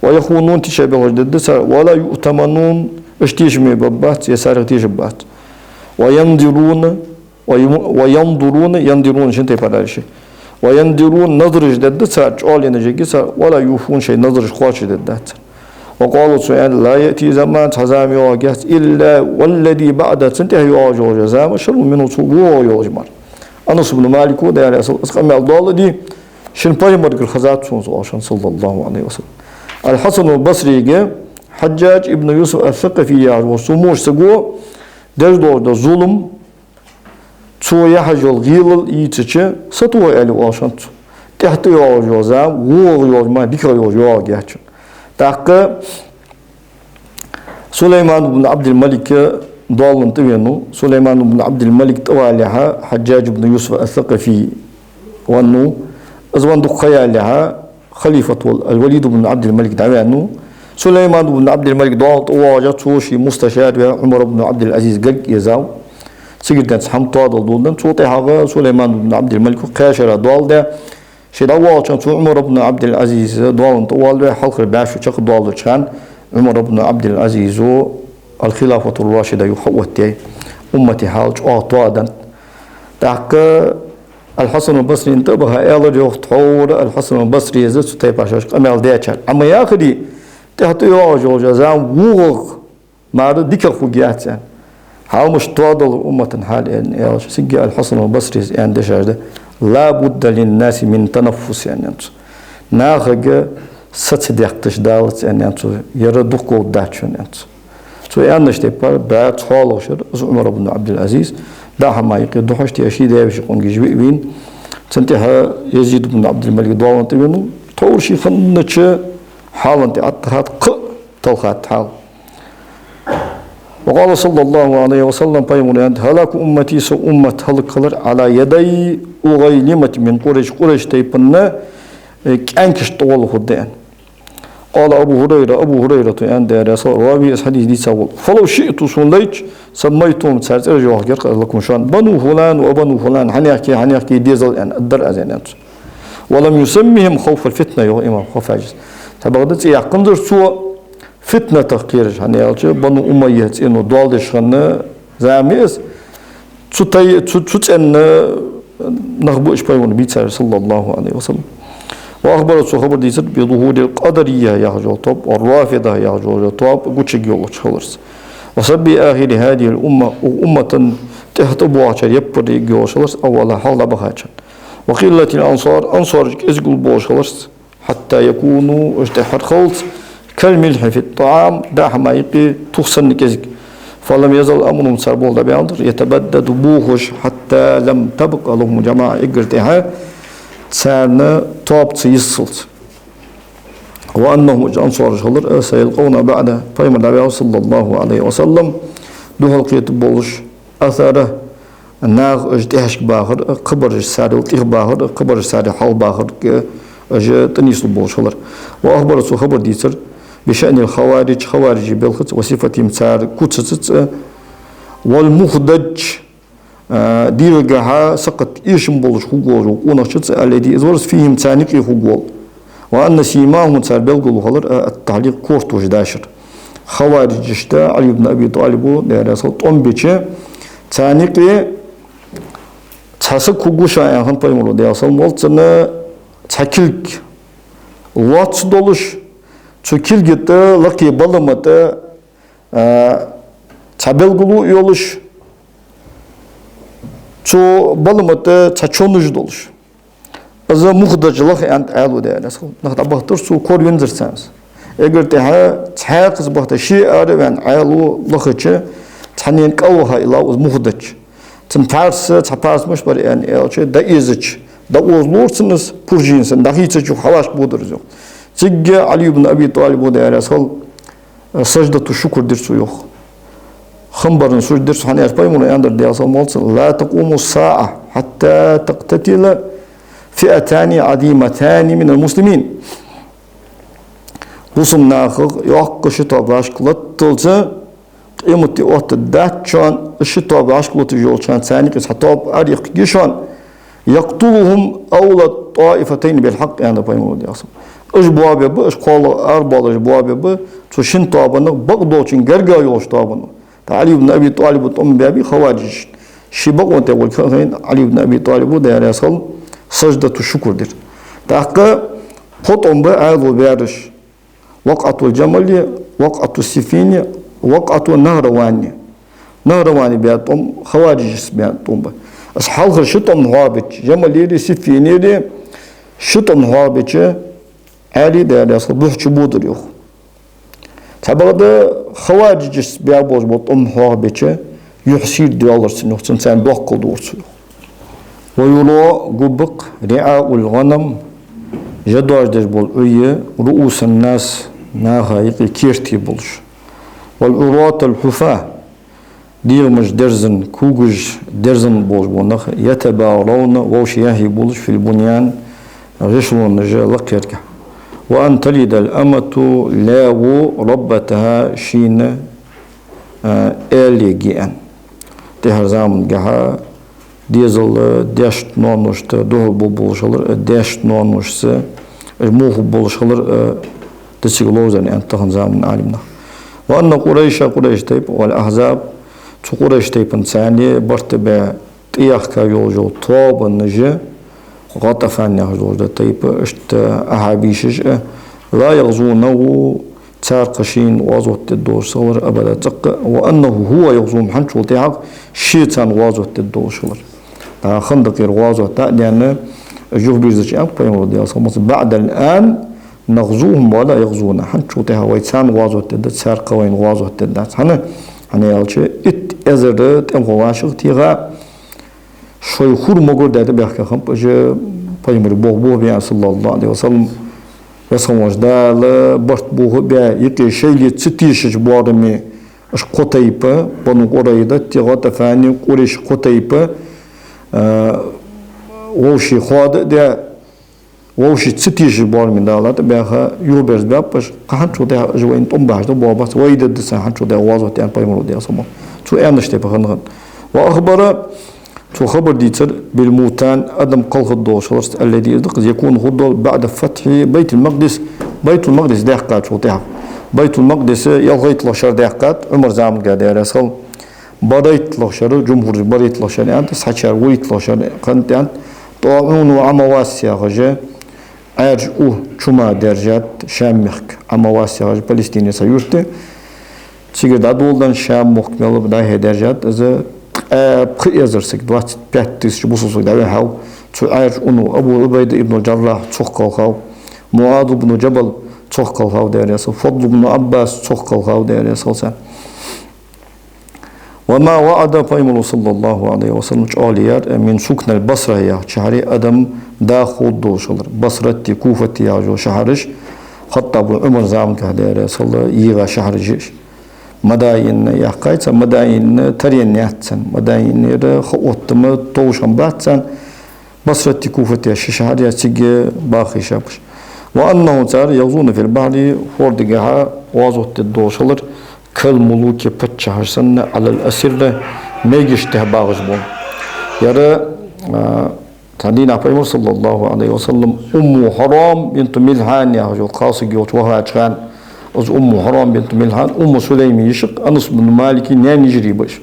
ويخونون, тешабелхаш дергда цар, ولا يؤتمنون, уж тешаме баргбац, е царех тешаргбац, وينذرون, ويم-, وينظرون, ينذرون шин тайпара да уж. وينذرون, назраш дергда цар, чӀоагӀленаш ергья цар, ولا يوفون, шоай назраш кхоачашдергдац цар. وقال, цо аьннад: لا يأتي زمان, цхьа зама йоагӀаргьяц, إلا والذي بعده, цунна тӀехьа йоагӀаш йола зама, شر منه, цул вогӀа йолаш мара. Анас ибн Малика, Даьла раьза хилва цунна, из къамаьл доаладаь, шийна пайхамарагара хезад сона, оалаш хиннад, صلى الله عليه وسلم. Аль-Хьасан аль-Басрига Хьаджжадж ибн Юсуф ас-Сакъафи яхаш волча цу вошас саго деш долаш дола зулам, цо яхьаш йола гӀелал ийцача, сатоха аьле оалаш хиннад цо. ТӀехьа тӀайоагӀаш йола зама вогӀа йолаш мара, дикагӀа йолаш йоагӀаргьяц шоана. ТӀаккха Сулайман ибн Ӏабдил-Малик доалланна тӀавенав. Сулайман ибн Ӏабдил-Малик тӀавалалехьа, Хьаджжадж ибн Юсуф ас-Сакъафи веннав. Из венна дукха ха ялалехьа, халифат вола Аль-Валид ибн Ӏабдил-Малик дӀаваьннав. Сулайман ибн Ӏабдил-Малик доалланна тӀавоагӀаш а, цо ший мусташар ваь Ӏумар ибн Ӏабдил-Ӏазиз гарга эзав. Цигара денз хӀама тоадала доладенна. Цул тӀехьагӀа Сулайман ибн Ӏабдил-Малика кхаь шера доал даь, ше дӀавоагӀача хана, цу Ӏумар ибн Ӏабдил-Ӏазиз доалланна тӀавоалаваь, хьалхара бӀаь шу чакхдоалача хана Ӏумар ибн Ӏабдил-Ӏазизо аль-Хилафатур-Рашида юха хьаоттаяьй, уммата хьал чӀоагӀа тоаденна. ТӀаккха Аль-Хьасан аль-Басрийна тӀа а баха аьлар, йоах, тхьовра Аль-Хьасан аль-Басрийс цу тайпара шоашка къамаьл даьчар. Амма яхаре, тӀехьа тӀайоагӀаш йола зама вогӀа мара дикагӀа хургьяц аьнна. Хьал мишта тоадалар уммата хьал, аьнна, аьлча, цига Аль-Хьасан аль-Басрийс аьнна дешаш да: لا بد للناس من تنفس, аьннад цо. Нахага са ца детташ далац, аьннад цо, ер дукха говргдац шоана, аьннад цо. Цо аьннача тайпара бӀаь цхьоалагӀа шера из Ӏумар ибн Ӏабдил-Ӏазиз, даа хӀама юкъе духьаш, тӀехьа ший даь-веший къонгаш ве а вийна, цунна тӀехьа Язид ибн Ӏабдил-Малик доалланна тӀавенав, тхьовра ше хиннача хьала тӀа тӀатахад, кхы а талхад хьал. وقال صلى الله عليه وسلم, пайхамара аьннад: هلاك أمتي, са уммат хӀалакхилар, على يدي أغيلمة من قريش, Къурайш тайпан, э, кӀаьнкашта тӀагӀолла хургда аьнна. قال أبو هريرة, Абу ХӀурайрата аьннад, Даьла раьза хилва, راويه, из хьадис дийцар вола. فلو شئت, сона лайча, سميتهم, цар цӀераш йоахаргьяр-кх аз لكم, шоана, بنو فلان وبنو فلان, хьанехки, хьанехки дезал аьнна, аргдар аз, аьннад цо. ولم يسمهم خوف الفتنة, йоах имам Хохафаджис. Цхьабакъда цӀи яьккханзар цо, фитнатах кхераш, хӀана аьлча Бану Умайя цӀено доал деш хинна зама я из. Цу тай-, цу, цу цӀен нах ба уж пайхамара бийцараш, صلى الله عليه وسلم. وأخبر, цо хабар дийцар, بظهور القدرية яхаш йола тоба, والرافضة яхаш йола тоба гучайоалача хиларца. وسب آخر هذه الأمة, укх уммата тӀехьа тӀабоагӀачар яппаргйолаш йолаш хиларца, أولها, хьалха дӀабахачарна. وقلة الأنصار, ансараш кӀезига болаш хиларца. حتى يكونوا, уж тӀеххьара хилац, كالملح في الطعام, даа хӀама юкъе тух санна кӀезига. فلم يزل أمرهم, цар болх дӀабаьннадар, يتبدد, бохаш, حتى لم تبق لهم جماعة, эггара тӀехьа царна тоба ца йиссалца. وأنهم, уж ансараш хилар, سيلقون بعد, пайхамар дӀаваьлча, صلى الله عليه وسلم, духьалкхетаргболаш, أثره, наха уж тӀехьашка бахар, кхыбараш царел тӀехьа бахар, кхыбараш царел хьалха бахар, уж тӀанийслургболаш хилар. وأخبر, цо хабар дийцар, بشأن الخوارج, хаварижий белхаца, وصفتهم, цар куцацаца, والمخدج, а, дегӀагахьа сакхат эшам болаш хургволаш вола къонахчаца, الذي, из вар из, فيهم, царна юкъе хургвола. وأن سيماهم, цар белгало хилар, а, التحليق, кортош дашар. Хаварижашта Ӏали ибн Аби ТӀалиба, Даьла раьза хилва, тӀом бича, царна юкъе цхьа саг хургва шоана, аьнна хиннад пайхамара, Даьла салам хилда цунна, цхьа кулг лоаца долаш, цу кулга тӀа лакхе балама тӀа, а, цхьа белгало а йолаш, цу балама тӀа цхьа чоннаш долаш. Из мухдаж лаха аьнна Ӏаьлас, Даьла раьза хилва. Нах дӀабахийтар цо, коравензар царна из. Эггара тӀехьа цхьаькхаза бахийта, ше ара а ваьнна, Ӏаьлас лахача, цхьаннена кӀалваха иллав из мухдаж. Цун пхьарс, цхьа пхьарс мишта бар аьнна аьлча, дӀаэзача, дӀаозалора цунна из, пуржийна санна, дӀахийцача юха хьалхашка бодар из. Цига Ӏали ибн Аби ТӀалиба, Даьла раьза хилва, саждату шукр дир цо юха. Хам барна сужда дир цо, хӀана аьлча пайхамара аьннадар, Даьла салам хилда цунна: «لا تقوم الساعة حتى تقتتل فئتان عظيمتان من المسلمين». Бусалба нахах йоккха ши тоба вӀашка латталца къематди оттаргдац шоана, ши тоба вӀашка латташ йолча хана царна юкъе цхьа тоба арайихкаргья шоана. «يقتلهم أولى الطائفتين بالحق», аьннад пайхамара, Даьла салам хилда цунна. Уж боабергба, уж кхоалагӀа арабоалаш боабергба, цу шин тобанах бакъдолчун гаргга йолаш тобанах. ТӀаккха Ӏали ибн Аби ТӀалиба тӀом баьбий хаварижашта. Ший бакъонтех волга ха а хайна, Ӏали ибн Аби ТӀалиба, Даьла раьза хилва, саждату шукр дир. ТӀаккха пхо тӀом ба Ӏаьлас баьраш: وقعة الجمل, وقعة صفين, وقعة نهروان. Нахраване баь тӀом, хаварижашца баь тӀом ба. Из хьалхара ши тӀом хьоахабича, Жамалери Сиффинери ши тӀом хьоахабича, Ӏаьлас, Даьла раьза хилва, бухь чубодар юха. Цхьабакъда хаварижашца баь болаш бола тӀом хьоахабича, юхь сийрда доаллар цунна юха, цунна царна доккхал дора цо юха. «ويرى», гургба-кх, «رعاء الغنم», жа доажадеш бола Ӏуй, «رؤوس الناس», наха юкъе керте болаш. «والعراة الحفاة», дегӀамаш дерзан, когаш дерзан болаш бола нах, «يتبارون», вӀаши яхье болаш, «في البنيان», гӀишлонаш лакхъяргахьа. «وأن تلد الأمة», лаьво, «ربتها», шийна, а, аьла ергья аьнна. ТӀехьарча замангахьа дезал даьшта-ноаношта духьал болаш хилар, даьшта ноаношца мохк болаш хилар, а, дициг ловзар аьннад тахан заман Ӏалимнаха. «وأن قريشا», Къурайш тайпа, «والأحزاب», цу Къурайш тайпан царна барт баь тӀаяхка йолаш йола тобанаш, ГӀатӀафан яхаш долаш да тайпа, иштта ахьабишаш а, «لا يغزونه», цар кхы шийна гӀазот дергдолаш ца хилар, «أبدا», цӀаккха а, «وأنه هو يغزوهم», хӀанзчул тӀехьагӀа ше царна гӀазот дергдолаш хилар. ТӀаккха Хандакъера гӀазот дӀа а даьнна, юхабирзача аьннад пайхамара, Даьла салам хилда цунна: «بعد الآن نغزوهم ولا يغزونا». ХӀанзчул тӀехьагӀа вай царна гӀазот дергда, цар кхы вайна гӀазот дергдац. ХӀана? ХӀана аьлча, итт эзар тӀемхо вӀашагӀ теха, шоай хур могар даь тӀабаьхка хиннаб уж, пайхамара бох бохабаь, صلى الله عليه وسلم. Веза хинна волча Дала барт бохабаь, юкъе шоайла ца тешача боараме, уж кхо тайпа, Бану Къурайзати ГӀатӀафани, Къурайш кхо тайпа, а, вӀаши хоада а даь, вӀаши ца тешача боараме Дала тӀабаьха, юхаберзабаьб уж, кхы хӀанзчул тӀехьагӀа уж вайна тӀом бахьаш да, боабац, вай дергда царна хӀанзчул тӀехьагӀа гӀазот, аьннад пайхамара, Даьла салам хилда цунна. Цо аьннача тайпара хиннад. «وأخبر», цо хабар дийцар, «بالموتان», адам кхалхаргдолаш хиларца, «الذي», из да-кх из, «يكون», хургдола, «بعد فتح بيت المقدس», Байтул-Макъдис даьккхачул тӀехьагӀа. Байтул-Макъдис ялхайтталагӀа шера даьккхад Ӏумара замангахьа, Даьла раьза хилва. БарайтталагӀа шера, жумхӀура барайтталагӀа шера аьннад, цхьа шера вурайтталагӀа шера хиннад аьннад. «طاعون عمواس» яхаш, Ӏаьржа у, чума даьржад Шам мехка, Ӏамавас яхаш, Палестине цхьа юрт я. Цигара дӀадоладенна, Шам мохк мел ба, дӀа-хьа даьржад из, ткъаь пхи эзар саг, двадцать пять тысяч бусалба саг дӀавихьав. Цу Ӏаьржа уно Абу Ӏубайда ибн Джаррахь цох кхелхав, МуӀаз ибн Джабал цох кхелхав, Даьла раьза хилва, Фадл ибн Ӏаббас цох кхелхав, Даьла раьза хилва царна. «وما وعد», пайхамара, صلى الله عليه وسلم, чӀоагӀо яьр, «من سكنى البصرة» яхача шахьаре адам даха ховргдолаш хилар. Басрати Куфати яхаш йола шахьараш, ХаттӀаба Ӏумара замангахьа, Даьла раьза хилва, йийгӀа шахьараш я уж. Мадаин яьккхай цар, Мадаин тараенна яц царна, Мадаинера ха оттам товш хиннабац царна. Басрати Куфати ши шахьар я, цига баха йиш я уж. «وأنهم», цар, «يغزون في البحر», хӀордагахьа гӀазот дергдолаш хилар, «كالملوك», паччахьаш санна, «على الأسرة», мегашта тӀа багӀаш бола. Яра, а, цхьан дийнахьа пайхамар, صلى الله عليه وسلم, Умму Хьарам бинту Милхьан яхаш йола кхалсаг йолча вахача хана, из Умму Хьарам бинту Милхьан Умму Сулайма йиша-кх, Анас ибн Малика наьна йижарий ба уж.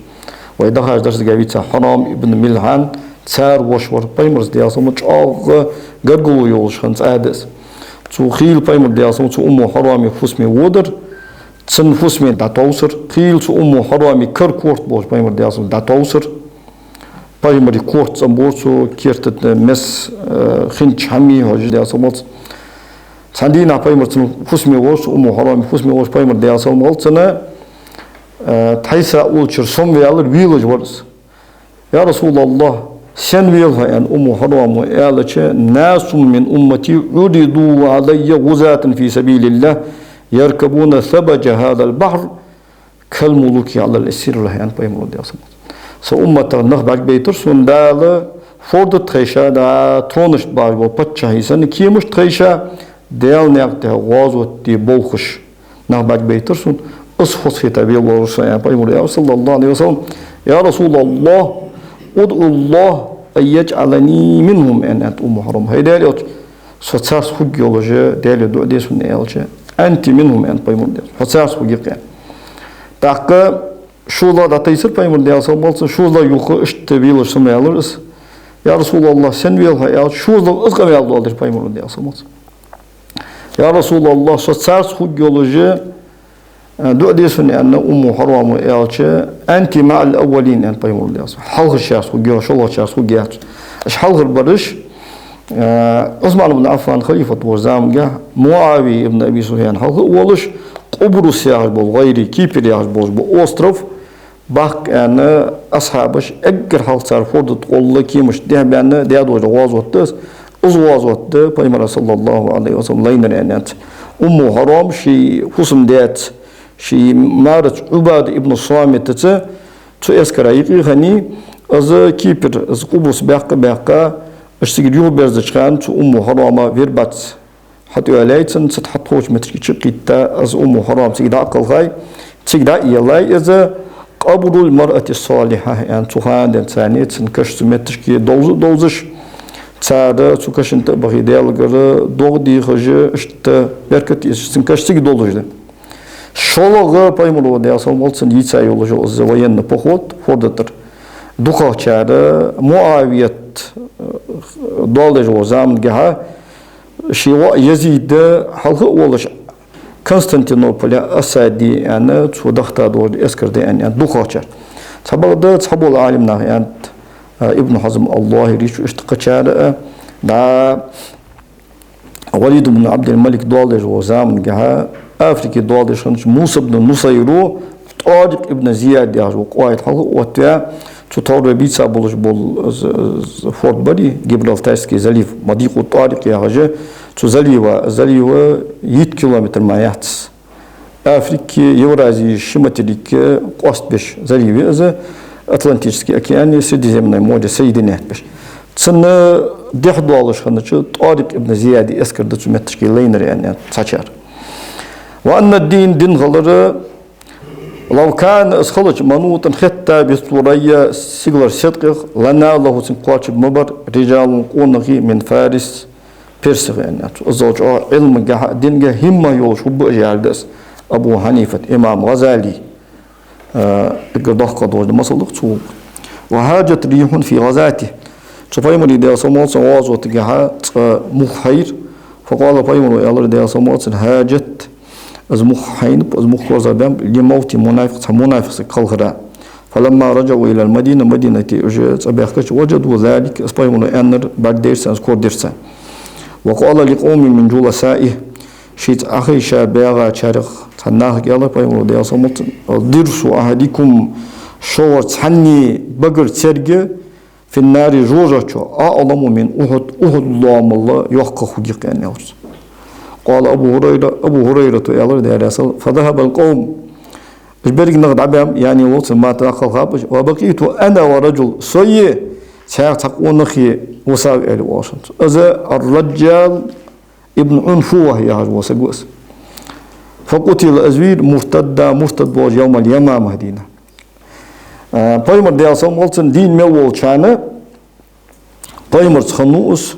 Вай дахача дарсагахьа вийцар Хьарам ибн Милхьан, цар воша вар, пайхамарца, Даьла салам хилда цунна, чӀоагӀа гаргало йолаш хинна цӀа да из. Цу хийла пайхамар, Даьла салам хилда цунна, цу Умму Хьарама фусаме водар, цун фусаме дӀатовсар, хийла цу Умму Хьарама кара корта болаш пайхамар, Даьла салам хилда цунна, дӀатовсар. Пайхамара корта цӀенбора цу керта тӀа мес, э, хиннача хӀамий хьожаш, Даьла салам хилда цунна. Цхьан дийнахьа пайхамар цун фусаме волаш, цу Умму Хьарама фусаме волаш пайхамар, Даьла салам хилда цунна, э, тхьайса уллачура сомаваьлар, вийлаш вар из. يا رسول الله, сен вел хьо, аьнна, Умму Хьарамо аьлча, ناس من أمتي عرضوا علي غزاة في سبيل الله يركبون ثبج هذا البحر كالملوك على الأسرة, аьннад пайхамара, Даьла салам хилда цунна. Са умматах нах бӀаргабайтар сона Дала, форда тӀа тхайша, да, тронашта багӀаш бола паччахьий санна, кемашта тӀа тхайша, Даьла наькъа тӀа гӀазот де болхаш нах бӀаргабайтар сона, из хозахета вел волаш ва со, аьнна, пайхамара аьлар, صلى الله عليه وسلم: يا رسول الله، ادع الله أن يجعلني منهم, аьнна, аьннад Умму Хьарама. ХӀай Даьла элча, со царца хургйолаш Даьлага дуӀа де сона, аьлча, أنت منهم, аьннад пайхамара, Даьла, хьо царца хургья-кх, аьнна. ТӀаккха шозлагӀа дӀатайсар пайхамар, Даьла салам хилда цунна, шозлагӀа юха иштта велаш сона аьлар из. يا رسول الله, сен вел хьо, аьлча, шозлагӀа из къамаьл доаладир пайхамара, Даьла салам хилда цунна. يا رسول الله, со царца хургйолаш, э, дуӀа де сона, аьнна, Умму Хьарамо аьлча, أنت مع الأولين, аьннад пайхамара, Даьла салам хилда цунна. Хьалхарчарца хургья, шоллагӀчарца хургьяц. Уж хьалхара бараш, э, Ӏусман ибн Ӏаффан халифат волча замангахь МуӀавия ибн Аби Суфьян хьалха а волаш, Къубрус яхаш бола гӀайре, Кипр яхаш болаш бола остров баккха аьнна, асхьабаш эггара хьалха цар форда тӀа гӀолла кемашта тӀехьабаьнна даь долаш дола гӀазот да из. Из гӀазот да пайхамара, صلى الله عليه وسلم, лайнар, аьннад цо. Умму Хьарам ший фусам-даьца, ший мараца Ӏубада ибн Самитаца цу эскара юкъе хиннай, из Кипр, из Къубрус баьккха а баьккха, уж цигара юхаберзача хана цу Умму Хьарама вер бац хьатӀайоалаяьй цунна, цу тӀа хьатӀаховча метте чукхийтта, из Умму Хьарам цига дӀа а кхелхай, цига дӀа а еллай из. قبر المرأة الصالحة, аьнна, цу хана денз царна цун каш цу метте довза а довзаш, цар цу каша тӀа а бахе, Даьлагара догӀа дехаш, иштта беркат эцаш, цун каш цига долаш да. ШоллагӀа пайхамара, Даьла салам хилда цунна, йийца йолаш йола из военный поход, форда тӀара дукхагӀчар МуӀавият, э, доаллаш волча замангахьа, ший воӀ Язид хьалха а волаш, Константинополь осаде де аьнна, цо дахийта долаш дола эскар да, аьннад дукхагӀчар. Цхьабакъда цхьабола Ӏалимнаха аьннад, а, Ибн Хьазм ал-ЗахӀирийс, иштта кхычар а, да, Валид ибн Ӏабдил-Малик доаллаш волча замангахьа Африке доаллаш хиннача Муса ибн Нусайра ТӀарикъ ибн Зияд яхаш вола къоаид хьалха а оттаваь, цу товрве бийца болаш бола з-, з-, форд барий, Гибралтарский залив, Мадикъу ТӀарикъ яхаш, цу залива, залива итт километр мара яц. Африкеи Евразеи ши материке къоастабеш залив я из, Атлантический океани Средиземное море соединять беш. Цунна дехьа доаллаш хиннача ТӀарикъ ибн Зияда эскар да цу метташка лайнар, аьннад цхьачар. وأن الدين, дин хилар, لو كان, из хилча, منوطا, хетта, بالثريا, сигалара седкъех, لناله, цунга кхоачаргма бар, رجال, къонахий, من فارس, персех, аьннад цо. Из чӀоагӀа Ӏилмагахьа, дингахьа хӀимма йолаш хургба уж, аьлар да из Абу Хьанифата имам ГӀазали, э, эггара доккха долаш да масал да-кх цо. وهاجت ريح في غزاته. Цу пайхамара, Даьла салам хилда цунна, гӀазотагахьа цкъа мух хьайра. فقال, пайхамара аьлар, Даьла салам хилда цунна: هاجت, из мух хьайнаб, из мух лорза баьннаб, لموت منافق, цхьа мунафикъ саг кхалхара. فلما رجعوا إلى المدينة, Мадинате уж цӀабаьхкача, وجدوا ذلك, из пайхамара аьннар бӀаргадайра царна, из корадир царна. وقال لقوم من جلسائه, шийца Ӏохайша багӀачарех цхьан нахага аьлар пайхамара, Даьла салам хилда цунна: درس أحدكم, шугара цхьанне багара церг, في النار, жожагӀате чу, أعظم من أحد, Ухьуд лоамал йоккхагӀа хургья-кх, аьнна, аьлар цо. قال أبو هريرة, Абу ХӀурайрата аьлар, Даьла раьза хилва, فذهب القوم, уж беррига нах дӀабаьннаб, яӀни, лоаца мара дӀакхалхаб уж, وبقيت أنا ورجل, сои цхьа къонахи висав, аьле оалаш хиннад цо. Из الرجال ابن عنفوة яхаш вола саг ва из. فقتل, из вийра, مرتدا, муртад волаш, يوم اليمامة, дийнахьа. А, пайхамар, Даьла салам хилда цунна, дийна мел волча хана, пайхамарца хиннав из,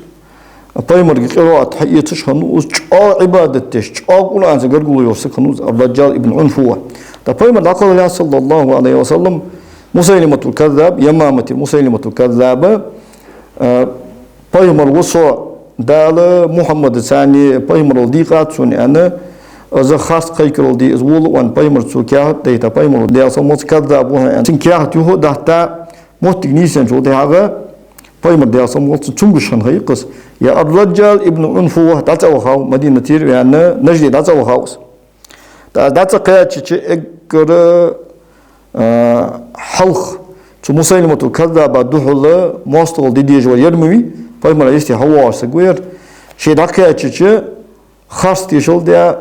пайхамарга къираат хьаэцаш хиннав из, чӀоагӀа Ӏибадат деш, чӀоагӀа Къуръанца гаргало йолаш саг хиннав из, الرجال ابن عنفوة. ТӀаккха пайхамар дӀакхалхалехьа, صلى الله عليه وسلم, Мусайлиматул Каззаб, Ямаматера Мусайлиматул Каззаба, а, пайхамар ва со, Дала Мухьаммадаца цхьана пайхамарал дийкъад сона, аьнна, из харц кхайкарал де, из вола а венна, пайхамарца цо каьхат дайта, пайхамара, Даьла салам хилда цунна, Каззаб ва хьо, аьнна, цунга каьхат юха а датта, моттиг нийсъенначул тӀехьагӀа пайхамар, Даьла салам хилда цунна, цамогаш хинна ха я-кх из. يا الرجال ابن عنفوة, дӀа цӀавахав, Мадинатера ваьнна, Нажде дӀа цӀавахав из. ТӀаккха дӀа цӀакхаьчача, эггара, а, хьалха цу Мусайлиматул Каззаба духьала моастагӀал де дезаш вар яр ма вий, пайхамара йисте хьавоагӀаш саг вар. Ше дӀакхаьчача, харц тешал даь,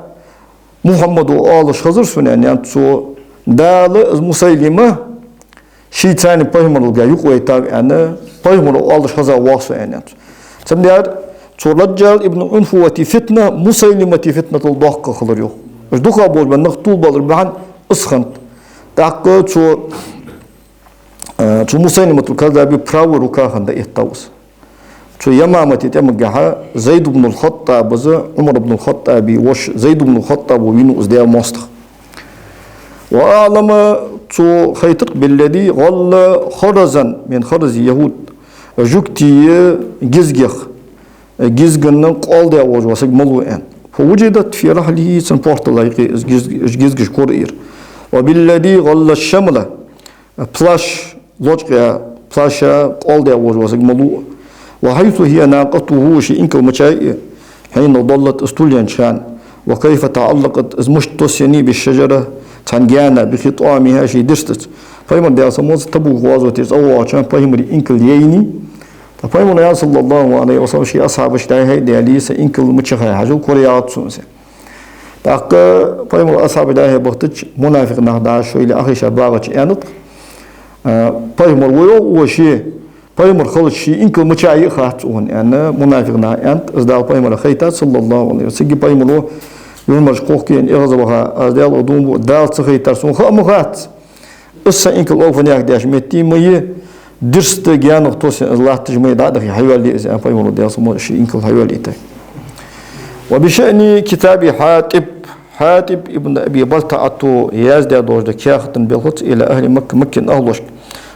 Мухьаммада оалаш хазар сона, аьннад цо, Дала из Мусайлима шийца пайхамаралга юкъавайтав, аьнна, пайхамара оалаш хаза воагӀа со, аьннад цо. Цудухьа цу Даджал ибн Унфувати фитна Мусайлимати фитнатал доккха хилар, йоах. Уж дукха болаш ба нах тувлабалар бахьан из хиннад. ТӀаккха цу, э, цу Мусайлиматул Каззаба правая рука хинна дӀаэттав из. Цу Ямамата тӀемагахьа Зайд ибн аль-ХаттӀаб, из Ӏумар ибн аль-ХаттӀаба воша Зайд ибн аль-ХаттӀаба вийнав из Даьла моастагӀа. وأعلم, цо хайтар, بالذي غل خرزا من خرز اليهود, жугтий гизгех, гизгана къоал даь волаш вола саг малув, аьнна. فوجدت في رحله, цун портала юкъе из гиз-, гизгаш корадаьр. وبالذي غل الشمل, плащ, лочкъа плаща къоал даь волаш вола саг малув. وحيث هي ناقته, ший инкал мичай я, حين ضلت, из тувлаеннача хана. وكيف تعلقت, из мишта тоссаяьй, بالشجرة, цхьан гаьна, بخطامها, ший дирстаца. Пайхамар, Даьла салам хилда цунна, Табук гӀазоте цӀавоагӀача хана пайхамара инкал яйнай. ТӀаккха пайхамара, صلى الله عليه وسلم, ший асхьабашка дӀа-хьа а даьле, са инкал мичахьа хьажал, кораягӀац сона из. ТӀаккха пайхамара асхьабаш дӀа-хьа бахийтача, мунафикъ нах дӀа шоайла Ӏохайша багӀача аьннад-кх, а, пайхамар ва, йоах, укхо ше, пайхамар хилча ший инкал мичай а хац укхунна, аьнна, мунафикъ наха аьннад. Из Дала пайхамара хайтад, صلى الله عليه وسلم. Цига пайхамара юхьмараш кхухкаенна эгӀазваха, аз Даьлах дув буъ, Дала ца хайтар сона ха ма хац. Из са инкал оаха фанех деш метте ма йий, дирста гаьнах тоссаяь из латташ ма йий, дӀа а дахе хьайоалае из, аьнна, пайхамара, Даьла салам хилда цунна, ший инкал хьайоалайийтад. وبشأن كتاب حاطب, ХьатӀиб ибн Аби БалтаӀата яздаь долаш да каьхата белхаца, إلى أهل مكة, Маккан ахӀлошка.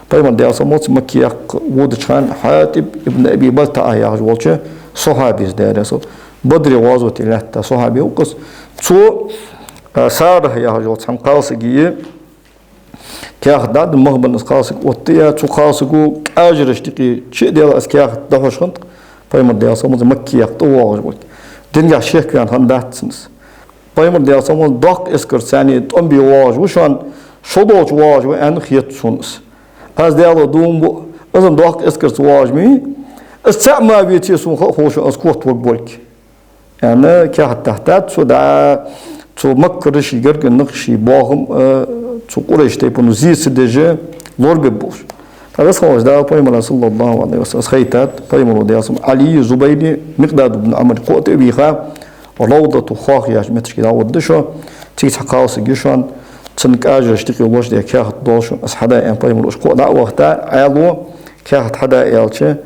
Пайхамар, Даьла салам хилда цунна, Макка яккха водача хана ХьатӀиб ибн Аби БалтаӀа яхаш волча сахьабас, Даьла раьза хилва, Бадре гӀазоте лаьтта сахьаба ва-кх из. Цо, а, Сарахь яхаш йолча цхьан кхалсага каьхат дӀа а даь, мах бенна из кхалсаг оттаяь, цу кхалсаго кӀажарашта юкъе чу а даьлла, из каьхат дӀахьош хиннад-кх, пайхамар, Даьла салам хилда цунна, Макка яккха тӀавоагӀаш волга. Динагахьа шеко ваьнна хиннадац цунна из. Пайхамар, Даьла салам хилда цунна, доккха эскарца царна тӀом бе воагӀаш ва шоана, шо долча воагӀаш ва аьнна хет сона из. Аз Даьлах дув буъ, из-м доккха эскарца воагӀаш ма вий, из цаӀ ма веце, сона ха а ховш, из котваргволга, аьнна, каьхат дахьийтад цо. ДӀа цу Маккара ший гаргара нах, ший боахам, э, цу Къурайш тайпано зе ца деш лорабергболаш. ТӀаккха веза хинна волча Дала пайхамара, صلى الله عليه وسلم, из хайтад, пайхамара, Даьла салам хилда цунна, Ӏали, Зубайр, Микъдад ибн Ӏамр кхоъ тӀа а вийха, Равдату Хох яхача метташка дӀагӀоргда шо, цига цхьа кхалсаг я шоана, цун кӀажарашта юкъе лочкъадаь каьхат доал шоана, из хьада, аьнна, пайхамара уж кхоъ дӀа а вахийта, Ӏаьлас каьхат хьада аьлча,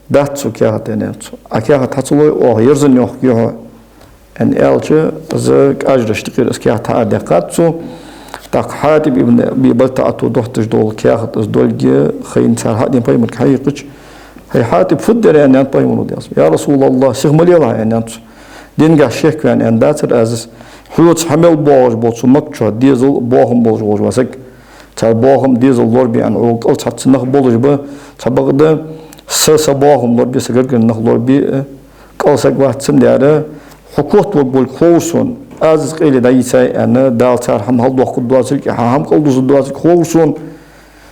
дац цу каьхата, аьннад цо. Ӏа каьхат хьа ца лой, оаха ерзан йохкаргья хьо, аьнна аьлча, из кӀажарашта юкъера из каьхат хьаарадаьккхад цо. ТӀаккха ХьатӀиб ибн Аби БалтаӀата дохийташ дола каьхат из долга хайна цар хьадена пайхамарга хьайийкъача, хӀай ХьатӀиб, фуд ер, аьннад пайхамара, Даьла салам хилда цунна. Я Расулаллахь, сиха ма лелахь, аьннад цо. Динагахьа шеко ваьнна, аьнна, дацар аз из. Хьоца хьа мел боагӀаш бола цу Макка чу дезал, боахам болаш волаш вола саг, цар боахам, дезал лорабе аьнна, хьога кӀал цхьацца нах болаш ба, цхьабакъда са, са боахам лорабе, са гаргара нах лорабе, э, кӀал саг вац, цудухьа хьо котваргволга ховш ва сона, аз из къайле дӀайийцай, аьнна, Дала цар хӀама хьалдоаккхаргдоацилга, хьа хӀама кӀалдузаргдоацилга ховш ва сона,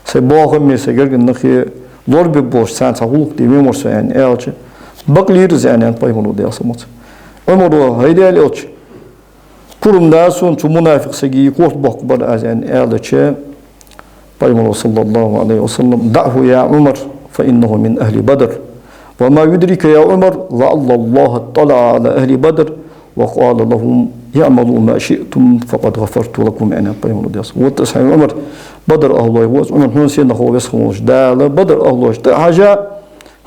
сай боахаме, сай гаргара нахе лорабергболаш царна цхьа гӀулакх де венавар со, аьнна аьлча, бакълийра из, аьннад пайхамара, Даьла салам хилда цунна. Ӏумара, хӀай Даьла элча, пурам да сона цу мунафикъ сага котбоаккхаргбар аз, аьнна аьлча, пайхамара, صلى الله عليه وسلم: دعه يا عمر، فإنه من أهل بدر. وما يدريك يا عمر، لعل الله اطلع على أهل بدر وقال لهم: اعملوا ما شئتم فقد غفرت لكم, аьннад пайхамара, Даьла салам хилда цунна. Вот из, хӀай Ӏумар, Бадр ахӀлой ва из. Ӏумар, хьона сенах ва, Веза хинна волча Дала, Бадр ахӀлошта тӀа а хьажа,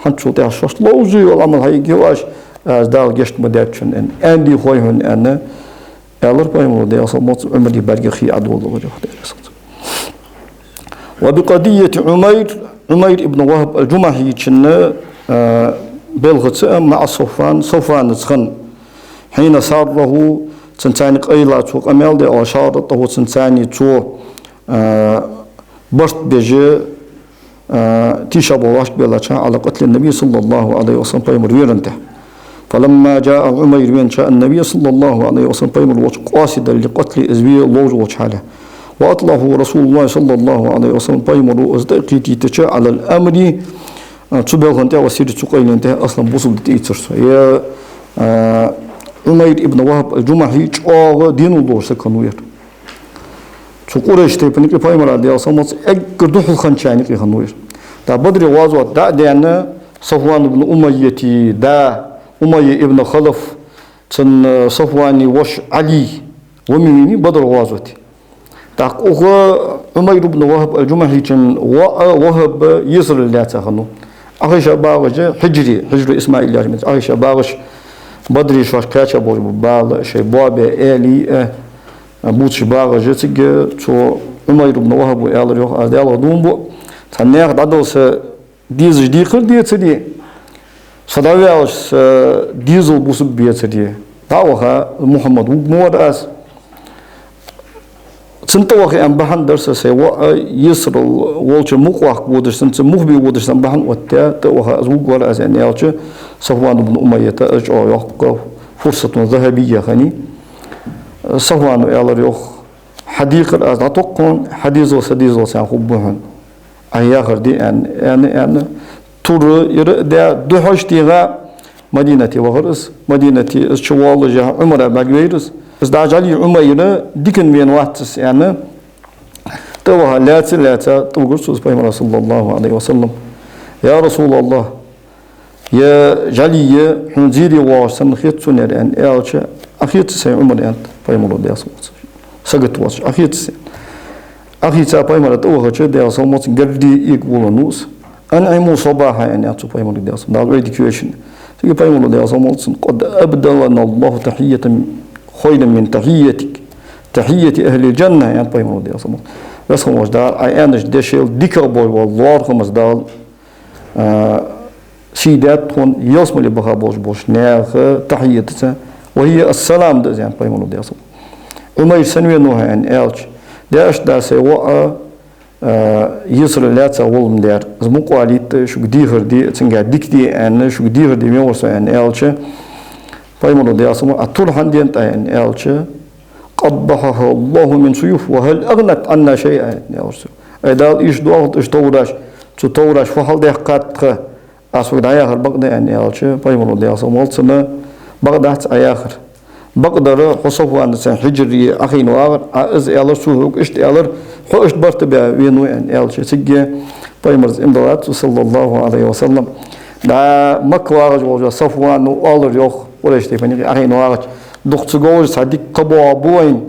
хӀанзчул тӀехьагӀа шоашта ловзаш йола Ӏамал хьайгӀоргья оаш, аз Дала гешт ма даьд шоана, аьнна, аьннадий хой хьона, аьнна, аьлар пайхамара, Даьла салам хилда цунна, Ӏумара бӀаргех хий Ӏодоладелар, йоах, Даьла раьза хилва цунна. وبقضية عمير، Ӏумайр ибн ВахӀб аль-Джумахьийчун, а, белхаца, مع صفوان، Сафванаца хинна. حين ساره، цунцани къайла цо къамаьл даь, أو شارطه، цунцани цо, а, барт беш, а, тийшаболаш беллача, على قتل النبي صلى الله عليه وسلم، пайхамар венар тӀехьа. فلما جاء عمير، венача, النبي صلى الله عليه وسلم، пайхамар волча, قاصدا لقتله، из ве ловш волча хьале. وأطلعه رسول الله صلى الله عليه وسلم, пайхамара из тӀакхетийтача, على الأمر, цу балха тӀа, والسر, цу къайла тӀа, أسلم, бусалба ди тӀаийцар цо. Е, а, Ӏумайр ибн ВахӀб ал-Джумахьи чӀоагӀа денал долаш саг хиннав ер. Цу Къурайш тайпан юкъе пайхамара, Даьла салам хилда цунна, эггара духьалхинначарна юкъе хиннав ер. ТӀаккха Бадре гӀазот дӀа а даьнна, Сафван ибн Умайята да Умайя ибн Халаф, цун, э, Сафвана воша Ӏали, ва ма вийнав Бадре гӀазоте. ТӀаккха укх Ӏумайр ибн ВахӀб ал-Джумахьийчун воӀ ВахӀб Ясрибе лаьца хиннав. Ӏохайша багӀаш Хьижри, Хьижру ИсмаӀил яхаш мел, Ӏохайша багӀаш, Бадре шоаш кхаьча болаш бола бала, шоай боабе аьлий а, бувцаш багӀаш, цига цу Ӏумайр ибн ВахӀба аьлар, йоах: «Аз Даьлах дув буъ, цхьан наьха дӀадала са дезаш декхар децаре, со дӀаваьлча са дезал бусалба бецаре, дӀа а ваха, Мухьаммад вувргвар аз». Цунна тӀаваха аьнна бахьан дар са, сай воӀ Ясрибе волча мукъаваккха водаш санна, цун мух бе водаш санна бахьан оттадаь, тӀаваха из вувргвар аз, аьнна аьлча, Сафван ибн Умайята из чӀоагӀа йоккха фурсатун захӀабий хиннай. Сафвана аьлар, йоах: «Хьа декхар аз дӀатох хьона, хьа дезал са дезал санна хургба хьона. Ӏа яхар де», аьнна, аьнна, аьнна, тур ира а даь, духьаш а техка, Мадинате вахар из. Мадинате из чувоаллашехь, Ӏумара бӀаргавайра из. Из дӀа Ӏали, Ӏумайр дикана вена вац из, аьнна, тӀаваха, лаьца, лаьца, тӀавигар цо из пайхамара, صلى الله عليه وسلم. «يا رسول الله, ер Ӏали хьона зере воагӀаш санна хет сона ер», аьнна аьлча, «Ӏохеций, сай Ӏумар», аьннад пайхамара, Даьла салам хилда цунна, сагота воацаш, «Ӏохеций». Ӏохийца пайхамара тӀавахача, Даьла салам хилда цунна, гаргара эгавуллав из. «أنعموا صباحا», аьнна аьннад цо пайхамарга, Даьла салам, Дала вай дика йойла шун. Цига пайхамара, Даьла салам хилда цунна: «قد أبدلنا الله تحية خيرا من تحيتك، تحية أهل الجنة», аьннад пайхамара, Даьла салам хилда цунна. Веза хинна волча Дала, Ӏа аьннача дешал дикагӀа бола лоархӀамца Дала, а, сий даьд тхона ялсмале баха болаш болча наьха тахьиятаца. «وهي السلام да из», аьннад пайхамара, Даьла салам хилда цунна. «Ӏумайр сенна венав хьо?» аьнна аьлча, «Даьла, иштта да сай воӀ, а, Ясрибе лаьца гӀолла ма даьр. Из мукъа валийта, шуга дехар де, цунга дика де аьнна, шуга дехар де венав со», аьнна аьлча, пайхамара, Даьла салам хилда цунна: «Ӏа тур хӀана денна тӀа?» аьнна аьлча, «قبحها الله من سيوف، وهل أغنت عنا شيئا», аьнна аьлар цо. «Ай, Дала иштта доахалда уж товраш, цу товраша фу хьалдаьккхад тха, аз хьога дӀаяхар бакъ да?» аьнна аьлча, пайхамара, Даьла салам хилда цунна: «Бакъдац Ӏа яхар. Бакъдар хьо Сафванаца Хьижре Ӏохайна вагӀар, Ӏа из аьлар, цо хьога иштта аьлар, хьо иштта барт баь венав», аьнна аьлча, цига пайхамарца иман диллад цо, صلى الله عليه وسلم. ДӀа Макка вагӀаш волча Сафвана оалар, йоах, Къурайш тайпан юкъе Ӏохайна вагӀача: «Дукха ца говш цхьа дика кхаъ боагӀа ба вайна.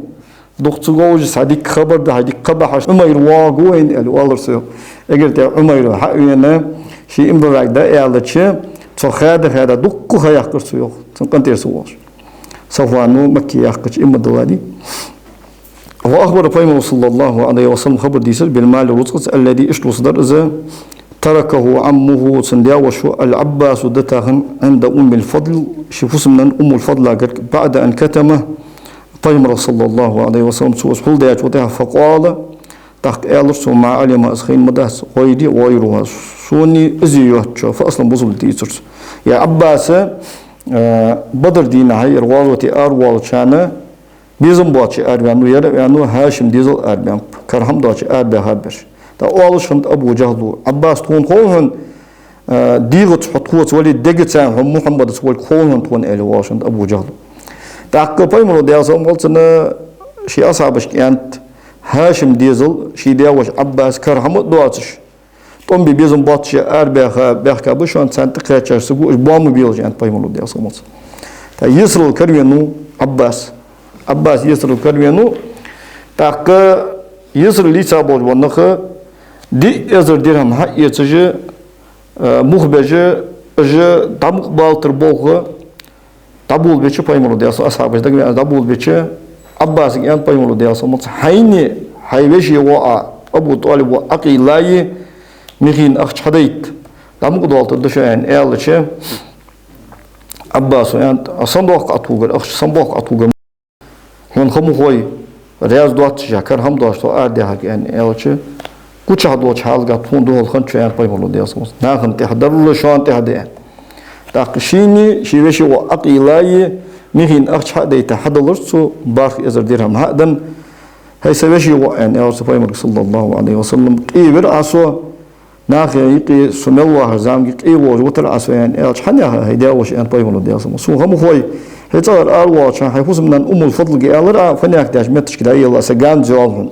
Дукха ца говш цхьа дика хабар да, цхьа дика кхаъ бахьаш Ӏумайр воагӀаргва вайна», аьнна оалар цо, йоах. Эггара тӀехьа Ӏумайр хьа а вена, ший иман дилларах дӀааьлча, цо хаьда, хаьда, дуккха ха яьккхар цо, йоах, цун къинтӀера ца воалаш. Сафвана Макка яьккхача иман диллад. «وأخبر», пайхамара, صلى الله عليه وسلم, хабар дийцар, «بالمال», рузкъаца, «الذي», иштта рузкъа дар из, «تركه عمه», цун даь-воша, «العباس», дита хиннав, «عند أم الفضل», ший фусам-нанна Уммул-Фадлага, «بعد أن كتمه», пайхамарах, صلى الله عليه وسلم, цо из хьулдаьчул тӀехьагӀа, «فقال», тӀаккха аьлар цо: «ما علم», из хайна ма дац, «غيري وغيرها», сона, из йоацачо, «فأسلم», бусалба ди тӀаийцар цо. Ер Ӏаббас, э, Бадр дийнахьа, ер гӀазоте аравоалачарна безам боацаш араваьннав, ер а ваьннав, ХӀашима дезал араваьннаб, кара хӀама доацаш арабаьхаб ераш. ТӀаккха оалаш хиннад Абу ДжахӀала: «Ӏаббас, тхона хов хьона, э, дегӀаца хьо тхоца вале, дегаца хьо Мухьаммадаца волга хов хьона тхона», аьле, оалаш хиннад Абу ДжахӀала. ТӀаккха пайхамара, Даьла салам хилда цунна, ший асхьабашка аьннад: «ХӀашима дезал, ший даь-воша Ӏаббас кара хӀама а доацаш, тӀом бе безам боацаш арабаьха, баьхка ба шоана, царна тӀакхаьчача саго уж боа ма белаш», аьннад пайхамара, Даьла салам хилда цунна. ТӀаккха Ясрибе каравенав Ӏаббас. Ӏаббас Ясрибе каравенав. ТӀаккха Ясрибе лийца болаш бола нах диъ эзар дирхӀам хьаэцаш, э, мух беш, уж дӀа мукъабалийтар болх дӀаболабеча, пайхамара, Даьла салам, асхьабаш дагаваьнна дӀаболабеча, Ӏаббасага аьннад пайхамара, Даьла салам хилда цунна: «Хьайна, хьай веший воӀа Абу ТӀалиба Ӏокхийллай, михийна ахча хьадайта, дӀа мукъадоалийтаргда шо», аьнна аьлча, Ӏаббаса аьннад: «Ӏа сенна доаккх Ӏа тхогара ахча, сенна боаккх Ӏа тхогара? Хьона ха ма хой, раьза доаццаш, кара хӀама доацаш тхо арадаьхарга», аьнна аьлча, гучахь долча хьалагахьа тхона духьал хиннад шо, аьннад пайхамара, Даьла салам хилда цунна. Нахана тӀехьа дарра, шоана тӀехьа да, аьнна. ТӀаккха шийна, ший веший воӀа Ӏокхийллай михийна ахча хьа а дайта, хьадалар цо, бархӀ эзар дирхӀам хьа а даь, ХӀай са веший воӀ, аьнна, аьлар цо пайхамарга, саллаллахӀу Ӏалайхи ва саллам, къе вир Ӏа со, наха юкъе со мел вахача заманга къе волаш витар Ӏа со, аьнна, аьлча, хӀана яхар, хӀай даь-воша, аьннад пайхамара, Даьла салам хилда цунна. Сона хӀама хой, хьо цӀагӀара аравоалача хана хьай фусам-нанна Уммул Фадлага аьлар Ӏа, фанехк деш метташка дӀаелла, са ганз йоал хьона.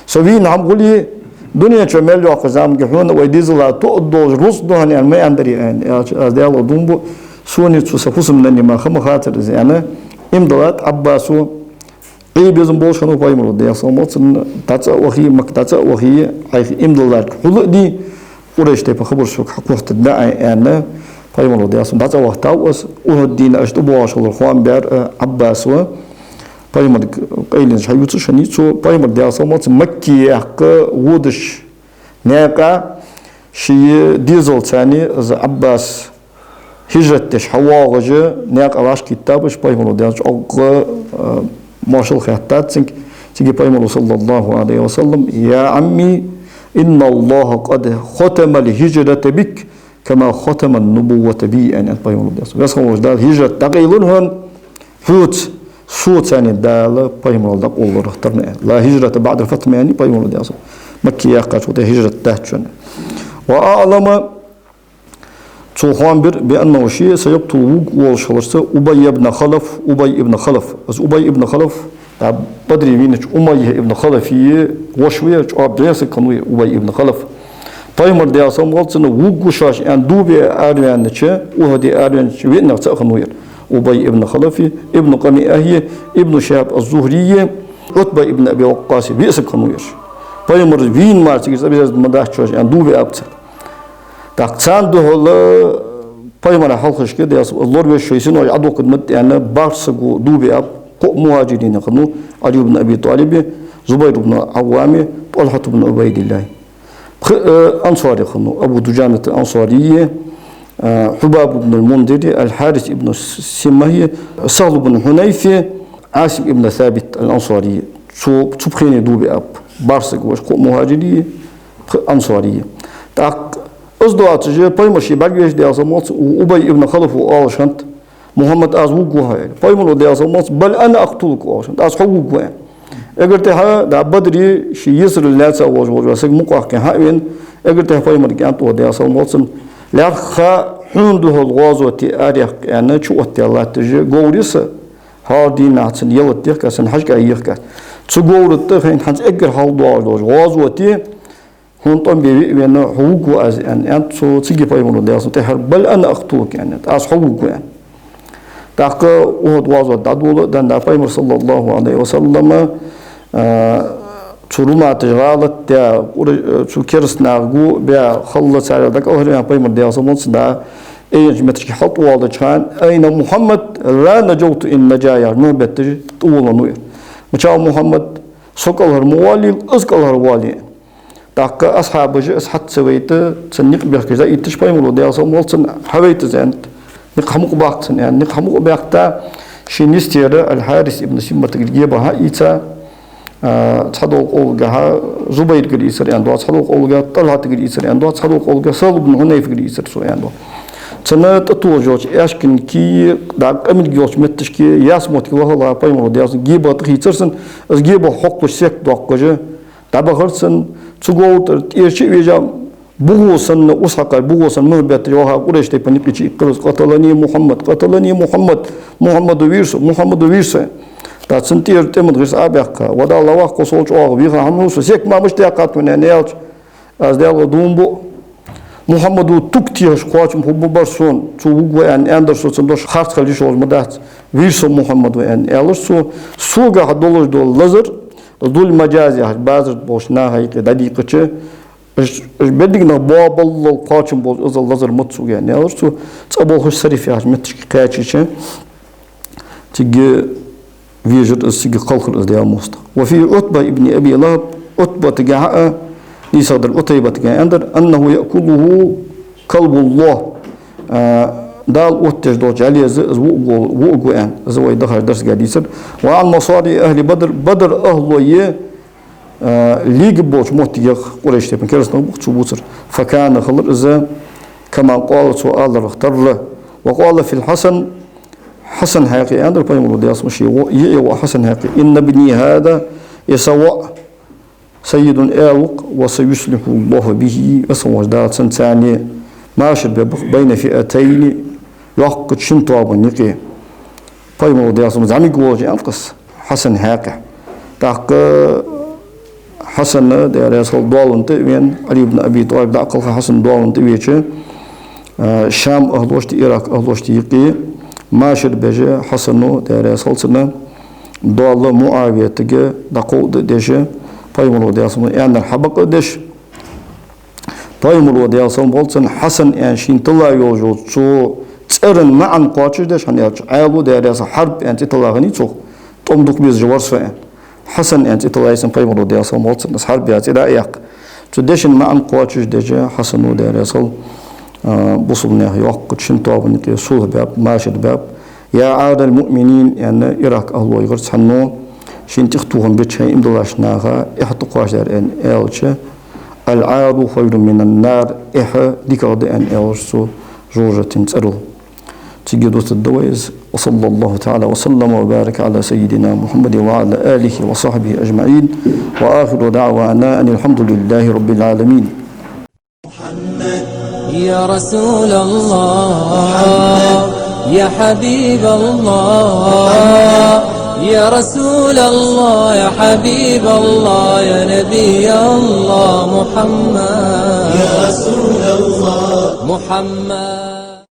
Со вийна хӀама хуле, дунен чу мел йоккхача заманга хьона вай дезала тоъаргдолаш рузкъа да хьона, аьнна, ма аьннадарий, аьнна, аьлча, аз Даьлах дув буъ, сона цу са фусам-нанна мара хӀама хатар из, аьнна, иман диллад Ӏаббаса. Ӏе безам болаш хиннав пайхамар, Даьла салам хилда цунна, дӀа цӀа а вахе, Макка дӀа цӀа а вахе, Ӏайха иман дилларг хьулъа а де, Къурайш тайпан хабараш сога хьакхухьийтаргда Ӏа, аьнна, пайхамара, Даьла салам, дӀа цӀа вахийтав из. Ухьуд дийнахьа уж тӀабоагӀаш хилар хоам баьр, а, Ӏаббаса. Пайхамарга къайленаш хьаювцаш хиннай цо, пайхамар, Даьла салам хилда цунна, Макка яьккха водаш наькъа ший дезалца цхьана из Ӏаббас хӀижрат деш хьавоагӀаш, наькъа вӀашагӀкхийттаб уж, пайхамара, Даьла салам хилда цунна, чӀоагӀа, а, моаршал хаьттад цунга. Цига пайхамара, саллаллахӀу Ӏалайхи ва саллам: «يا عمي، إن الله قد ختم الهجرة بك كما ختم النبوة بي», аьннад пайхамара, Даьла салам хилда цунна. Веза хинна волча Дала хӀижрат дӀакъайлар хьона, хьоца, соца, аьнна, Дала пайхамарал дӀакъовларах тара, аьнна. «لا هجرة بعد الفتح», аьннад пайхамара, Даьла салам хилда цунна. Макка яьккхачул тӀехьа хӀижрат дац, аьнна. «وأعلم», цо хоам бир, «بأنه», ше, «سيقتل», вувргволаш хилар цо, «أبي بن خلف», Убай ибн Халаф. Из Убай ибн Халаф, тӀаккха Бадре вийнача Умайя ибн Халафа воша ва ер, чӀоагӀа бӀеха саг хиннав ер Убай ибн Халаф. Пайхамар, Даьла салам хилда цунна, вувргва шоаш аьнна дув биа араваьннача, Ухьуде араваьннача виъ наьха цаӀ хиннав ер. Убай ибн Халафи, Ибн Къамиахи, Ибн Шихьаб аз-Зухрии, Ӏутба ибн Аби Ваккъаси, виъ саг хиннав ераш. Пайхамар вийна мара цига цӀа безаш ма дац шоаш аьнна дув биаб цар. ТӀаккха царна духьала пайхамара хьалхашка, Даьла салам хилда цунна, лоравеш шоай синош Ӏодохкаргда ма аьнна, бархӀ саго дув биаб, кхоъ мухӀажирий хиннав: Ӏали ибн Аби ТӀалиби, Зубайр ибн Ӏаввами, ТӀалхьат ибн Ӏубайдиллахи. Пхи, э, ансари хиннав: Абу Дуджанат ал-Ансарии, э, Хьубаб ибн ал-Мундири, Ал-Хьарис ибн Симмахи, Сахл ибн Хьунайфи, Ӏасим ибн Сабит ал-Ансарии. Цу, цу пхене дув биаб. БархӀ саг, вож кхоъ мухӀажирий, пхи ансарий. ТӀаккха из доацаш, пайхамар ше бӀаргавайча, Даьла салам хилда цунна, Убай ибн Халафа оалаш хиннад: «Мухьаммад, аз вувргва хьо», аьнна. Пайхамара, Даьла салам хилда цунна: «بل أنا أقتلك», аьннад, «аз хьо вувргва», аьнна. Эггара тӀехьа, дӀа Бадре ший есарал лаьца волаш вола саг мукъаваккха хьавена, эггара тӀехьа пайхамарга аьннад, Даьла салам хилда цунна: «ЛаьрххӀа хьона духьала гӀазоте араяьккха, аьнна, чуоттадаь латташ говр я са, хӀара дийнахьа цун ялат дехкад, цун хьажкӀа ехкад. Цу говра тӀа хьайна хӀанз эггара хьалха доагӀаш долча гӀазоте хьона тӀом бе виъ вена, хьо вувргва аз», аьнна, аьннад цо. Цига пайхамара, Даьла салам хилда цунна, тӀеххьара: «بل أنا أقتلك», аьннад, «аз хьо вувргва», аьнна. ТӀаккха Ухьуд гӀазот дӀадоладенна, пайхамар, саллаллахӀу Ӏалайхи ва саллам, а, цу руматаша гӀалат даь, Къура-, цу кераста наха гу баь хилла, царел дӀакӀалхарваьнна, пайхамар, Даьла салам хилда цунна, дӀа айенча метташка хьалтӀавоалача хана: «أين محمد؟ لا نجوت إن نجا», яхаш, мухь бетташ тӀаволавеннав ер. «Мичав Мухьаммад? Со кӀалхарвоалийла, из кӀалхарвоале». ТӀаккха асхьабаша из хьа ца вайта, цун никъ бехкаш дӀаэтташ, пайхамара, Даьла салам хилда цунна, хьавайта из, аьннад. Никъ хьамукъабаккха цун, аьнна. Никъ хьамукъабаьккха, ший нийсдера Ал-Хьарис ибн Симматагара геба хьаийца, а, цхьадолча къовлагахьа Зубайрагара ийцар, аьнна, доа, цхьадолча къовлагахьа ТӀалхьатагара ийцар, аьнна, доа, цхьадолча къовлагахьа Сахл ибн Хьунайфагара ийцар цо, аьнна, доа. Цунна тӀатохаш йолча аьшкан кий, дӀа къамилг йолча метташка, ясмоттиг вахалга, пайхамара, Даьла салам хилда цунна, гебагӀа тӀахийцар цунна, из гебагӀа хьокхаш, сек доаккхаш, дӀабахар цунна, цу говра тӀера чу а вежа, бугӀо санна, ус хьакхар, бугӀо санна мухь бетташ ваха, Къурайш тайпан юкъе чуиккхар из: «قتلني محمد، قتلني محمد, Мухьаммада вийра со, Мухьаммада вийра со», аьнна. ТӀаккха цун тӀера тӀеман гӀирс Ӏобаьккха: «ВадӀа, лавах, кхо сов чӀоагӀа веха хӀама ва со, сек мара мишта даьккхад хьона», аьнна, аьлча, «Аз Даьлах дув буъ, Мухьаммада туг техаш кхоачам хургба-кх сона, цо вувргва аьнна, аьннадар со, цун дош харц хила йиш йолаш ма дац, вийра со Мухьаммада», аьнна, аьлар цо. Согахьа долаш дола лазар, Зул-Маджаз яхача базар тӀа болча наха юкъе дӀадийкъача, уж, уж берригаш боабаллал кхоачам болаш, из лазар ма да сога, аьнна, аьлар цо. ЦӀаболхаш Сариф яхача метташка кхаьчача, цига вежар из, цига кхалхар из, Даьла моастагӀа. «وفي عتبة بن أبي لهب», Ӏутбатагахьа а, нийсагӀдар Ӏутайбатага аьннадар: «أنه يأكله كلب الله», а, Дала оттадеш долча жӀалеза из вувргва, вувргва аьнна, из вай дахача дарсага дийцар. «وعن مصارع أهل بدر», Бадр ахӀлой, а, лийга болча моттигех Къурайш тайпан кераста нах ба-кх цо бувцар. «فكان», хилар из, «كما قال», цо аьннарах тара. «وقال في الحسن», Хьасан хьакъехьа аьннадар пайхамара, Даьла салам хилда цунна, ший йиӀий воӀа Хьасан хьакъехьа: «إن ابني هذا Из воӀ سيد аьлар-кх, وسيصلح الله به, Веза хинна волча Дала цунца цхьана машар бергба بين فئتين, йоккхача шин тоабан юкъе. Пайхамара, Даьла салам хилда цунна, зӀамига волаш аьннад-кх из Хьасана хьакъехьа. ТӀаккха Хьасан, Даьла раьза хилва, доалланна тӀа а вена, Ӏали ибн Аби ТӀалиб дӀакхалха, Хьасан доалланна тӀа а веча, а, Шам ахӀлошта, Ирак ахӀлошта юкъе машар беш Хьасана, Даьла раьза хилва цунна, доал МуӀавиятага дӀакховда а деш, Пайхамара, Даьла салам хилда цунна, аьннар хьабакъ а деш, Пайхамара, Даьла салам хилда цунна, Хьасан аьнна шийна тилла йолаш йолча цу цӀеран маӀан кхоачашдеш, хӀана аьлча Ӏаьлас, Даьла раьза хилва, хьарб аьнна цӀи тилла хиннай цох, тӀом дукха безаш вар со аьнна. Хьасан аьнна цӀи тиллай цунна Пайхамара, Даьла салам хилда цунна, из хьарб яха цӀи дӀа а яьккха. Цу дешан маӀан кхоачашдеш, Хьасана, Даьла раьза хилва, а, бусалба наьха йоккхача шин тоабан юкъе сулхӀ баьб, машар баьб. يا عار المؤمنين, аьнна, Ирак ахӀлой гӀар цхьанне, шийна тӀехтохам беча шоай иман долча наха эхь тӀакхоачадаьр, аьнна, аьлча, العار خير من النار, эхь дикагӀа да, аьнна, аьлар цу жожагӀатен цӀерал. Цига дувцаргда вай из. وصلى الله تعالى وسلم وبارك على سيدنا محمد وعلى آله وصحبه أجمعين. وآخر دعوانا أن الحمد لله رب العالمين. يا رسول الله، يا حبيب الله، يا رسول الله، يا حبيب الله، يا نبي الله محمد. يا رسول الله. محمد.